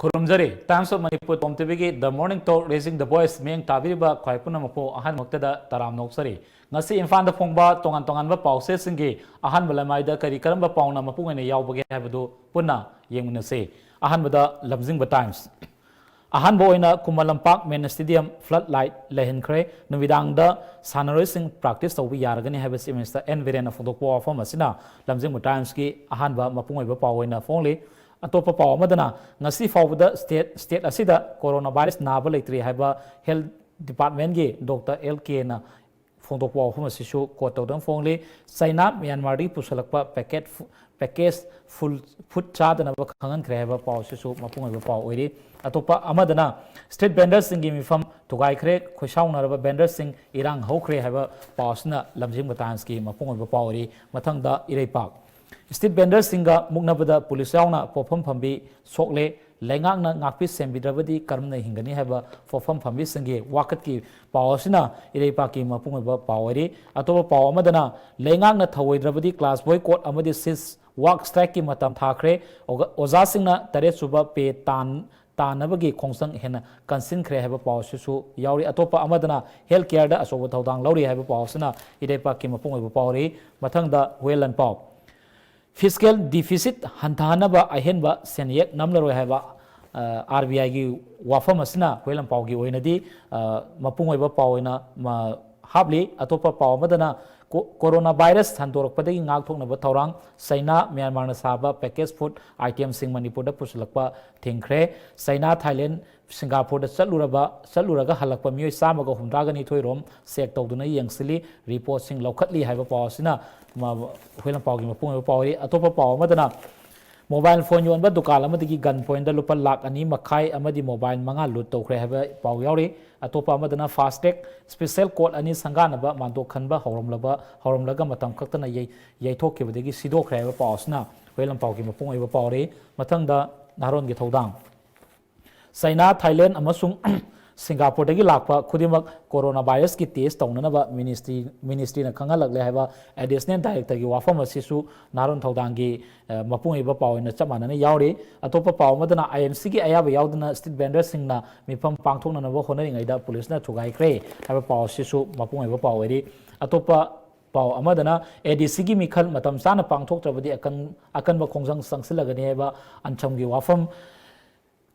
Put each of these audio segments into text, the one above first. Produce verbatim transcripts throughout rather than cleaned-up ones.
ꯈꯨꯔꯨꯝꯖꯔꯤ꯫ Times of Manipur Tom ꯇꯤꯚꯤꯒꯤ The Morning Talk Raising the Voice ꯃꯤꯠꯌꯦꯡ ꯇꯥꯕꯤꯔꯤꯕ ꯈ꯭ꯋꯥꯏ ꯄꯨꯝꯅꯃꯛꯄꯨ ꯑꯍꯥꯟꯕꯃꯛꯇꯗ ꯇꯔꯥꯝꯅ ꯑꯣꯛꯆꯔꯤ꯫ ꯉꯁꯤ ꯏꯝꯐꯥꯜꯗ ꯐꯣꯡꯕ ꯇꯣꯉꯥꯟ ꯇꯣꯉꯥꯟꯕ ꯄꯥꯎꯆꯦꯁꯤꯡꯒꯤ ꯑꯍꯥꯟꯕ ꯂꯃꯥꯏꯗ ꯀꯔꯤ ꯀꯔꯝꯕ ꯄꯥꯎꯅ ꯃꯄꯨꯡ ꯑꯣꯏꯅ ꯌꯥꯎꯕꯒꯦ ꯍꯥꯏꯕꯗꯨ ꯄꯨꯟꯅ ꯌꯦꯡꯃꯤꯟꯅꯁꯤ꯫ ꯑꯍꯥꯟꯕꯗ ꯂꯝꯖꯤꯡꯕ Times꯫ ꯑꯍꯥꯟꯕ ꯑꯣꯏꯅ Khuman Lampak main stadium flood light ꯂꯩꯍꯟꯈ꯭ꯔꯦ꯫ ꯅꯨꯃꯤꯗꯥꯡꯗ ꯁꯥꯟꯅꯔꯣꯏꯁꯤꯡ practice ꯇꯧꯕ ꯌꯥꯔꯒꯅꯤ ꯍꯥꯏꯕ Chief Minister ꯑꯦꯟ ꯕꯤꯔꯦꯟꯅ ꯐꯣꯡꯗꯣꯛꯄ ꯋꯥꯐꯝ ꯑꯁꯤꯅ ꯂꯝꯖꯤꯡꯕ Timesꯀꯤ ꯑꯍꯥꯟꯕ ꯃꯄꯨꯡ ꯑꯣꯏꯕ ꯄꯥꯎ ꯑꯣꯏꯅ ꯐꯣꯡꯂꯤ꯫ ꯑꯇꯣꯞꯄ ꯄꯥꯎ ꯑꯃꯗꯅ, ꯉꯁꯤ ꯐꯥꯎꯕꯗ state, state ꯑꯁꯤꯗ coronavirus ꯅꯥꯕ ꯂꯩꯇ꯭ꯔꯤ ꯍꯥꯏꯕ Health Departmentꯀꯤ Doctor ꯑꯦꯜ ꯀꯦꯅ ꯐꯣꯡꯗꯣꯛꯄ ꯋꯥꯐꯝ ꯑꯁꯤꯁꯨ quote ꯇꯧꯗꯨꯅ ꯐꯣꯡꯂꯤ꯫ ꯆꯩꯅꯥ ꯃ꯭ꯌꯥꯟꯃꯥꯔꯗꯒꯤ ꯄꯨꯁꯤꯜꯂꯛꯄ packet ꯐꯨ-, package full food ꯆꯥꯗꯅꯕ ꯈꯪꯍꯟꯈ꯭ꯔꯦ ꯍꯥꯏꯕ ꯄꯥꯎ ꯑꯁꯤꯁꯨ ꯃꯄꯨꯡ ꯑꯣꯏꯕ ꯄꯥꯎ ꯑꯣꯏꯔꯤ꯫ ꯑꯇꯣꯞꯄ ꯑꯃꯗꯅ, street vendorꯁꯤꯡꯒꯤ ꯃꯤꯐꯝ ꯊꯨꯒꯥꯏꯈ꯭ꯔꯦ, ꯈꯣꯏꯁꯥꯎꯅꯔꯕ vendorꯁꯤꯡ ꯏꯔꯥꯡ ꯍꯧꯈ꯭ꯔꯦ ꯍꯥꯏꯕ ꯄꯥꯎ ꯑꯁꯤꯅ ꯂꯝꯖꯤꯡꯕ Timesꯀꯤ ꯃꯄꯨꯡ ꯑꯣꯏꯕ ꯄꯥꯎ ꯑꯣꯏꯔꯤ꯫ ꯃꯊꯪꯗ ꯏꯔꯩꯄꯥꯛ꯫ Street vendorꯁꯤꯡꯒ ꯃꯨꯛꯅꯕꯗ ꯄꯨꯂꯤꯁ ꯌꯥꯎꯅ ꯄꯣꯠꯐꯝ ꯐꯝꯕꯤ ꯁꯣꯛꯂꯦ꯫ ꯂꯩꯉꯥꯛꯅ ꯉꯥꯛꯄꯤ ꯁꯦꯟꯕꯤꯗ꯭ꯔꯕꯗꯤ ꯀꯔꯝꯅ ꯍꯤꯡꯒꯅꯤ ꯍꯥꯏꯕ ꯄꯣꯠꯐꯝ ꯐꯝꯕꯤꯁꯤꯡꯒꯤ ꯋꯥꯀꯠꯀꯤ ꯄꯥꯎ ꯑꯁꯤꯅ ꯏꯔꯩꯄꯥꯛꯀꯤ ꯃꯄꯨꯡ ꯑꯣꯏꯕ ꯄꯥꯎ ꯑꯣꯏꯔꯤ꯫ ꯑꯇꯣꯞꯄ ꯄꯥꯎ ꯑꯃꯗꯅ, ꯂꯩꯉꯥꯛꯅ ꯊꯧꯑꯣꯏꯗ꯭ꯔꯕꯗꯤ class boycott ꯑꯃꯗꯤ sit, work strikeꯀꯤ ꯃꯇꯝ ꯊꯥꯈ꯭ꯔꯦ꯫ ꯑꯣꯒ-, ꯑꯣꯖꯥꯁꯤꯡꯅ ꯇꯔꯦꯠ ꯁꯨꯕ pay ꯇꯥꯟ-, ꯇꯥꯟꯅꯕꯒꯤ ꯈꯣꯡꯖꯪ ꯍꯦꯟꯅ ꯀꯟꯁꯤꯟꯈ꯭ꯔꯦ ꯍꯥꯏꯕ ꯄꯥꯎ ꯑꯁꯤꯁꯨ ꯌꯥꯎꯔꯤ꯫ ꯑꯇꯣꯞꯄ ꯑꯃꯗꯅ, health careꯗ ꯑꯆꯧꯕ ꯊꯧꯗꯥꯡ ꯂꯧꯔꯤ ꯍꯥꯏꯕ ꯄꯥꯎ ꯑꯁꯤꯅ ꯏꯔꯩꯄꯥꯛꯀꯤ ꯃꯄꯨꯡ ꯑꯣꯏꯕ ꯄꯥꯎ ꯑꯣꯏꯔꯤ꯫ ꯃꯊꯪꯗ ꯍꯨꯌꯦꯟ ꯂꯥꯟꯄꯥꯎ꯫ Fiscal deficit ꯍꯟꯊꯍꯟꯅꯕ ꯑꯍꯦꯟꯕ ꯁꯦꯟꯌꯦꯛ ꯅꯝꯂꯔꯣꯏ ꯍꯥꯏꯕ, ꯑ, ꯑꯥꯔ ꯕꯤ ꯑꯥꯏꯒꯤ ꯋꯥꯐꯝ ꯑꯁꯤꯅ ꯍꯨꯌꯦꯟ ꯂꯥꯟꯄꯥꯎꯒꯤ ꯑꯣꯏꯅꯗꯤ, ꯑ, ꯃꯄꯨꯡ ꯑꯣꯏꯕ ꯄꯥꯎ ꯑꯣꯏꯅ, ꯃ-, ꯍꯥꯞꯂꯤ꯫ ꯑꯇꯣꯞꯄ ꯄꯥꯎ ꯑꯃꯗꯅ, ꯀꯣ-, coronavirus ꯁꯟꯗꯣꯔꯛꯄꯗꯒꯤ ꯉꯥꯛꯊꯣꯛꯅꯕ ꯊꯧꯔꯥꯡ, ꯆꯩꯅꯥ ꯃ꯭ꯌꯥꯟꯃꯥꯔꯅ ꯁꯥꯕ package food itemꯁꯤꯡ ꯃꯅꯤꯄꯨꯔꯗ ꯄꯨꯁꯤꯜꯂꯛꯄ ꯊꯤꯡꯈ꯭ꯔꯦ꯫ ꯆꯩꯅꯥ, ꯊꯥꯏꯂꯦꯟ, ꯁꯤꯡꯒꯥꯄꯨꯔꯗ ꯆꯠꯂꯨꯔꯕ, ꯆꯠꯂꯨꯔꯒ ꯍꯜꯂꯛꯄ ꯃꯤꯑꯣꯏ ꯆꯥꯝꯃꯒ ꯍꯨꯝꯗ꯭ꯔꯥꯒ ꯅꯤꯊꯣꯏ ꯔꯣꯝ check ꯇꯧꯗꯨꯅ ꯌꯦꯡꯁꯤꯜꯂꯤ, reportꯁꯤꯡ ꯂꯧꯈꯠꯂꯤ ꯍꯥꯏꯕ ꯄꯥꯎ ꯑꯁꯤꯅ ꯃ-, ꯍꯨꯌꯦꯟ ꯂꯥꯟꯄꯥꯎꯒꯤ ꯃꯄꯨꯡ ꯑꯣꯏꯕ ꯄꯥꯎ ꯑꯣꯏꯔꯤ꯫ ꯑꯇꯣꯞꯄ ꯄꯥꯎ ꯑꯃꯗꯅ, mobile phone ꯌꯣꯟꯕ ꯗꯨꯀꯥꯟ ꯑꯃꯗꯒꯤ gun pointꯗ ꯂꯨꯄꯥ ꯂꯥꯈ ꯑꯅꯤ ꯃꯈꯥꯏ ꯑꯃꯗꯤ mobile ꯃꯉꯥ loot ꯇꯧꯈ꯭ꯔꯦ ꯍꯥꯏꯕ ꯄꯥꯎ ꯌꯥꯎꯔꯤ꯫ ꯑꯇꯣꯞꯄ ꯑꯃꯗꯅ, fast track special court ꯑꯅꯤ ꯁꯪꯒꯥꯅꯕ ꯃꯥꯟꯗꯣꯛ ꯈꯟꯕ ꯍꯧꯔꯝꯂꯕ, ꯍꯧꯔꯝꯂꯒ ꯃꯇꯝ ꯈꯛꯇꯅ ꯌꯩ-, ꯌꯩꯊꯣꯛꯈꯤꯕꯗꯒꯤ ꯁꯤꯗꯣꯛꯈ꯭ꯔꯦ ꯍꯥꯏꯕ ꯄꯥꯎ ꯑꯁꯤꯅ ꯍꯨꯌꯦꯟ ꯂꯥꯟꯄꯥꯎꯒꯤ ꯃꯄꯨꯡ ꯑꯣꯏꯕ ꯄꯥꯎ ꯑꯣꯏꯔꯤ꯫ ꯃꯊꯪꯗ ꯅꯍꯥꯔꯣꯟꯒꯤ ꯊꯧꯗꯥꯡ꯫ ꯆꯩꯅꯥ, ꯊꯥꯏꯂꯦꯟ ꯑꯃꯁꯨꯡ ꯁꯤꯡꯒꯥꯄꯨꯔꯗꯒꯤ ꯂꯥꯛꯄ ꯈꯨꯗꯤꯡꯃꯛ ꯀꯣꯔꯣꯅꯥ ꯚꯥꯏꯔꯁꯀꯤ ꯇꯦꯁ ꯇꯧꯅꯅꯕ ꯃꯤꯅꯤꯁꯇ꯭ꯔꯤ ꯃꯤꯅꯤꯁꯇ꯭ꯔꯤꯅ ꯈꯪꯍꯜꯂꯛꯂꯦ ꯍꯥꯏꯕ ꯑꯦꯗꯤꯁꯅꯦꯜ ꯗꯥꯏꯔꯦꯛꯇꯔꯒꯤ ꯋꯥꯐꯝ ꯑꯁꯤꯁꯨ ꯅꯍꯥꯔꯣꯜ ꯊꯧꯗꯥꯡꯒꯤ ꯑ, ꯃꯄꯨꯡ ꯑꯣꯏꯕ ꯄꯥꯎ ꯑꯣꯏꯅ ꯆꯞ ꯃꯥꯟꯅꯅ ꯌꯥꯎꯔꯤ꯫ ꯑꯇꯣꯞꯄ ꯄꯥꯎ ꯑꯃꯗꯅ ꯑꯥꯏ ꯑꯦꯝ ꯁꯤꯒꯤ ꯑꯌꯥꯕ ꯌꯥꯎꯗꯅ ꯁ꯭ꯇ꯭ꯔꯤꯠ ꯚꯦꯟꯗꯔꯁꯤꯡꯅ ꯃꯤꯐꯝ ꯄꯥꯡꯊꯣꯛꯅꯅꯕ ꯍꯣꯠꯅꯔꯤꯉꯩꯗ ꯄꯨꯂꯤꯁꯅ ꯊꯨꯒꯥꯏꯈ꯭ꯔꯦ ꯍꯥꯏꯕ ꯄꯥꯎ ꯑꯁꯤꯁꯨ ꯃꯄꯨꯡ ꯑꯣꯏꯕ ꯄꯥꯎ ꯑꯣꯏꯔꯤ꯫ ꯑꯇꯣꯞꯄ ꯄꯥꯎ ꯑꯃꯗꯅ ꯑꯦ ꯗꯤ ꯁꯤꯒꯤ ꯃꯤꯈꯜ ꯃꯇꯝ ꯆꯥꯅ ꯄꯥꯡꯊꯣꯛꯇ꯭ꯔꯕꯗꯤ ꯑꯀꯟ-, ꯑꯀꯟꯕ ꯈꯣꯡꯖꯪ ꯆꯪꯁꯤꯜꯂꯒꯅꯤ ꯍꯥꯏꯕ ꯑꯟꯁꯝꯒꯤ ꯋꯥꯐꯝ꯫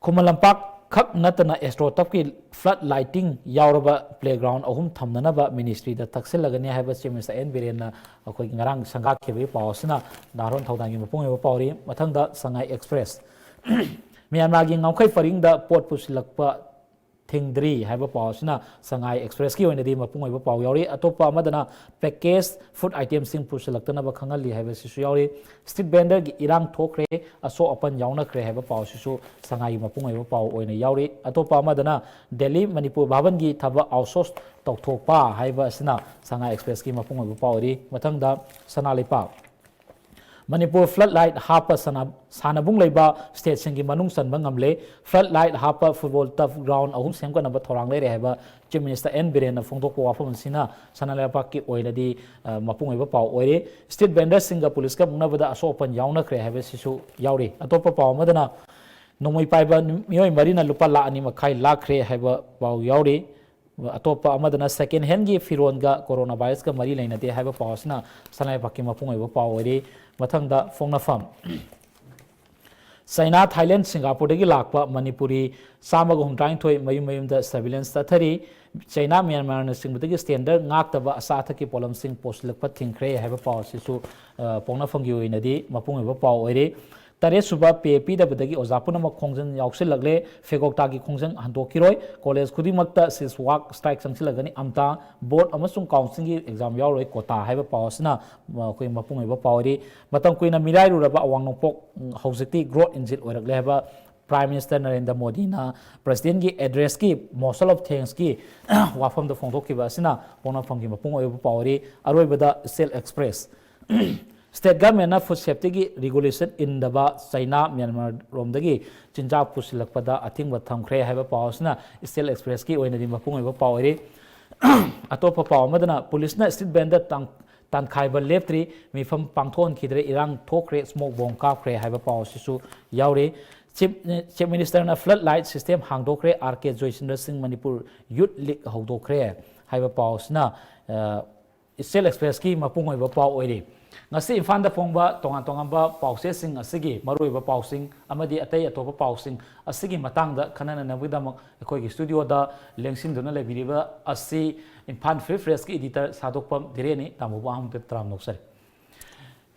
ꯈꯨꯃꯟ ꯂꯝꯄꯥꯛ ꯈꯛ ꯅꯠꯇꯅ ꯑꯦꯁꯇ꯭ꯔꯣꯇꯞꯀꯤ ꯐ꯭ꯂꯠ ꯂꯥꯏꯇꯤꯡ ꯌꯥꯎꯔꯕ ꯄ꯭ꯂꯦꯒ꯭ꯔꯥꯎꯟ ꯑꯍꯨꯝ ꯊꯝꯅꯅꯕ ꯃꯤꯅꯤꯁꯇ꯭ꯔꯤꯗ ꯇꯛꯁꯤꯜꯂꯒꯅꯤ ꯍꯥꯏꯕ ꯆꯤꯐ ꯃꯤꯅꯤꯁꯇꯔ ꯑꯦꯟ ꯕꯤꯔꯦꯟꯅ ꯑꯩꯈꯣꯏꯒꯤ ꯉꯔꯥꯡ ꯁꯪꯒꯥꯈꯤꯕꯒꯤ ꯄꯥꯎ ꯑꯁꯤꯅ ꯅꯍꯥꯔꯣꯜ ꯊꯧꯗꯥꯡꯒꯤ ꯃꯄꯨꯡ ꯑꯣꯏꯕ ꯄꯥꯎꯔꯤ꯫ ꯃꯊꯪꯗ ꯁꯉꯥꯏ ꯑꯦꯛꯁꯄ꯭ꯔꯦꯁ꯫ ꯃ꯭ꯌꯥꯟꯃꯥꯔꯒꯤ ꯉꯝꯈꯩ ꯄꯔꯤꯡꯗ ꯄꯣꯠ ꯄꯨꯁꯤꯜꯂꯛꯄ ꯊꯤꯡꯗ꯭ꯔꯤ ꯍꯥꯏꯕ ꯄꯥꯎ ꯑꯁꯤꯅ ꯁꯉꯥꯏ ꯑꯦꯛꯁꯄ꯭ꯔꯦꯁꯀꯤ ꯑꯣꯏꯅꯗꯤ ꯃꯄꯨꯡ ꯑꯣꯏꯕ ꯄꯥꯎ ꯌꯥꯎꯔꯤ꯫ ꯑꯇꯣꯞꯄ ꯑꯃꯗꯅ ꯄꯦꯀꯦꯖ ꯐꯨꯗ ꯑꯥꯏꯇꯦꯝꯁꯤꯡ ꯄꯨꯁꯤꯜꯂꯛꯇꯅꯕ ꯈꯪꯍꯜꯂꯤ ꯍꯥꯏꯕꯁꯤꯁꯨ ꯌꯥꯎꯔꯤ꯫ ꯁ꯭ꯇ꯭ꯔꯤꯠ ꯚꯦꯟꯗꯔꯒꯤ ꯏꯔꯥꯡ ꯊꯣꯛꯈ꯭ꯔꯦ, ꯑꯁꯣꯛ ꯑꯄꯟ ꯌꯥꯎꯅꯈ꯭ꯔꯦ ꯍꯥꯏꯕ ꯄꯥꯎ ꯑꯁꯤꯁꯨ ꯁꯉꯥꯏꯒꯤ ꯃꯄꯨꯡ ꯑꯣꯏꯕ ꯄꯥꯎ ꯑꯣꯏꯅ ꯌꯥꯎꯔꯤ꯫ ꯑꯇꯣꯞꯄ ꯑꯃꯗꯅ ꯗꯦꯜꯂꯤ ꯃꯅꯤꯄꯨꯔ ꯚꯥꯕꯟꯒꯤ ꯊꯕꯛ ꯑꯥꯎꯠꯁꯣꯔꯁ ꯇꯧꯊꯣꯛꯄ ꯍꯥꯏꯕ ꯑꯁꯤꯅ ꯁꯉꯥꯏ ꯑꯦꯛꯁꯄ꯭ꯔꯦꯁꯀꯤ ꯃꯄꯨꯡ ꯑꯣꯏꯕ ꯄꯥꯎ ꯑꯣꯏꯔꯤ꯫ ꯃꯊꯪꯗ ꯁꯅꯥ ꯂꯩꯄꯥꯛ꯫ ꯃꯅꯤꯄꯨꯔ ꯐ꯭ꯂꯠ ꯂꯥꯏꯠ ꯍꯥꯞꯄ ꯁꯥꯟꯅ-, ꯁꯥꯟꯅꯕꯨꯡ ꯂꯩꯕ ꯁ꯭ꯇꯦꯠꯁꯤꯡꯒꯤ ꯃꯅꯨꯡ ꯆꯟꯕ ꯉꯝꯂꯦ꯫ ꯐ꯭ꯂꯠ ꯂꯥꯏꯠ ꯍꯥꯞꯄ ꯐꯨꯠꯕꯣꯜ ꯇꯔꯐ ꯒ꯭ꯔꯥꯎꯟ ꯑꯍꯨꯝ ꯁꯦꯝꯒꯠꯅꯕ ꯊꯧꯔꯥꯡ ꯂꯩꯔꯦ ꯍꯥꯏꯕ ꯆꯤꯐ ꯃꯤꯅꯤꯁꯇꯔ ꯑꯦꯟ ꯕꯤꯔꯦꯟꯅ ꯐꯣꯡꯗꯣꯛꯄ ꯋꯥꯐꯝ ꯑꯁꯤꯅ ꯁꯅꯥ ꯂꯩꯕꯥꯛꯀꯤ ꯑꯣꯏꯅꯗꯤ, ꯑ, ꯃꯄꯨꯡ ꯑꯣꯏꯕ ꯄꯥꯎ ꯑꯣꯏꯔꯦ꯫ ꯁ꯭ꯇ꯭ꯔꯤꯠ ꯚꯦꯟꯗꯔꯁꯤꯡꯒ ꯄꯨꯂꯤꯁꯀ ꯃꯨꯛꯅꯕꯗ ꯑꯁꯣꯛ ꯑꯄꯟ ꯌꯥꯎꯅꯈ꯭ꯔꯦ ꯍꯥꯏꯕꯁꯤꯁꯨ ꯌꯥꯎꯔꯤ꯫ ꯑꯇꯣꯞꯄ ꯄꯥꯎ ꯑꯃꯗꯅ ꯅꯣꯡꯃꯩ ꯄꯥꯏꯕ ꯃꯤꯑꯣꯏ ꯃꯔꯤꯅ ꯂꯨꯄꯥ ꯂꯥꯈ ꯑꯅꯤ ꯃꯈꯥꯏ ꯂꯥꯛꯈ꯭ꯔꯦ ꯍꯥꯏꯕ ꯄꯥꯎ ꯌꯥꯎꯔꯤ꯫ ꯑꯇꯣꯞꯄ ꯑꯃꯗꯅ ꯁꯦꯀꯦꯟ ꯍꯦꯟꯒꯤ ꯐꯤꯔꯣꯟꯒ ꯀꯣꯔꯣꯅꯥ ꯚꯥꯏꯔꯁꯀ ꯃꯔꯤ ꯂꯩꯅꯗꯦ ꯍꯥꯏꯕ ꯄꯥꯎ ꯑꯁꯤꯅ ꯁꯅꯥ ꯂꯩꯕꯥꯛꯀꯤ ꯃꯄꯨꯡ ꯑꯣꯏꯕ ꯄꯥꯎ ꯑꯣꯏꯔꯤ꯫ ꯃꯊꯪꯗ ꯐꯣꯡꯅꯐꯝ꯫ ꯆꯩꯅꯥ, ꯊꯥꯏꯂꯦꯟ, ꯁꯤꯡꯒꯥꯄꯨꯔꯗꯒꯤ ꯂꯥꯛꯄ ꯃꯅꯤꯄꯨꯔꯤ ꯆꯥꯝꯃꯒ ꯍꯨꯝꯗ꯭ꯔꯥꯅꯤꯊꯣꯏ ꯃꯌꯨꯝ ꯃꯌꯨꯝꯗ ꯁꯔꯚꯤꯂꯦꯟꯁ ꯆꯠꯊꯔꯤ꯫ ꯆꯩꯅꯥ, ꯃ꯭ꯌꯥꯟꯃꯥꯔꯅꯆꯤꯡꯕꯗꯒꯤ ꯁ꯭ꯇꯦꯟꯗꯔ ꯉꯥꯛꯇꯕ ꯑꯆꯥ ꯑꯊꯛꯀꯤ ꯄꯣꯠꯂꯝꯁꯤꯡ ꯄꯨꯁꯤꯜꯂꯛꯄ ꯊꯤꯡꯈ꯭ꯔꯦ ꯍꯥꯏꯕ ꯄꯥꯎ ꯑꯁꯤꯁꯨ, ꯑ, ꯄꯣꯛꯅꯐꯝꯒꯤ ꯑꯣꯏꯅꯗꯤ ꯃꯄꯨꯡ ꯑꯣꯏꯕ ꯄꯥꯎ ꯑꯣꯏꯔꯤ꯫ ꯇꯔꯦꯠ ꯁꯨꯕ ꯄꯦ ꯄꯤꯗꯕꯗꯒꯤ ꯑꯣꯖꯥ ꯄꯨꯝꯅꯃꯛ ꯈꯣꯡꯖꯪ ꯌꯥꯎꯁꯤꯜꯂꯛꯂꯦ꯫ ꯐꯦꯒꯣꯛꯇꯥꯒꯤ ꯈꯣꯡꯖꯪ ꯍꯟꯗꯣꯛꯈꯤꯔꯣꯏ꯫ ꯀꯣꯂꯦꯖ ꯈꯨꯗꯤꯡꯃꯛꯇ ꯁꯤꯁ ꯋꯥꯛ ꯁ꯭ꯇ꯭ꯔꯥꯏꯛ ꯆꯪꯁꯤꯜꯂꯒꯅꯤ꯫ ꯑꯝꯇꯥ, ꯕꯣꯔꯗ ꯑꯃꯁꯨꯡ ꯀꯥꯎꯟꯁꯤꯜꯒꯤ ꯑꯦꯛꯖꯥꯝ ꯌꯥꯎꯔꯣꯏ꯫ ꯀꯣꯇꯥ ꯍꯥꯏꯕ ꯄꯥꯎ ꯑꯁꯤꯅ, ꯑ, ꯑꯩꯈꯣꯏ ꯃꯄꯨꯡ ꯑꯣꯏꯕ ꯄꯥꯎ ꯑꯣꯏꯔꯤ꯫ ꯃꯇꯝ ꯀꯨꯏꯅ ꯃꯤꯔꯥꯏꯔꯨꯔꯕ ꯑꯋꯥꯡ ꯅꯣꯡꯄꯣꯛ, ꯎꯝ, ꯍꯧꯖꯤꯛꯇꯤ ꯒ꯭ꯔꯣꯠ ꯏꯟꯖꯤꯟ ꯑꯣꯏꯔꯛꯂꯦ ꯍꯥꯏꯕ ꯄ꯭ꯔꯥꯏꯝ ꯃꯤꯅꯤꯁꯇꯔ ꯅꯔꯦꯟꯗ꯭ꯔ ꯃꯣꯗꯤꯅ ꯄ꯭ꯔꯁꯤꯗꯦꯟꯒꯤ ꯑꯦꯗ꯭ꯔꯦꯁꯀꯤ ꯃꯣꯁꯟ ꯑꯣꯐ ꯊꯦꯡꯁꯀꯤ ꯋꯥꯐꯝꯗ ꯐꯣꯡꯗꯣꯛꯈꯤꯕ ꯑꯁꯤꯅ ꯄꯣꯛꯅꯐꯝꯒꯤ ꯃꯄꯨꯡ ꯑꯣꯏꯕ ꯄꯥꯎ ꯑꯣꯏꯔꯤ꯫ ꯑꯔꯣꯏꯕꯗ ꯏꯆꯦꯜ ꯑꯦꯛꯁꯄ꯭ꯔꯦꯁ꯫ State government ꯅ food safety ꯒꯤ regulation ꯏꯟꯗꯕ ꯆꯩꯅꯥ, ꯃ꯭ꯌꯥꯟꯃꯥꯔ ꯔꯣꯝꯗꯒꯤ ꯆꯤꯟꯖꯥꯛ ꯄꯨꯁꯤꯜꯂꯛꯄꯗ ꯑꯊꯤꯡꯕ ꯊꯝꯈ꯭ꯔꯦ ꯍꯥꯏꯕ ꯄꯥꯎ ꯑꯁꯤꯅ East Text Express ꯀꯤ ꯑꯣꯏꯅꯗꯤ ꯃꯄꯨꯡ ꯑꯣꯏꯕ ꯄꯥꯎ ꯑꯣꯏꯔꯤ꯫ ꯑꯇꯣꯞꯄ ꯄꯥꯎ ꯑꯃꯗꯅ ꯄꯨꯂꯤꯁꯅ street vendor ꯇꯥꯡ-, ꯇꯥꯟꯈꯥꯏꯕ ꯂꯦꯞꯇ꯭ꯔꯤ, ꯃꯤꯐꯝ ꯄꯥꯡꯊꯣꯛꯍꯟꯈꯤꯗ꯭ꯔꯦ, ꯏꯔꯥꯡ ꯊꯣꯛꯈ꯭ꯔꯦ, smoke bomb ꯀꯥꯞꯈ꯭ꯔꯦ ꯍꯥꯏꯕ ꯄꯥꯎ ꯑꯁꯤꯁꯨ ꯌꯥꯎꯔꯤ꯫ Chief, Chief Minister ꯅ flood light system ꯍꯥꯡꯗꯣꯛꯈ꯭ꯔꯦ, R K Joychandra Singh Manipur Youth League ꯍꯧꯗꯣꯛꯈ꯭ꯔꯦ ꯍꯥꯏꯕ ꯄꯥꯎ ꯑꯁꯤꯅ, ꯑ, East Text Express ꯀꯤ ꯃꯄꯨꯡ ꯑꯣꯏꯕ ꯄꯥꯎ ꯑꯣꯏꯔꯤ꯫ ꯉꯁꯤ ꯏꯝꯐꯥꯜꯗ ꯐꯣꯡꯕ ꯇꯣꯉꯥꯟ ꯇꯣꯉꯥꯟꯕ ꯄꯥꯎꯆꯦꯁꯤꯡ ꯑꯁꯤꯒꯤ ꯃꯔꯨꯑꯣꯏꯕ ꯄꯥꯎꯁꯤꯡ ꯑꯃꯗꯤ ꯑꯇꯩ ꯑꯇꯣꯞꯄ ꯄꯥꯎꯁꯤꯡ ꯑꯁꯤꯒꯤ ꯃꯇꯥꯡꯗ ꯈꯟꯅꯅꯕꯒꯤꯗꯃꯛ ꯑꯩꯈꯣꯏꯒꯤ studio ꯗ ꯂꯦꯡꯁꯤꯟꯗꯨꯅ ꯂꯩꯕꯤꯔꯤꯕ ꯑꯁꯤ ꯏꯝꯐꯥꯜ Free Press ꯀꯤ editor ꯁꯥꯗꯣꯛꯄꯝ ꯙꯤꯔꯦꯟꯅꯤ꯫ ꯇꯥꯃꯣꯕꯨ ꯑꯍꯥꯟꯕꯗ ꯇꯔꯥꯝꯅ ꯑꯣꯛꯆꯔꯤ꯫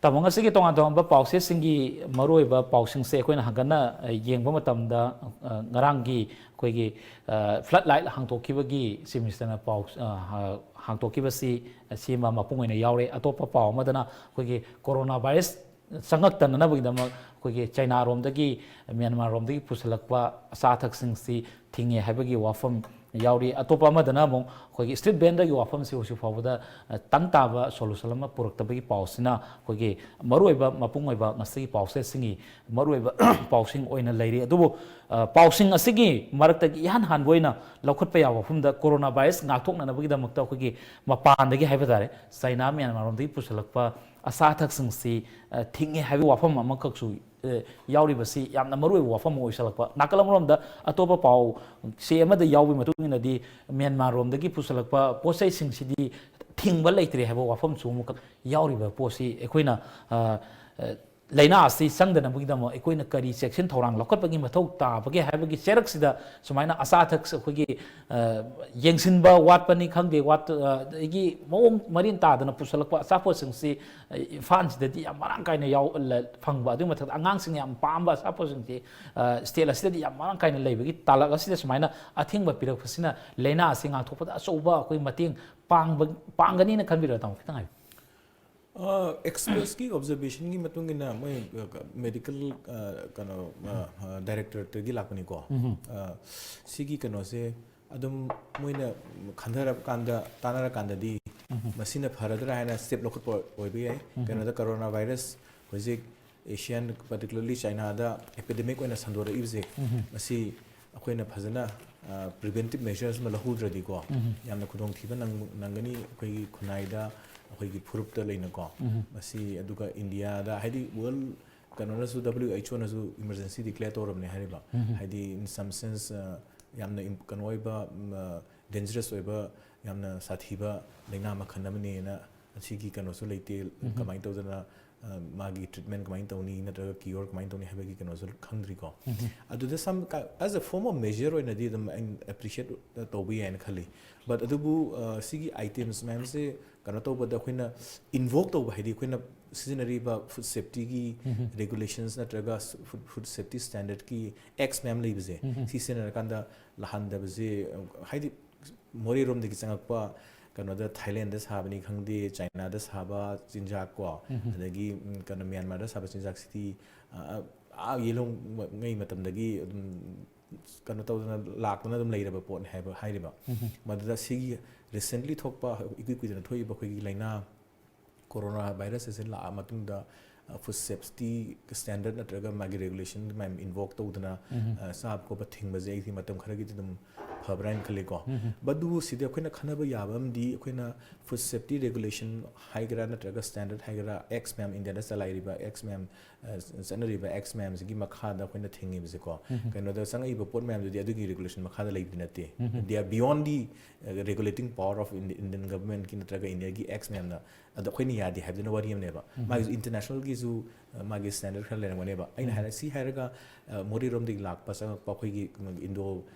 ꯇꯥꯃꯣ, ꯉꯁꯤꯒꯤ ꯇꯣꯉꯥꯟ ꯇꯣꯉꯥꯟꯕ ꯄꯥꯎꯆꯦꯁꯤꯡꯒꯤ ꯃꯔꯨꯑꯣꯏꯕ ꯄꯥꯎꯁꯤꯡꯁꯦ ꯑꯩꯈꯣꯏꯅ ꯍꯪꯒꯠꯅ, ꯑ, ꯌꯦꯡꯕ ꯃꯇꯝꯗ, ꯑ, ꯉꯔꯥꯡꯒꯤ ꯑꯩꯈꯣꯏꯒꯤ, ꯑ, flood light ꯍꯥꯡꯗꯣꯛꯈꯤꯕꯒꯤ Chief Minister ꯅ ꯄꯥꯎ, ꯑ, ꯍꯥ-, ꯍꯥꯡꯗꯣꯛꯈꯤꯕꯁꯤ, ꯑ, ꯁꯤꯃ ꯃꯄꯨꯡ ꯑꯣꯏꯅ ꯌꯥꯎꯔꯦ꯫ ꯑꯇꯣꯞꯄ ꯄꯥꯎ ꯑꯃꯗꯅ ꯑꯩꯈꯣꯏꯒꯤ corona virus ꯆꯪꯉꯛꯇꯅꯅꯕꯒꯤꯗꯃꯛ ꯑꯩꯈꯣꯏꯒꯤ ꯆꯩꯅꯥꯔꯣꯝꯗꯒꯤ, ꯃ꯭ꯌꯥꯟꯃꯥꯔꯔꯣꯝꯗꯒꯤ ꯄꯨꯁꯤꯜꯂꯛꯄ ꯑꯆꯥ ꯑꯊꯛꯁꯤꯡꯁꯤ ꯊꯤꯡꯉꯦ ꯍꯥꯏꯕꯒꯤ ꯋꯥꯐꯝ ꯌꯥꯎꯔꯤ꯫ ꯑꯇꯣꯞꯄ ꯑꯃꯗꯅ ꯑꯃꯨꯛ ꯑꯩꯈꯣꯏꯒꯤ street vendor ꯒꯤ ꯋꯥꯐꯝꯁꯤ ꯍꯧꯖꯤꯛ ꯐꯥꯎꯕꯗ, ꯑ, ꯇꯪ ꯇꯥꯕ solution ꯑꯃ ꯄꯨꯔꯛꯇꯕꯒꯤ ꯄꯥꯎꯁꯤꯅ ꯑꯩꯈꯣꯏꯒꯤ ꯃꯔꯨꯑꯣꯏꯕ, ꯃꯄꯨꯡ ꯑꯣꯏꯕ ꯉꯁꯤꯒꯤ ꯄꯥꯎꯆꯦꯁꯤꯡꯒꯤ ꯃꯔꯨꯑꯣꯏꯕ ꯄꯥꯎꯁꯤꯡ ꯑꯣꯏꯅ ꯂꯩꯔꯤ꯫ ꯑꯗꯨꯕꯨ, ꯑ, ꯄꯥꯎꯁꯤꯡ ꯑꯁꯤꯒꯤ ꯃꯔꯛꯇꯒꯤ ꯏꯍꯥꯟ ꯍꯥꯟꯕ ꯑꯣꯏꯅ ꯂꯧꯈꯠꯄ ꯌꯥꯕ ꯋꯥꯐꯝꯗ corona virus ꯉꯥꯛꯊꯣꯛꯅꯅꯕꯒꯤꯗꯃꯛꯇ ꯑꯩꯈꯣꯏꯒꯤ ꯃꯄꯥꯟꯗꯒꯤ ꯍꯥꯏꯕ ꯇꯥꯔꯦ, ꯆꯩꯅꯥ, ꯃ꯭ꯌꯥꯟꯃꯥꯔꯔꯣꯝꯗꯒꯤ ꯄꯨꯁꯤꯜꯂꯛꯄ ꯑꯆꯥ ꯑꯊꯛꯁꯤꯡꯁꯤ, ꯑ, ꯊꯤꯡꯉꯦ ꯍꯥꯏꯕ ꯋꯥꯐꯝ ꯑꯃꯈꯛꯁꯨ, ꯑ, ꯌꯥꯎꯔꯤꯕꯁꯤ ꯌꯥꯝꯅ ꯃꯔꯨꯑꯣꯏꯕ ꯋꯥꯐꯝ ꯑꯃ ꯑꯣꯏꯁꯜꯂꯛꯄ꯫ ꯅꯥꯀꯜ ꯑꯃꯔꯣꯝꯗ ꯑꯇꯣꯞꯄ ꯄꯥꯎ ꯆꯦ ꯑꯃꯗ ꯌꯥꯎꯕꯒꯤ ꯃꯇꯨꯡ ꯏꯟꯅꯗꯤ ꯃ꯭ꯌꯥꯟꯃꯥꯔꯔꯣꯝꯗꯒꯤ ꯄꯨꯁꯤꯜꯂꯛꯄ ꯄꯣꯠ ꯆꯩꯁꯤꯡꯁꯤꯗꯤ ꯊꯤꯡꯕ ꯂꯩꯇ꯭ꯔꯦ ꯍꯥꯏꯕ ꯋꯥꯐꯝꯁꯨ ꯑꯃꯈꯛ ꯌꯥꯎꯔꯤꯕ ꯄꯣꯠꯁꯤ ꯑꯩꯈꯣꯏꯅ, ꯑ, ꯑ, ꯂꯥꯏꯅꯥ ꯑꯁꯤ ꯆꯪꯗꯅꯕꯒꯤꯗꯃꯛ ꯑꯩꯈꯣꯏꯅ ꯀꯔꯤ ꯆꯦꯛꯁꯤꯟ ꯊꯧꯔꯥꯡ ꯂꯧꯈꯠꯄꯒꯤ ꯃꯊꯧ ꯇꯥꯕꯒꯦ ꯍꯥꯏꯕꯒꯤ ꯆꯩꯔꯛꯁꯤꯗ ꯁꯨꯃꯥꯏꯅ ꯑꯆꯥ ꯑꯊꯛ ꯑꯩꯈꯣꯏꯒꯤ, ꯑ, ꯌꯦꯡꯁꯤꯟꯕ ꯋꯥꯠꯄꯅꯤ ꯈꯪꯗꯦ, ꯋꯥꯠ-, ꯑ, ꯑꯗꯒꯤ ꯃꯑꯣꯡ ꯃꯔꯤꯟ ꯇꯥꯗꯅ ꯄꯨꯁꯜꯂꯛꯄ ꯑꯆꯥꯄꯣꯠꯁꯤꯡꯁꯤ, ꯑ, ꯏꯝꯐꯥꯜꯁꯤꯗꯗꯤ ꯌꯥꯝ ꯃꯔꯥꯡ ꯀꯥꯏꯅ ꯌꯥꯎ-, ꯂ-, ꯐꯪꯕ, ꯑꯗꯨꯒꯤ ꯃꯊꯛꯇ ꯑꯉꯥꯡꯁꯤꯡꯅ ꯌꯥꯝ ꯄꯥꯝꯕ ꯑꯆꯥꯄꯣꯠꯁꯤꯡꯁꯤ, ꯑ, state ꯑꯁꯤꯗꯗꯤ ꯌꯥꯝ ꯃꯔꯥꯡ ꯀꯥꯏꯅ ꯂꯩꯕꯒꯤ ꯇꯥꯂꯛ ꯑꯁꯤꯗ ꯁꯨꯃꯥꯏꯅ ꯑꯊꯤꯡꯕ ꯄꯤꯔꯛꯄꯁꯤꯅ ꯂꯥꯏꯅꯥ ꯑꯁꯤ ꯉꯥꯛꯊꯣꯛꯄꯗ ꯑꯆꯧꯕ ꯑꯩꯈꯣꯏ ꯃꯇꯦꯡ ꯄꯥꯡꯕ, ꯄꯥꯡꯒꯅꯤꯅ ꯈꯟꯕꯤꯔꯣ, ꯇꯥꯃꯣ? ꯈꯤꯇꯪ ꯍꯥꯏꯕꯤꯌꯨ꯫ ꯑ, Express ꯀꯤ observation ꯒꯤ ꯃꯇꯨꯡ ꯏꯟꯅ ꯃꯣꯏ, ꯑ, medical, ꯑ, ꯀꯩꯅꯣ, ꯑ, ꯑ, director ꯗꯒꯤ ꯂꯥꯛꯄꯅꯤꯀꯣ꯫ ꯑ, ꯁꯤꯒꯤ ꯀꯩꯅꯣꯁꯦ ꯑꯗꯨꯝ ꯃꯣꯏꯅ ꯈꯟꯊꯔꯀꯥꯟꯗ, ꯇꯥꯟꯅꯔꯀꯥꯟꯗꯗꯤ, ꯃꯁꯤꯅ ꯐꯔꯗ꯭ꯔꯥ ꯍꯥꯏꯅ ꯁ꯭ꯇꯦꯞ ꯂꯧꯈꯠꯄ ꯑꯣꯏꯕ ꯌꯥꯏ꯫ ꯀꯩꯅꯣꯗ ꯀꯣꯔꯣꯅꯥ ꯚꯥꯏꯔꯁ ꯍꯧꯖꯤꯛ ꯑꯦꯁꯤꯌꯥꯟ, particularly ꯆꯥꯏꯅꯥꯗ epidemic ꯑꯣꯏꯅ ꯁꯟꯗꯣꯔꯛꯏꯕꯁꯦ, ꯃꯁꯤ ꯑꯩꯈꯣꯏꯅ ꯐꯖꯅ preventive measures ꯑꯃ ꯂꯧꯍꯧꯗ꯭ꯔꯗꯤꯀꯣ, ꯌꯥꯝꯅ ꯈꯨꯗꯣꯡꯊꯤꯕ ꯅꯪ-, ꯅꯪꯒꯅꯤ ꯑꯩꯈꯣꯏꯒꯤ ꯈꯨꯟꯅꯥꯏꯗ, ꯑꯩꯈꯣꯏꯒꯤ ꯐꯨꯔꯨꯞꯇ ꯂꯩꯅꯀꯣ꯫ ꯃꯁꯤ ꯑꯗꯨꯒ ꯏꯟꯗꯤꯌꯥꯗ, ꯍꯥꯏꯗꯤ ꯋꯥꯔꯜ ꯀꯩꯅꯣꯅꯁꯨ, W H O ꯅꯁꯨ emergency declare ꯇꯧꯔꯕꯅꯦ ꯍꯥꯏꯔꯤꯕ꯫ ꯍꯥꯏꯗꯤ in some sense, ꯑ, ꯌꯥꯝꯅ ꯏꯝ-, ꯀꯩꯅꯣ ꯑꯣꯏꯕ, ꯎꯝ, ꯑ, dangerous ꯑꯣꯏꯕ, ꯌꯥꯝꯅ ꯁꯥꯊꯤꯕ ꯂꯥꯏꯅꯥ ꯃꯈꯜ ꯑꯃꯅꯦꯅ ꯑꯁꯤꯒꯤ ꯀꯩꯅꯣꯁꯨ ꯂꯩꯇꯦ꯫ ꯀꯃꯥꯏꯅ ꯇꯧꯗꯅ, ꯑ, ꯃꯥꯒꯤ treatment ꯀꯃꯥꯏꯅ ꯇꯧꯅꯤ ꯅꯠꯇ꯭ꯔꯒ cure ꯀꯃꯥꯏꯅ ꯇꯧꯅꯤ ꯍꯥꯏꯕꯒꯤ ꯀꯩꯅꯣꯁꯨ ꯈꯪꯗ꯭ꯔꯤꯀꯣ꯫ ꯑꯗꯨꯗ some ꯀ-, as a form of measure ꯑꯣꯏꯅꯗꯤ ꯑꯗꯨꯝ ꯑꯩꯅ appreciate ꯇꯧꯕ ꯌꯥꯏꯅ ꯈꯜꯂꯤ꯫ But ꯑꯗꯨꯕꯨ, ꯑ, ꯁꯤꯒꯤ items ꯃꯌꯥꯝꯁꯦ ꯀꯩꯅꯣ ꯇꯧꯕꯗ ꯑꯩꯈꯣꯏꯅ invoke ꯇꯧꯕ ꯍꯥꯏꯗꯤ ꯑꯩꯈꯣꯏꯅ ꯁꯤꯖꯤꯟꯅꯔꯤꯕ food safetyꯒꯤ regulations ꯅꯠꯇ꯭ꯔꯒ food, food safety standardꯀꯤ acts ꯃꯌꯥꯝ ꯂꯩꯕꯁꯦ, ꯁꯤ ꯁꯤꯖꯤꯟꯅꯔꯀꯥꯟꯗ ꯂꯥꯛꯍꯟꯗꯕꯁꯦ, ꯍꯥꯏꯗꯤ ꯃꯣꯔꯦꯔꯣꯝꯗꯒꯤ ꯆꯪꯉꯛꯄ ꯀꯩꯅꯣꯗ ꯊꯥꯏꯂꯦꯟꯗ ꯁꯥꯕꯅꯤ ꯈꯪꯗꯦ, ꯆꯥꯏꯅꯥꯗ ꯁꯥꯕ ꯆꯤꯟꯖꯥꯛ ꯀꯣ, ꯑꯗꯒꯤ, ꯎꯝ, ꯀꯩꯅꯣ ꯃ꯭ꯌꯥꯟꯃꯥꯔꯗ ꯁꯥꯕ ꯆꯤꯟꯖꯥꯛꯁꯤꯗꯤ, ꯑ, ꯑ, ꯑꯥ ꯌꯦꯜꯍꯧꯉꯩ ꯃꯇꯝꯗꯒꯤ ꯑꯗꯨꯝ ꯀꯩꯅꯣ ꯇꯧꯗꯅ ꯂꯥꯛꯇꯨꯅ ꯑꯗꯨꯝ ꯂꯩꯔꯕ ꯄꯣꯠꯅꯤ ꯍꯥꯏꯕ ꯍꯥꯏꯔꯤꯕ꯫ ꯃꯗꯨꯗ ꯁꯤꯒꯤ recently ꯊꯣꯛꯄ, ꯏꯀꯨꯏ ꯀꯨꯏꯗꯅ ꯊꯣꯛꯏꯕ ꯑꯩꯈꯣꯏꯒꯤ ꯂꯥꯏꯅꯥ corona virus ꯑꯁꯤ ꯂꯥꯛꯑ ꯃꯇꯨꯡꯗ, ꯑ, food safety standard ꯅꯠꯇ꯭ꯔꯒ ꯃꯥꯒꯤ regulation ꯃꯌꯥꯝ invoke ꯇꯧꯗꯅ, ꯑ, ꯆꯥꯕ ꯈꯣꯠꯄ ꯊꯤꯡꯕꯁꯦ ꯑꯩꯗꯤ ꯃꯇꯝ ꯈꯔꯒꯤꯗꯤ ꯑꯗꯨꯝ ꯐꯕ꯭ꯔꯥ ꯍꯥꯏꯅ ꯈꯜꯂꯤꯀꯣ꯫ But ꯑꯗꯨꯕꯨ ꯁꯤꯗ ꯑꯩꯈꯣꯏꯅ ꯈꯟꯅꯕ ꯌꯥꯕ ꯑꯃꯗꯤ ꯑꯩꯈꯣꯏꯅ food safety regulation ꯍꯥꯏꯒꯦꯔꯥ ꯅꯠꯇ꯭ꯔꯒ standard ꯍꯥꯏꯒꯦꯔꯥ, acts ꯃꯌꯥꯝ ꯏꯟꯗꯤꯌꯥꯗ ꯆꯂꯥꯏꯔꯤꯕ acts ꯃꯌꯥꯝ, ꯑ, ꯆꯠꯅꯔꯤꯕ acts ꯃꯌꯥꯝꯁꯤꯒꯤ ꯃꯈꯥꯗ ꯑꯩꯈꯣꯏꯅ ꯊꯤꯡꯉꯤꯕꯁꯦꯀꯣ, ꯀꯩꯅꯣꯗ ꯆꯪꯉꯛꯏꯕ ꯄꯣꯠ ꯃꯌꯥꯝꯗꯨꯗꯤ ꯑꯗꯨꯒꯤ regulation ꯃꯈꯥꯗ ꯂꯩꯕꯗꯤ ꯅꯠꯇꯦ꯫ They are beyond the, uh, regulating power of Indi-, Indian governmentꯀꯤ ꯅꯠꯇ꯭ꯔꯒ ꯏꯟꯗꯤꯌꯥꯒꯤ acts ꯃꯌꯥꯝꯅ꯫ ꯑꯗꯣ ꯑꯩꯈꯣꯏꯅ ꯌꯥꯗꯦ ꯍꯥꯏꯕꯗꯨꯅ ꯋꯥꯔꯤ ꯑꯃꯅꯦꯕ꯫ ꯃꯥꯒꯤꯁꯨ internationalꯒꯤꯁꯨ, ꯑ, ꯃꯥꯒꯤ standard ꯈꯔ ꯂꯩꯔꯝꯒꯅꯦꯕ꯫ ꯑꯩꯅ ꯍꯥꯏꯔ-, ꯁꯤ ꯍꯥꯏꯔꯒ, ꯑ, ꯃꯣꯔꯦꯔꯣꯝꯗꯒꯤ ꯂꯥꯛꯄ, ꯆꯪꯉꯛꯄ ꯑꯩꯈꯣꯏꯒꯤ Indo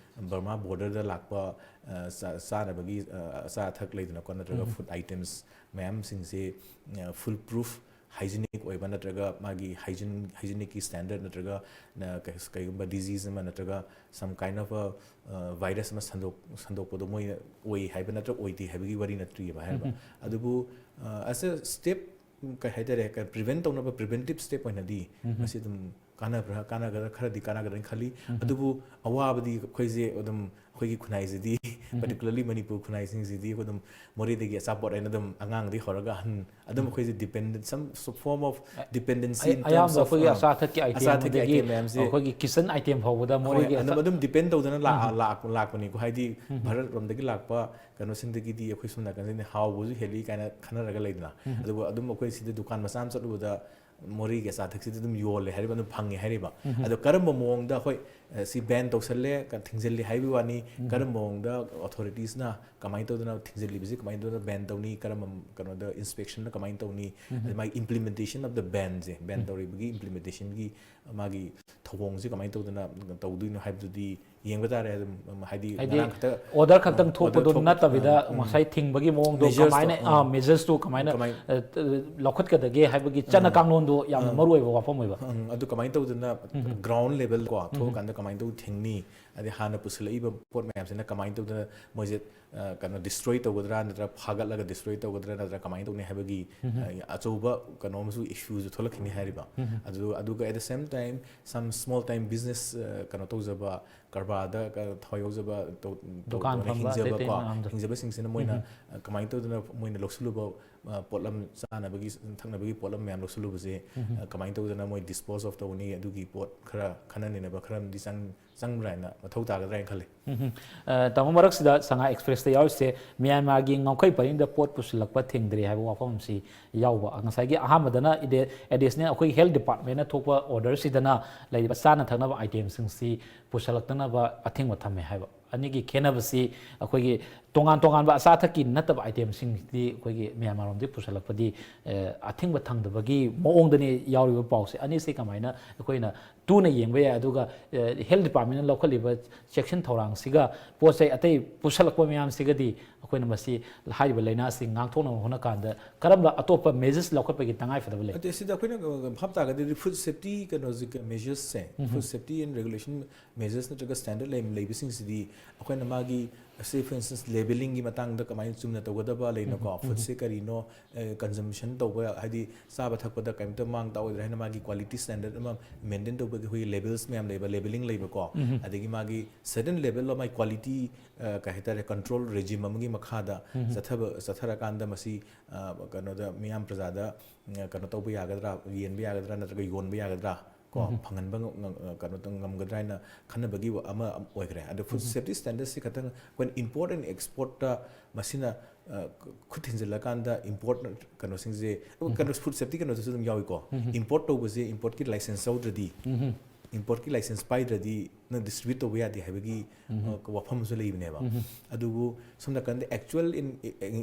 Burma borderꯗ ꯂꯥꯛꯄ, ꯑ, ꯆꯥ-, ꯆꯥꯅꯕꯒꯤ, ꯑ, ꯑꯆꯥ ꯑꯊꯛ ꯂꯩꯗꯅꯀꯣ, ꯅꯠꯇ꯭ꯔꯒ food items ꯃꯌꯥꯝꯁꯤꯡꯁꯦ, ꯑ, fool proof hygienic ꯑꯣꯏꯕ ꯅꯠꯇ꯭ꯔꯒ ꯃꯥꯒꯤ hygiene, hygienicꯀꯤ standard ꯅꯠꯇ꯭ꯔꯒ ꯅ-, ꯀꯩ-, ꯀꯩꯒꯨꯝꯕ disease ꯑꯃ ꯅꯠꯇ꯭ꯔꯒ some kind of a, ꯑ, virus ꯑꯃ ꯁꯟꯗꯣꯛ-, ꯁꯟꯗꯣꯛꯄꯗꯣ ꯃꯣꯏꯅ ꯑꯣꯏ ꯍꯥꯏꯕ ꯅꯠꯇ꯭ꯔꯒ ꯑꯣꯏꯗꯦ ꯍꯥꯏꯕꯒꯤ ꯋꯥꯔꯤ ꯅꯠꯇ꯭ꯔꯤꯕ ꯍꯥꯏꯔꯤꯕ꯫ ꯑꯗꯨꯕꯨ, ꯑ, as a step, ꯀꯩ ꯍꯥꯏꯇꯥꯔꯦ, ꯀ-, prevent ꯇꯧꯅꯕ preventive step ꯑꯣꯏꯅꯗꯤ ꯃꯁꯤ ꯑꯗꯨꯝ ꯀꯥꯟꯅꯕ꯭ꯔꯥ, ꯀꯥꯟꯅꯒꯗ꯭ꯔꯥ, ꯈꯔꯗꯤ ꯀꯥꯟꯅꯒꯗ꯭ꯔꯥꯅ ꯈꯜꯂꯤ꯫ ꯑꯗꯨꯕꯨ ꯑꯋꯥꯕꯗꯤ ꯑꯩꯈꯣꯏꯁꯦ ꯑꯗꯨꯝ ꯑꯩꯈꯣꯏꯒꯤ ꯈꯨꯟꯅꯥꯏꯁꯤꯗꯤ, particularly ꯃꯅꯤꯄꯨꯔ ꯈꯨꯟꯅꯥꯏꯁꯤꯡꯁꯤꯗꯤ ꯑꯩꯈꯣꯏ ꯑꯗꯨꯝ ꯃꯣꯔꯦꯗꯒꯤ ꯑꯆꯥꯄꯣꯠ ꯍꯥꯏꯅ ꯑꯗꯨꯝ ꯑꯉꯥꯡꯗꯒꯤ ꯍꯧꯔꯒ ꯑꯍꯟ ꯑꯗꯨꯝ ꯑꯩꯈꯣꯏꯁꯦ dependent, some form of dependency in terms of, ꯑꯌꯥꯝꯕ ꯑꯩꯈꯣꯏꯒꯤ ꯑꯆꯥ ꯑꯊꯛꯀꯤ item, ꯑꯆꯥ ꯑꯊꯛꯀꯤ ꯑꯗꯒꯤ item ꯃꯌꯥꯝꯁꯦ ꯑꯩꯈꯣꯏꯒꯤ kitchen item ꯐꯥꯎꯕꯗ ꯍꯣꯏ, ꯃꯣꯔꯦꯒꯤ ꯑꯗꯨꯝ ꯑꯗꯨꯝ depend ꯇꯧꯗꯅ ꯂꯥꯛ- ꯂꯥꯛ- ꯂꯥꯛꯄꯅꯤꯀꯣ꯫ ꯍꯥꯏꯗꯤ ꯚꯥꯔꯠ ꯔꯣꯝꯗꯒꯤ ꯂꯥꯛꯄ ꯀꯩꯅꯣꯁꯤꯡꯗꯒꯤꯗꯤ ꯑꯩꯈꯣꯏ ꯁꯣꯝ ꯅꯥꯀꯟꯁꯤꯅ ꯍꯥꯎꯕꯁꯨ ꯍꯦꯜꯂꯤ ꯀꯥꯏꯅ ꯈꯟꯅꯔꯒ ꯂꯩꯗꯅ꯫ ꯑꯗꯨꯒ ꯑꯗꯨꯝ ꯑꯩꯈꯣꯏ ꯁꯤꯗ ꯗꯨꯀꯥꯟ ꯃꯆꯥ ꯑꯃ ꯆꯠꯂꯨꯕꯗ ꯃꯣꯔꯦꯒꯤ ꯑꯆꯥ ꯑꯊꯛꯁꯤꯗꯤ ꯑꯗꯨꯝ ꯌꯣꯜꯂꯦ ꯍꯥꯏꯔꯤꯕ, ꯑꯗꯨꯝ ꯐꯪꯉꯦ ꯍꯥꯏꯔꯤꯕ꯫ ꯑꯗꯣ ꯀꯔꯝꯕ ꯃꯑꯣꯡꯗ ꯑꯩꯈꯣꯏ, ꯑ, ꯁꯤ ban ꯇꯧꯁꯜꯂꯦ, ꯀ-, ꯊꯤꯡꯖꯤꯜꯂꯤ ꯍꯥꯏꯕꯒꯤ ꯋꯥꯅꯤ, ꯀꯔꯝꯕ ꯃꯑꯣꯡꯗ authorities ꯅ ꯀꯃꯥꯏꯅ ꯇꯧꯗꯅ ꯊꯤꯡꯖꯤꯜꯂꯤꯕꯁꯤ, ꯀꯃꯥꯏꯅ ꯇꯧꯗꯅ ban ꯇꯧꯅꯤ, ꯀꯔꯝꯕ ꯀꯩꯅꯣꯗ inspection ꯅ ꯀꯃꯥꯏꯅ ꯇꯧꯅꯤ, ꯑꯗꯩ ꯃꯥꯒꯤ implementation of the ban say, ban ꯇꯧꯔꯤꯕꯒꯤ implementation ꯒꯤ ꯃꯥꯒꯤ ꯊꯧꯑꯣꯡꯁꯦ ꯀꯃꯥꯏꯅ ꯇꯧꯗꯅ ꯇꯧꯗꯣꯏꯅꯣ ꯍꯥꯏꯕꯗꯨꯗꯤ ꯌꯦꯡꯕ ꯇꯥꯔꯦ꯫ ꯑꯗꯨꯝ ꯍꯥꯏꯗꯤ ꯍꯥꯏꯗꯤ ꯉꯔꯥꯡ ꯈꯛꯇ order ꯈꯛꯇꯪ order ꯊꯣꯛꯄꯗꯨ ꯊꯣꯛꯄ, ꯅꯠꯇꯕꯤꯗ, ꯎꯝ, ꯉꯁꯥꯏ ꯊꯤꯡꯕꯒꯤ ꯃꯑꯣꯡꯗꯣ measures ꯇꯣ, ꯀꯃꯥꯏꯅ, ꯑꯥ, ꯎꯝ, measures ꯇꯨ ꯀꯃꯥꯏꯅ, ꯀꯃꯥꯏ-, ꯑ, ꯂꯧꯈꯠꯀꯗꯒꯦ ꯍꯥꯏꯕꯒꯤ ꯆꯠꯅ ꯀꯥꯡꯂꯣꯟꯗꯣ ꯌꯥꯝꯅ ꯎꯝ, ꯃꯔꯨ ꯑꯣꯏꯕ ꯋꯥꯐꯝ ꯑꯣꯏꯕ꯫ ꯎꯝ, ꯑꯗꯨ ꯀꯃꯥꯏꯅ ꯇꯧꯗꯅ ground level ꯀꯣ ꯊꯣꯛꯑꯀꯥꯟꯗ ꯀꯃꯥꯏꯅ ꯇꯧ ꯊꯤꯡꯅꯤ? ꯑꯗꯩ ꯍꯥꯟꯅ ꯄꯨꯁꯤꯜꯂꯛꯏꯕ ꯄꯣꯠ ꯃꯌꯥꯝꯁꯤꯅ ꯀꯃꯥꯏꯅ ꯇꯧꯗꯅ ꯃꯣꯏꯁꯦ, ꯑ, ꯀꯩꯅꯣ, destroy ꯇꯧꯒꯗ꯭ꯔꯥ, ꯅꯠꯇ꯭ꯔꯒ ꯐꯥꯒꯠꯂꯒ destroy ꯇꯧꯒꯗ꯭ꯔꯥ, ꯅꯠꯇ꯭ꯔꯒ ꯀꯃꯥꯏꯅ ꯇꯧꯅꯤ ꯍꯥꯏꯕꯒꯤ, ꯑ, ꯑꯆꯧꯕ ꯀꯩꯅꯣ ꯑꯃꯁꯨ issue ꯁꯨ ꯊꯣꯛꯂꯛꯈꯤꯅꯤ ꯍꯥꯏꯔꯤꯕ꯫ ꯑꯗꯨ, ꯑꯗꯨꯒ at the same time some small time business, ꯑ, ꯀꯩꯅꯣ ꯇꯧꯖꯕ, ꯀꯔꯕꯥꯔꯗ ꯀ-, ꯊꯋꯥꯏ ꯌꯥꯎꯖꯕ ꯇꯧ-, ꯇꯧ-, ꯗꯨꯀꯥꯟ ꯇꯧꯅ ꯐꯝꯕ, ꯑꯇꯩ ꯍꯤꯡꯖꯕ ꯑꯇꯩ ꯀꯣ, ꯃꯌꯥꯝꯗꯣ꯫ ꯍꯤꯡꯖꯕꯁꯤꯡꯁꯤꯅ ꯃꯣꯏꯅ, ꯑ, ꯀꯃꯥꯏꯅ ꯇꯧꯗꯅ ꯃꯣꯏꯅ ꯂꯧꯁꯤꯜꯂꯨꯕ, ꯑ, ꯄꯣꯠꯂꯝ, ꯆꯥꯅꯕꯒꯤ, ꯊꯛꯅꯕꯒꯤ ꯄꯣꯠꯂꯝ ꯃꯌꯥꯝ ꯂꯧꯁꯤꯜꯂꯨꯕꯁꯦ, ꯑ, ꯀꯃꯥꯏꯅ ꯇꯧꯗꯅ ꯃꯣꯏ dispose of ꯇꯧꯅꯤ? ꯑꯗꯨꯒꯤ ꯄꯣꯠ ꯈꯔ ꯈꯟꯅ ꯅꯩꯅꯕ ꯈꯔ ꯑꯃꯗꯤ ꯆꯪ-, ꯆꯪꯕ꯭ꯔꯥ ꯍꯥꯏꯅ, ꯃꯊꯧ ꯇꯥꯒꯗ꯭ꯔꯥ ꯍꯥꯏꯅ ꯈꯜꯂꯤ꯫ ꯎꯝ, ꯎꯝ꯫ ꯑ, ꯇꯥꯃꯣ, ꯃꯔꯛꯁꯤꯗ ꯁꯉꯥꯏ ꯑꯦꯛꯁꯄ꯭ꯔꯦꯁꯇ ꯌꯥꯎꯔꯤꯁꯦ ꯃ꯭ꯌꯥꯟꯃꯥꯔꯒꯤ ꯉꯝꯈꯩ ꯄꯔꯤꯡꯗ ꯄꯣꯠ ꯄꯨꯁꯤꯜꯂꯛꯄ ꯊꯤꯡꯗ꯭ꯔꯤ ꯍꯥꯏꯕ ꯋꯥꯐꯝ ꯑꯁꯤ ꯌꯥꯎꯕ꯫ ꯉꯁꯥꯏꯒꯤ ꯑꯍꯥꯟꯕꯗꯅ ꯑꯦꯗꯤ-, additional ꯑꯩꯈꯣꯏꯒꯤ health department ꯅ ꯊꯣꯛꯄ order ꯁꯤꯗꯅ ꯂꯩꯔꯤꯕ ꯆꯥꯅ ꯊꯛꯅꯕ item ꯁꯤꯡꯁꯤ ꯄꯨꯁꯤꯜꯂꯛꯇꯅꯕ ꯑꯊꯤꯡꯕ ꯊꯝꯃꯦ ꯍꯥꯏꯕ꯫ ꯑꯅꯤꯒꯤ ꯈꯦꯠꯅꯕꯁꯤ ꯑꯩꯈꯣꯏꯒꯤ ꯇꯣꯉꯥꯟ ꯇꯣꯉꯥꯟꯕ ꯑꯆꯥ ꯑꯊꯛꯀꯤ ꯅꯠꯇꯕ item ꯁꯤꯡꯁꯤꯗꯤ ꯑꯩꯈꯣꯏꯒꯤ ꯃ꯭ꯌꯥꯟꯃꯥꯔ ꯂꯣꯝꯗꯒꯤ ꯄꯨꯁꯤꯜꯂꯛꯄꯗꯤ, ꯑ, ꯑꯊꯤꯡꯕ ꯊꯝꯗꯕꯒꯤ ꯃꯑꯣꯡꯗꯅꯤ ꯌꯥꯎꯔꯤꯕ ꯄꯥꯎꯁꯦ꯫ ꯑꯅꯤꯁꯤ ꯀꯃꯥꯏꯅ ꯑꯩꯈꯣꯏꯅ ꯇꯨꯅ ꯌꯦꯡꯕ ꯌꯥꯏ? ꯑꯗꯨꯒ, ꯑ, health department ꯅ ꯂꯧꯈꯠꯂꯤꯕ ꯆꯦꯛꯁꯤꯟ ꯊꯧꯔꯥꯡꯁꯤꯒ ꯄꯣꯠ ꯆꯩ ꯑꯇꯩ ꯄꯨꯁꯜꯂꯛꯄ ꯃꯌꯥꯝꯁꯤꯒꯗꯤ ꯑꯩꯈꯣꯏꯅ ꯃꯁꯤ ꯍꯥꯏꯔꯤꯕ ꯂꯥꯏꯅꯥꯁꯤ ꯉꯥꯛꯊꯣꯛꯅꯕ ꯍꯣꯠꯅ ꯀꯥꯟꯗ ꯀꯔꯝꯕ ꯑꯇꯣꯞꯄ measures ꯂꯧꯈꯠꯄꯒꯤ ꯇꯉꯥꯏ ꯐꯗꯕ ꯂꯩ? ꯑꯗꯩ ꯁꯤꯗ ꯑꯩꯈꯣꯏꯅ, ꯑ, ꯚꯥꯞ ꯇꯥꯔꯒꯗꯤ food safety ꯀꯩꯅꯣꯁꯤ, measures say, food safety and regulation measures ꯅꯠꯇ꯭ꯔꯒ standard ꯂꯩ-, ꯂꯩꯕꯁꯤꯡꯁꯤꯗꯤ ꯑꯩꯈꯣꯏꯅ ꯃꯥꯒꯤ ꯑꯁꯤ, for instance, ꯂꯦꯕꯦꯂꯤꯡꯒꯤ ꯃꯇꯥꯡꯗ ꯀꯃꯥꯏꯅ ꯆꯨꯝꯅ ꯇꯧꯒꯗꯕ ꯂꯩꯅꯀꯣ? ꯐꯨꯗꯁꯦ ꯀꯔꯤꯅꯣ, ꯀꯟꯖꯝꯁꯟ ꯇꯧꯕ, ꯍꯥꯏꯗꯤ ꯆꯥꯕ ꯊꯛꯄꯗ ꯀꯔꯤꯝꯇ ꯃꯥꯡ ꯇꯥꯛꯑꯣꯏꯗ꯭ꯔꯥ ꯍꯥꯏꯅ ꯃꯥꯒꯤ ꯀ꯭ꯋꯥꯂꯤꯇꯤ ꯁ꯭ꯇꯦꯟꯗꯔꯗ ꯑꯃ ꯃꯦꯟꯇꯦꯟ ꯇꯧꯕꯒꯤ ꯑꯩꯈꯣꯏꯒꯤ ꯂꯦꯕꯦꯜꯁ ꯃꯌꯥꯝ ꯂꯩꯕ, ꯂꯦꯕꯦꯂꯤꯡ ꯂꯩꯕꯀꯣ? ꯑꯗꯒꯤ ꯃꯥꯒꯤ ꯁꯔꯇꯟ ꯂꯦꯕꯦꯜ ꯑꯣꯐ ꯃꯥꯏ ꯀ꯭ꯋꯥꯂꯤꯇꯤ, ꯀꯩ ꯍꯥꯏꯇꯥꯔꯦ, ꯀꯟꯇ꯭ꯔꯣꯜ ꯔꯦꯖꯤꯝ ꯑꯃꯒꯤ ꯃꯈꯥꯗ ꯆꯠꯊꯕ, ꯆꯠꯊꯔꯀꯥꯟꯗ ꯃꯁꯤ ꯀꯩꯅꯣꯗ, ꯃꯤꯌꯥꯝ ꯄ꯭ꯔꯖꯥꯗ ꯀꯩꯅꯣ ꯇꯧꯕ ꯌꯥꯒꯗ꯭ꯔꯥ, ꯌꯦꯟꯕ ꯌꯥꯒꯗ꯭ꯔꯥ, ꯅꯠꯇ꯭ꯔꯒ ꯌꯣꯟꯕ ꯌꯥꯒꯗ꯭ꯔꯥ ꯀꯣ, ꯐꯪꯍꯟꯕ ꯉꯝ-, ꯉꯝ-, ꯀꯩꯅꯣ ꯇꯧ-, ꯉꯝꯒꯗ꯭ꯔꯥ ꯍꯥꯏꯅ ꯈꯟꯅꯕꯒꯤ ꯑꯃ ꯑꯣꯏꯈ꯭ꯔꯦ꯫ ꯑꯗꯣ ꯐꯨꯗ ꯁꯦꯐꯇꯤ ꯁ꯭ꯇꯦꯟꯗꯔꯗꯁꯤ ꯈꯇꯪ ꯑꯩꯈꯣꯏꯅ ꯏꯝꯄꯣꯔꯠ ꯑꯦꯟ ꯑꯦꯛꯁꯄꯣꯔꯠꯇ ꯃꯁꯤꯅ, ꯑ, ꯈꯨꯠ ꯊꯤꯟꯖꯤꯜꯂꯀꯥꯟꯗ ꯏꯝꯄꯣꯔꯠ ꯀꯩꯅꯣꯁꯤꯡꯁꯦ, ꯀꯩꯅꯣ, ꯐꯨꯗ ꯁꯦꯐꯇꯤ ꯀꯩꯅꯣꯗꯁꯨ ꯑꯗꯨꯝ ꯌꯥꯎꯏꯀꯣ꯫ ꯏꯝꯄꯣꯔꯠ ꯇꯧꯕꯁꯦ, ꯏꯝꯄꯣꯔꯠꯀꯤ ꯂꯥꯏꯁꯦꯟꯁ ꯌꯥꯎꯗ꯭ꯔꯗꯤ, ꯏꯝꯄꯣꯔꯠꯀꯤ ꯂꯥꯏꯁꯦꯟꯁ ꯄꯥꯏꯗ꯭ꯔꯗꯤ ꯅꯪ ꯗꯤꯁꯇ꯭ꯔꯤꯕ꯭ꯌꯨꯠ ꯇꯧꯕ ꯌꯥꯗꯦ ꯍꯥꯏꯕꯒꯤ, ꯑ, ꯋꯥꯐꯝ ꯑꯃꯁꯨ ꯂꯩꯕꯅꯦꯕ꯫ ꯑꯗꯨꯕꯨ ꯁꯣꯝ ꯅꯥꯀꯟꯗ ꯑꯦꯛꯆꯨꯋꯦꯜ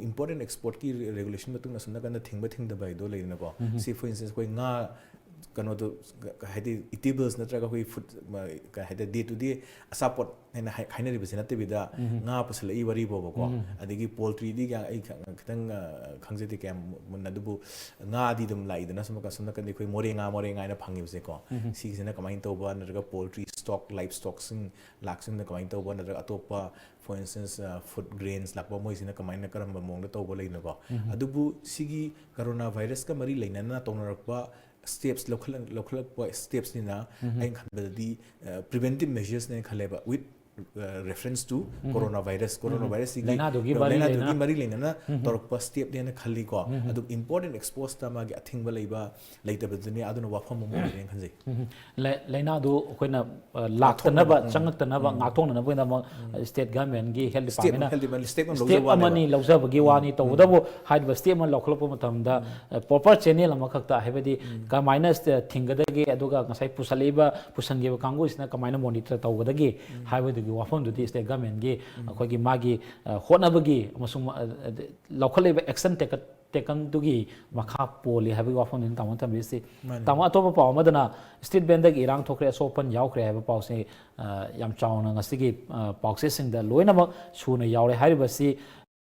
ꯏꯝꯄꯣꯔꯠ ꯑꯦꯟ ꯑꯦꯛꯁꯄꯣꯔꯠꯀꯤ ꯔꯦꯒꯨꯂꯦꯁꯟ ꯃꯇꯨꯡ ꯏꯟꯅ ꯁꯣꯝ ꯅꯥꯀꯟꯗ ꯊꯤꯡꯕ ꯊꯤꯡꯗꯕ ꯍꯥꯏꯗꯣ ꯂꯩꯗꯅꯀꯣ꯫ ꯁꯤ, for instance, ꯑꯩꯈꯣꯏ ꯉꯥ, ꯀꯩꯅꯣꯗꯣ, ꯀ-, ꯍꯥꯏꯗꯤ ꯏꯇꯦꯕꯜꯁ ꯅꯠꯇ꯭ꯔꯒ ꯑꯩꯈꯣꯏ ꯐꯨꯗ, ꯀꯩ ꯍꯥꯏꯇꯥꯔꯦ, ꯗꯦ ꯇꯨ ꯗꯦ ꯑꯆꯥꯄꯣꯠ ꯍꯥꯏꯅ ꯍꯥꯏ-, ꯍꯥꯏꯅꯔꯤꯕꯁꯤ ꯅꯠꯇꯕꯤꯗ, ꯉꯥ ꯄꯨꯁꯜꯂꯛꯏ ꯋꯥꯔꯤ ꯐꯥꯎꯕꯀꯣ꯫ ꯑꯗꯒꯤ ꯄꯣꯜꯇ꯭ꯔꯤꯗꯤ ꯀꯌꯥ ꯑꯩ ꯈ-, ꯈꯤꯇꯪ, ꯑ, ꯈꯪꯖꯗꯦ ꯀꯌꯥꯝ ꯃꯨꯟꯅ, ꯑꯗꯨꯕꯨ ꯉꯥꯗꯤ ꯑꯗꯨꯝ ꯂꯥꯛꯏꯗꯅ, ꯁꯣꯝ ꯅꯥꯀꯟ, ꯁꯣꯝ ꯅꯥꯀꯟꯗꯤ ꯑꯩꯈꯣꯏ ꯃꯣꯔꯦ ꯉꯥ, ꯃꯣꯔꯦ ꯉꯥ ꯍꯥꯏꯅ ꯐꯪꯉꯤꯕꯁꯦꯀꯣ꯫ ꯁꯤꯒꯤꯁꯤꯅ ꯀꯃꯥꯏꯅ ꯇꯧꯕ, ꯅꯠꯇ꯭ꯔꯒ ꯄꯣꯜꯇ꯭ꯔꯤ ꯁ꯭ꯇꯣꯛ, ꯂꯥꯏꯐ ꯁ꯭ꯇꯣꯛꯁꯤꯡ ꯂꯥꯛꯁꯤꯡꯅ ꯀꯃꯥꯏꯅ ꯇꯧꯕ, ꯅꯠꯇ꯭ꯔꯒ ꯑꯇꯣꯞꯄ, for instance, ꯑ, ꯐꯨꯗ ꯒ꯭ꯔꯦꯟꯁ ꯂꯥꯛꯄ, ꯃꯣꯏꯁꯤꯅ ꯀꯃꯥꯏꯅ, ꯀꯔꯝꯕ ꯃꯑꯣꯡꯗ ꯇꯧꯕ ꯂꯩꯅꯀꯣ? ꯑꯗꯨꯕꯨ ꯁꯤꯒꯤ ꯀꯣꯔꯣꯅꯥ ꯚꯥꯏꯔꯁꯀ ꯃꯔꯤ ꯂꯩꯅꯅ ꯇꯧꯅꯔꯛꯄ ꯁ꯭ꯇꯦꯞꯁ ꯂꯧꯈꯠꯂꯛ-, ꯂꯧꯈꯠꯂꯛꯄ ꯁ꯭ꯇꯦꯞꯁꯅꯤꯅ ꯑꯩꯅ ꯈꯟꯕꯗꯗꯤ, ꯑ, preventive measures ꯅꯦꯅ ꯈꯜꯂꯦꯕ, with, ꯑ, reference to coronavirus, ꯀꯣꯔꯣꯅꯥ ꯚꯥꯏꯔꯁꯁꯤꯒꯤ ꯂꯥꯏꯅꯥꯗꯨꯒꯤ ꯃꯔꯤ ꯂꯥꯏꯅꯥꯗꯨꯒꯤ ꯂꯩꯅꯅ꯫ ꯃꯔꯤ ꯂꯩꯅꯅ ꯇꯧꯔꯛꯄ ꯁ꯭ꯇꯦꯞꯅꯦꯅ ꯈꯜꯂꯤꯀꯣ꯫ ꯑꯗꯨ ꯏꯝꯄꯣꯔꯠ ꯑꯦꯟ ꯑꯦꯛꯁꯄꯣꯔꯠꯇ ꯃꯥꯒꯤ ꯑꯊꯤꯡꯕ ꯂꯩꯕ ꯂꯩꯇꯕꯗꯨꯅꯤ ꯑꯗꯨꯅ ꯋꯥꯐꯝ ꯑꯃ ꯑꯣꯏꯔꯦꯅ ꯈꯟꯖꯩ꯫ ꯂꯥꯏ-, ꯂꯥꯏꯅꯥꯗꯨ ꯑꯩꯈꯣꯏꯅ, ꯑ, ꯂꯥꯛꯇꯅꯕ, ꯉꯥꯛꯊꯣꯛꯅꯕ꯫ ꯆꯪꯉꯛꯇꯅꯕ ꯉꯥꯛꯊꯣꯛꯅꯅꯕꯒꯤꯗꯃꯛ ꯁ꯭ꯇꯦꯠ ꯒꯚꯔꯟꯃꯦꯟꯒꯤ ꯍꯦꯜꯊ ꯗꯤꯄꯥꯔꯠꯃꯦꯟꯅ ꯍꯦꯜꯊ ꯗꯤꯄꯥꯔꯠꯃꯦꯟ ꯁ꯭ꯇꯦꯞ ꯑꯃ ꯂꯧꯖꯕ ꯋꯥꯅꯦꯕ꯫ ꯂꯧꯖꯕꯒꯤ ꯋꯥꯅꯤ꯫ ꯇꯧꯕꯇꯕꯨ ꯍꯥꯏꯔꯤꯕ ꯁ꯭ꯇꯦꯞ ꯑꯃ ꯂꯧꯈꯠꯂꯛꯄ ꯃꯇꯝꯗ, ꯑ, ꯄ꯭ꯔꯣꯄꯔ ꯆꯦꯅꯦꯜ ꯑꯃꯈꯛꯇ, ꯍꯥꯏꯕꯗꯤ ꯀꯃꯥꯏꯅ ꯁ꯭ꯇꯦ-, ꯊꯤꯡꯒꯗꯒꯦ, ꯑꯗꯨꯒ ꯉꯁꯥꯏ ꯄꯨꯁꯜꯂꯛꯏꯕ, ꯄꯨꯁꯟꯈꯤꯕ ꯀꯥꯡꯕꯨꯁꯤꯅ ꯀꯃꯥꯏꯅ ꯃꯣꯅꯤꯇꯔ ꯇꯧꯒꯗꯒꯦ ꯍꯥꯏꯕꯗꯨꯒꯤ ꯋꯥꯐꯝꯗꯨꯗꯤ ꯁ꯭ꯇꯦꯠ ꯒꯚꯔꯟꯃꯦꯟꯒꯤ ꯑꯩꯈꯣꯏꯒꯤ ꯃꯥꯒꯤ, ꯑ, ꯍꯣꯠꯅꯕꯒꯤ ꯑꯃꯁꯨꯡ, ꯑ, ꯑ, ꯂꯧꯈꯠꯂꯛꯏꯕ ꯑꯦꯛꯁꯟ ꯇꯦꯀꯟꯗꯨꯒꯤ ꯃꯈꯥ ꯄꯣꯜꯂꯤ ꯍꯥꯏꯕꯒꯤ ꯋꯥꯐꯝꯗꯨꯅꯤ ꯇꯥꯃꯣꯅ ꯊꯝꯕꯤꯔꯤꯁꯤ꯫ ꯃꯥꯅꯤ꯫ ꯇꯥꯃꯣ, ꯑꯇꯣꯞꯄ ꯄꯥꯎ ꯑꯃꯗꯅ ꯁ꯭ꯇꯦꯠ ꯕꯦꯟꯗꯒꯤ ꯏꯔꯥꯡ ꯊꯣꯛꯈ꯭ꯔꯦ, ꯑꯁꯣꯛ ꯑꯄꯟ ꯌꯥꯎꯈ꯭ꯔꯦ ꯍꯥꯏꯕ ꯄꯥꯎꯁꯤ, ꯑ, ꯌꯥꯝ ꯆꯥꯎꯅ ꯉꯁꯤꯒꯤ, ꯑ, ꯄꯥꯎꯆꯦꯁꯤꯡꯗ ꯂꯣꯏꯅꯃꯛ ꯁꯨꯅ ꯌꯥꯎꯔꯦ꯫ ꯍꯥꯏꯔꯤꯕꯁꯤ,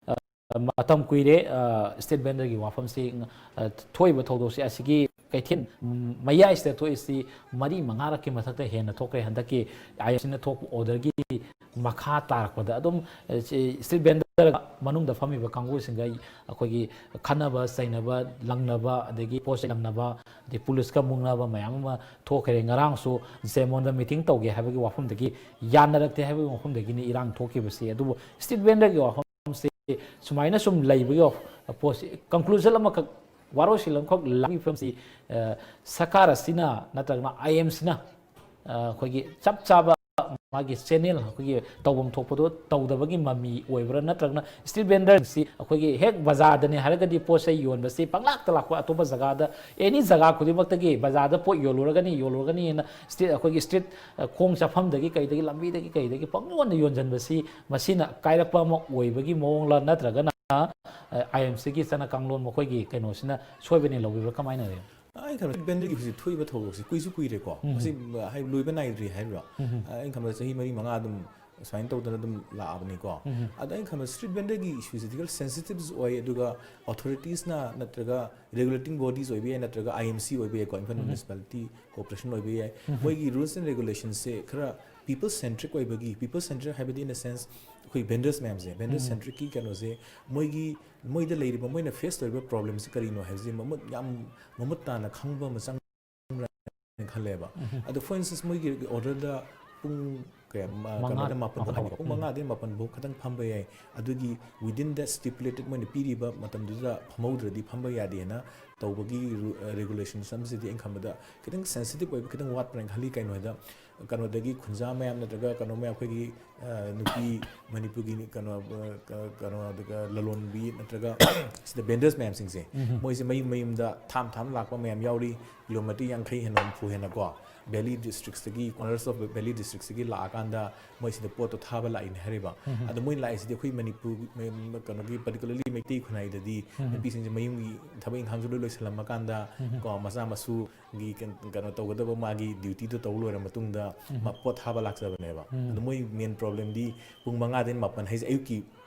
ꯑ, ꯃꯇꯝ ꯀꯨꯏꯔꯦ, ꯑ, ꯁ꯭ꯇꯦꯠ ꯕꯦꯟꯗꯒꯤ ꯋꯥꯐꯝꯁꯤ, ꯑ, ꯊꯣꯛꯏꯕ ꯊꯧꯗꯣꯛꯁꯤ ꯑꯁꯤꯒꯤ ꯀꯩꯊꯦꯜ, ꯎꯝ, ꯃꯌꯥꯏꯁꯤꯗ ꯊꯣꯛꯏꯁꯤ ꯃꯔꯤ ꯃꯉꯥꯔꯛꯀꯤ ꯃꯊꯛꯇ ꯍꯦꯟꯅ ꯊꯣꯛꯈ꯭ꯔꯦ꯫ ꯍꯟꯗꯛꯀꯤ ꯑꯥꯏ ꯑꯦꯝ ꯁꯤꯅ ꯊꯣꯛꯄ ꯑꯣꯔꯗꯔꯒꯤ ꯃꯈꯥ ꯇꯥꯔꯛꯄꯗ ꯑꯗꯨꯝ, ꯑꯦ, ꯁꯤ ꯁ꯭ꯇ꯭ꯔꯤꯠ ꯚꯦꯟꯗꯔ ꯃꯅꯨꯡꯗ ꯐꯝꯃꯤꯕ ꯀꯥꯡꯕꯨꯁꯤꯡꯒ ꯑꯩꯈꯣꯏꯒꯤ ꯈꯠꯅꯕ ꯆꯩꯅꯕ, ꯂꯪꯅꯕ, ꯑꯗꯒꯤ ꯄꯣꯠ ꯆꯩ ꯂꯪꯅꯕ, ꯑꯗꯩ ꯄꯨꯂꯤꯁꯀ ꯃꯨꯛꯅꯕ ꯃꯌꯥꯝ ꯑꯃ ꯊꯣꯛꯈ꯭ꯔꯦ꯫ ꯉꯔꯥꯡꯁꯨ ꯖꯦꯃꯣꯟꯗ ꯃꯤꯇꯤꯡ ꯇꯧꯒꯦ ꯍꯥꯏꯕꯒꯤ ꯋꯥꯐꯝꯗꯒꯤ ꯌꯥꯅꯔꯛꯇꯦ ꯍꯥꯏꯕꯒꯤ ꯋꯥꯐꯝꯗꯒꯤꯅꯤ ꯏꯔꯥꯡ ꯊꯣꯛꯈꯤꯕꯁꯤ꯫ ꯑꯗꯨꯕꯨ ꯁ꯭ꯇ꯭ꯔꯤꯠ ꯚꯦꯟꯗꯔꯒꯤ ꯋꯥꯐꯝꯁꯤ ꯁꯨꯃꯥꯏꯅ ꯁꯨꯝ ꯂꯩꯕꯒꯤ ꯄꯣꯠꯁꯤ, ꯀꯟꯀ꯭ꯂꯨꯖꯟ ꯑꯃꯈꯛ, ꯋꯥꯔꯣꯏꯁꯤꯟ ꯑꯃꯈꯛ ꯂꯥꯛꯄꯒꯤ ꯐꯤꯕꯝꯁꯤ, ꯑ, ꯁꯔꯀꯥꯔ ꯑꯁꯤꯅ ꯅꯠꯇ꯭ꯔꯒꯅ ꯑꯥꯏ ꯑꯦꯝ ꯁꯤꯅ, ꯑ, ꯑꯩꯈꯣꯏꯒꯤ ꯆꯞ ꯆꯥꯕ ꯃꯥꯒꯤ ꯆꯦꯅꯦꯜ, ꯑꯩꯈꯣꯏꯒꯤ ꯇꯧꯐꯝ ꯊꯣꯛꯄꯗꯣ ꯇꯧꯗꯕꯒꯤ ꯃꯃꯤ ꯑꯣꯏꯕ꯭ꯔꯥ, ꯅꯠꯇ꯭ꯔꯒꯅ ꯁ꯭ꯇ꯭ꯔꯤꯠ ꯚꯦꯟꯗꯔꯁꯤ ꯑꯩꯈꯣꯏꯒꯤ ꯍꯦꯛ ꯕꯖꯥꯔꯗꯅꯤ ꯍꯥꯏꯔꯒꯗꯤ ꯄꯣꯠ ꯆꯩ ꯌꯣꯟꯕꯁꯤ ꯄꯪꯂꯥꯛꯇ ꯂꯥꯛꯄ, ꯑꯇꯣꯞꯄ ꯖꯒꯥꯗ, ꯑꯦꯅꯤ ꯖꯒꯥ ꯈꯨꯗꯤꯡꯃꯛꯇꯒꯤ ꯕꯖꯥꯔꯗ ꯄꯣꯠ ꯌꯣꯜꯂꯨꯔꯒꯅꯤ, ꯌꯣꯜꯂꯨꯔꯒꯅꯤꯅ ꯁ꯭ꯇ꯭ꯔꯤꯠ, ꯑꯩꯈꯣꯏꯒꯤ ꯁ꯭ꯇ꯭ꯔꯤꯠ, ꯑ, ꯈꯣꯡ ꯆꯠꯐꯝꯗꯒꯤ ꯀꯩꯗꯒꯤ, ꯂꯝꯕꯤꯗꯒꯤ ꯀꯩꯗꯒꯤ ꯄꯪꯌꯣꯟꯗ ꯌꯣꯟꯁꯤꯟꯕꯁꯤ ꯃꯁꯤꯅ ꯀꯥꯏꯔꯛꯄ ꯑꯃ ꯑꯣꯏꯕꯒꯤ ꯃꯑꯣꯡꯂ, ꯅꯠꯇ꯭ꯔꯒꯅ, ꯑ, ꯑꯥꯏ ꯑꯦꯝ ꯁꯤꯒꯤ ꯆꯠꯅ ꯀꯥꯡꯂꯣꯟ ꯃꯈꯣꯏꯒꯤ ꯀꯩꯅꯣꯁꯤꯅ ꯁꯣꯏꯕꯅꯦ ꯂꯧꯕꯤꯕ꯭ꯔꯥ, ꯀꯃꯥꯏꯅ ꯂꯩ? ꯑꯩꯅ ꯈꯟꯕꯗ ꯁ꯭ꯇ꯭ꯔꯤꯠ ꯚꯦꯟꯗꯔꯒꯤ ꯍꯧꯖꯤꯛ ꯊꯣꯛꯏꯕ ꯊꯧꯗꯣꯛꯁꯤ ꯀꯨꯏꯁꯨ ꯀꯨꯏꯔꯦꯀꯣ꯫ ꯃꯁꯤ ꯍꯥꯏ-, ꯂꯣꯏꯕ ꯅꯥꯏꯗ꯭ꯔꯤ ꯍꯥꯏꯕ꯭ꯔꯣ? ꯑꯩꯅ ꯈꯟꯕꯗ ꯆꯍꯤ ꯃꯔꯤ ꯃꯉꯥ ꯑꯗꯨꯝ ꯁꯨꯃꯥꯏꯅ ꯇꯧꯗꯅ ꯑꯗꯨꯝ ꯂꯥꯛꯑꯕꯅꯤꯀꯣ꯫ ꯑꯗ ꯑꯩꯅ ꯈꯟꯕꯗ ꯁ꯭ꯇ꯭ꯔꯤꯠ ꯚꯦꯟꯗꯔꯒꯤ ꯏꯁꯨꯁꯤꯗꯤ ꯈꯔ ꯁꯦꯟꯁꯤꯇꯤꯚ ꯑꯣꯏ, ꯑꯗꯨꯒ ꯑꯣꯊꯣꯔꯤꯇꯤꯁꯅ ꯅꯠꯇ꯭ꯔꯒ ꯔꯦꯒꯨꯂꯦꯇꯤꯡ ꯕꯣꯗꯤꯁ ꯑꯣꯏꯕ ꯌꯥꯏ, ꯅꯠꯇ꯭ꯔꯒ ꯑꯥꯏ ꯑꯦꯝ ꯁꯤ ꯑꯣꯏꯕ ꯌꯥꯏꯀꯣ, ꯏꯝꯐꯥꯜ ꯃ꯭ꯌꯨꯅꯤꯁꯤꯄꯥꯂꯤꯇꯤ ꯀꯣꯔꯄꯣꯔꯦꯁꯟ ꯑꯣꯏꯕ ꯌꯥꯏ, ꯃꯣꯏꯒꯤ ꯔꯨꯜꯁ ꯑꯦꯟ ꯔꯦꯒꯨꯂꯦꯁꯟꯁꯦ ꯈꯔ ꯄꯤꯄꯜ ꯁꯦꯟꯇ꯭ꯔꯤꯛ ꯑꯣꯏꯕꯒꯤ, ꯄꯤꯄꯜ ꯁꯦꯟꯇ꯭ꯔꯤꯛ ꯍꯥꯏꯕꯗꯤ in a sense ꯑꯩꯈꯣꯏ ꯚꯦꯟꯗꯔꯁ ꯃꯌꯥꯝꯁꯦ, ꯚꯦꯟꯗꯔ ꯁꯦꯟꯇ꯭ꯔꯤꯛꯀꯤ ꯀꯩꯅꯣꯁꯦ, ꯃꯣꯏꯒꯤ, ꯃꯣꯏꯗ ꯂꯩꯔꯤꯕ, ꯃꯣꯏꯅ ꯐꯦꯁ ꯇꯧꯔꯤꯕ ꯄ꯭ꯔꯣꯕ꯭ꯂꯦꯝꯁꯦ ꯀꯔꯤꯅꯣ ꯍꯥꯏꯕꯁꯦ ꯃꯃꯨꯠ ꯌꯥꯝ ꯃꯃꯨꯠ ꯇꯥꯅ ꯈꯪꯕ ꯑꯃ ꯆꯪꯕ꯭ꯔꯥ ꯍꯥꯏꯅ ꯈꯜꯂꯦꯕ꯫ ꯑꯗꯣ for instance ꯃꯣꯏꯒꯤ ꯑꯣꯔꯗꯔꯗ ꯄꯨꯡ ꯀꯌꯥ, ꯃ-, ꯃꯉꯥ, ꯀꯩꯅꯣꯗ ꯃꯥꯄꯟ ꯃꯥꯄꯟ ꯍꯥꯏꯕ, ꯐꯥꯎ꯫ ꯄꯨꯡ ꯃꯉꯥꯗꯒꯤ ꯃꯥꯄꯟ ꯐꯥꯎ ꯈꯇꯪ ꯐꯝꯕ ꯌꯥꯏ꯫ ꯑꯗꯨꯒꯤ within the stipulated ꯃꯣꯏꯅ ꯄꯤꯔꯤꯕ ꯃꯇꯝꯗꯨꯗ ꯐꯝꯍꯧꯗ꯭ꯔꯗꯤ ꯐꯝꯕ ꯌꯥꯗꯦꯅ ꯇꯧꯕꯒꯤ ꯔꯨ-, ꯑ, ꯔꯦꯒꯨꯂꯦꯁꯟꯁ ꯑꯃꯁꯤꯗꯤ ꯑꯩꯅ ꯈꯟꯕꯗ ꯈꯤꯇꯪ ꯁꯦꯟꯁꯤꯇꯤꯚ ꯑꯣꯏꯕ, ꯈꯤꯇꯪ ꯋꯥꯠꯄ꯭ꯔꯥ ꯍꯥꯏꯅ ꯈꯜꯂꯤ꯫ ꯀꯩꯅꯣ ꯍꯥꯏꯗ, ꯀꯩꯅꯣꯗꯒꯤ ꯈꯨꯟꯖꯥ ꯃꯌꯥꯝ ꯅꯠꯇ꯭ꯔꯒ ꯀꯩꯅꯣ ꯃꯌꯥꯝ, ꯑꯩꯈꯣꯏꯒꯤ, ꯑ, ꯅꯨꯄꯤ ꯃꯅꯤꯄꯨꯔꯒꯤ ꯀꯩꯅꯣ, ꯑ, ꯀ-, ꯀꯩꯅꯣ, ꯑꯗꯨꯒ ꯂꯂꯣꯟꯕꯤ ꯅꯠꯇ꯭ꯔꯒ ꯁꯤꯗ ꯚꯦꯟꯗꯔꯁ ꯃꯌꯥꯝꯁꯤꯡꯁꯦ, ꯃꯣꯏꯁꯦ ꯃꯌꯨꯝ ꯃꯌꯨꯝꯗ ꯊꯥꯝ ꯊꯥꯝ ꯂꯥꯛꯄ ꯃꯌꯥꯝ ꯌꯥꯎꯔꯤ꯫ ꯀꯤꯂꯣꯃꯤꯇꯔ ꯌꯥꯡꯈꯩ ꯍꯦꯟꯅ, ꯍꯨꯝꯐꯨ ꯍꯦꯟꯅꯀꯣ, valley districtsꯇꯒꯤ, corners of valley districtsꯇꯒꯤ ꯂꯥꯛꯑꯀꯥꯟꯗ ꯃꯣꯏ ꯁꯤꯗ ꯄꯣꯠꯇꯣ ꯊꯥꯕ ꯂꯥꯛꯏꯅꯦ ꯍꯥꯏꯔꯤꯕ꯫ ꯑꯗꯣ ꯃꯣꯏ ꯂꯥꯛꯏꯁꯤꯗꯤ ꯑꯩꯈꯣꯏ ꯃꯅꯤꯄꯨꯔ, ꯃ-, ꯀꯩꯅꯣꯒꯤ, particularly ꯃꯩꯇꯩ ꯈꯨꯟꯅꯥꯏꯗꯗꯤ ꯅꯨꯄꯤꯁꯤꯡꯁꯦ ꯃꯌꯨꯝꯒꯤ ꯊꯕꯛ ꯏꯪꯈꯥꯡꯁꯨ ꯂꯣꯏ ꯂꯣꯏꯁꯤꯜꯂꯝꯃꯀꯥꯟꯗ ꯀꯣ, ꯃꯆꯥ ꯃꯁꯨꯒꯤ ꯀꯩꯅ-, ꯀꯩꯅꯣ ꯇꯧꯒꯗꯕ ꯃꯥꯒꯤ dutyꯗꯣ ꯇꯧ ꯂꯣꯏꯔ ꯃꯇꯨꯡꯗ ꯃꯥ ꯄꯣꯠ ꯊꯥꯕ ꯂꯥꯛꯆꯕꯅꯦꯕ꯫ ꯑꯗꯣ ꯃꯣꯏ main problemꯗꯤ ꯄꯨꯡ ꯃꯉꯥꯗꯩꯅ ꯃꯥꯄꯟ ꯍꯥꯏꯁꯦ ꯑꯌꯨꯛꯀꯤ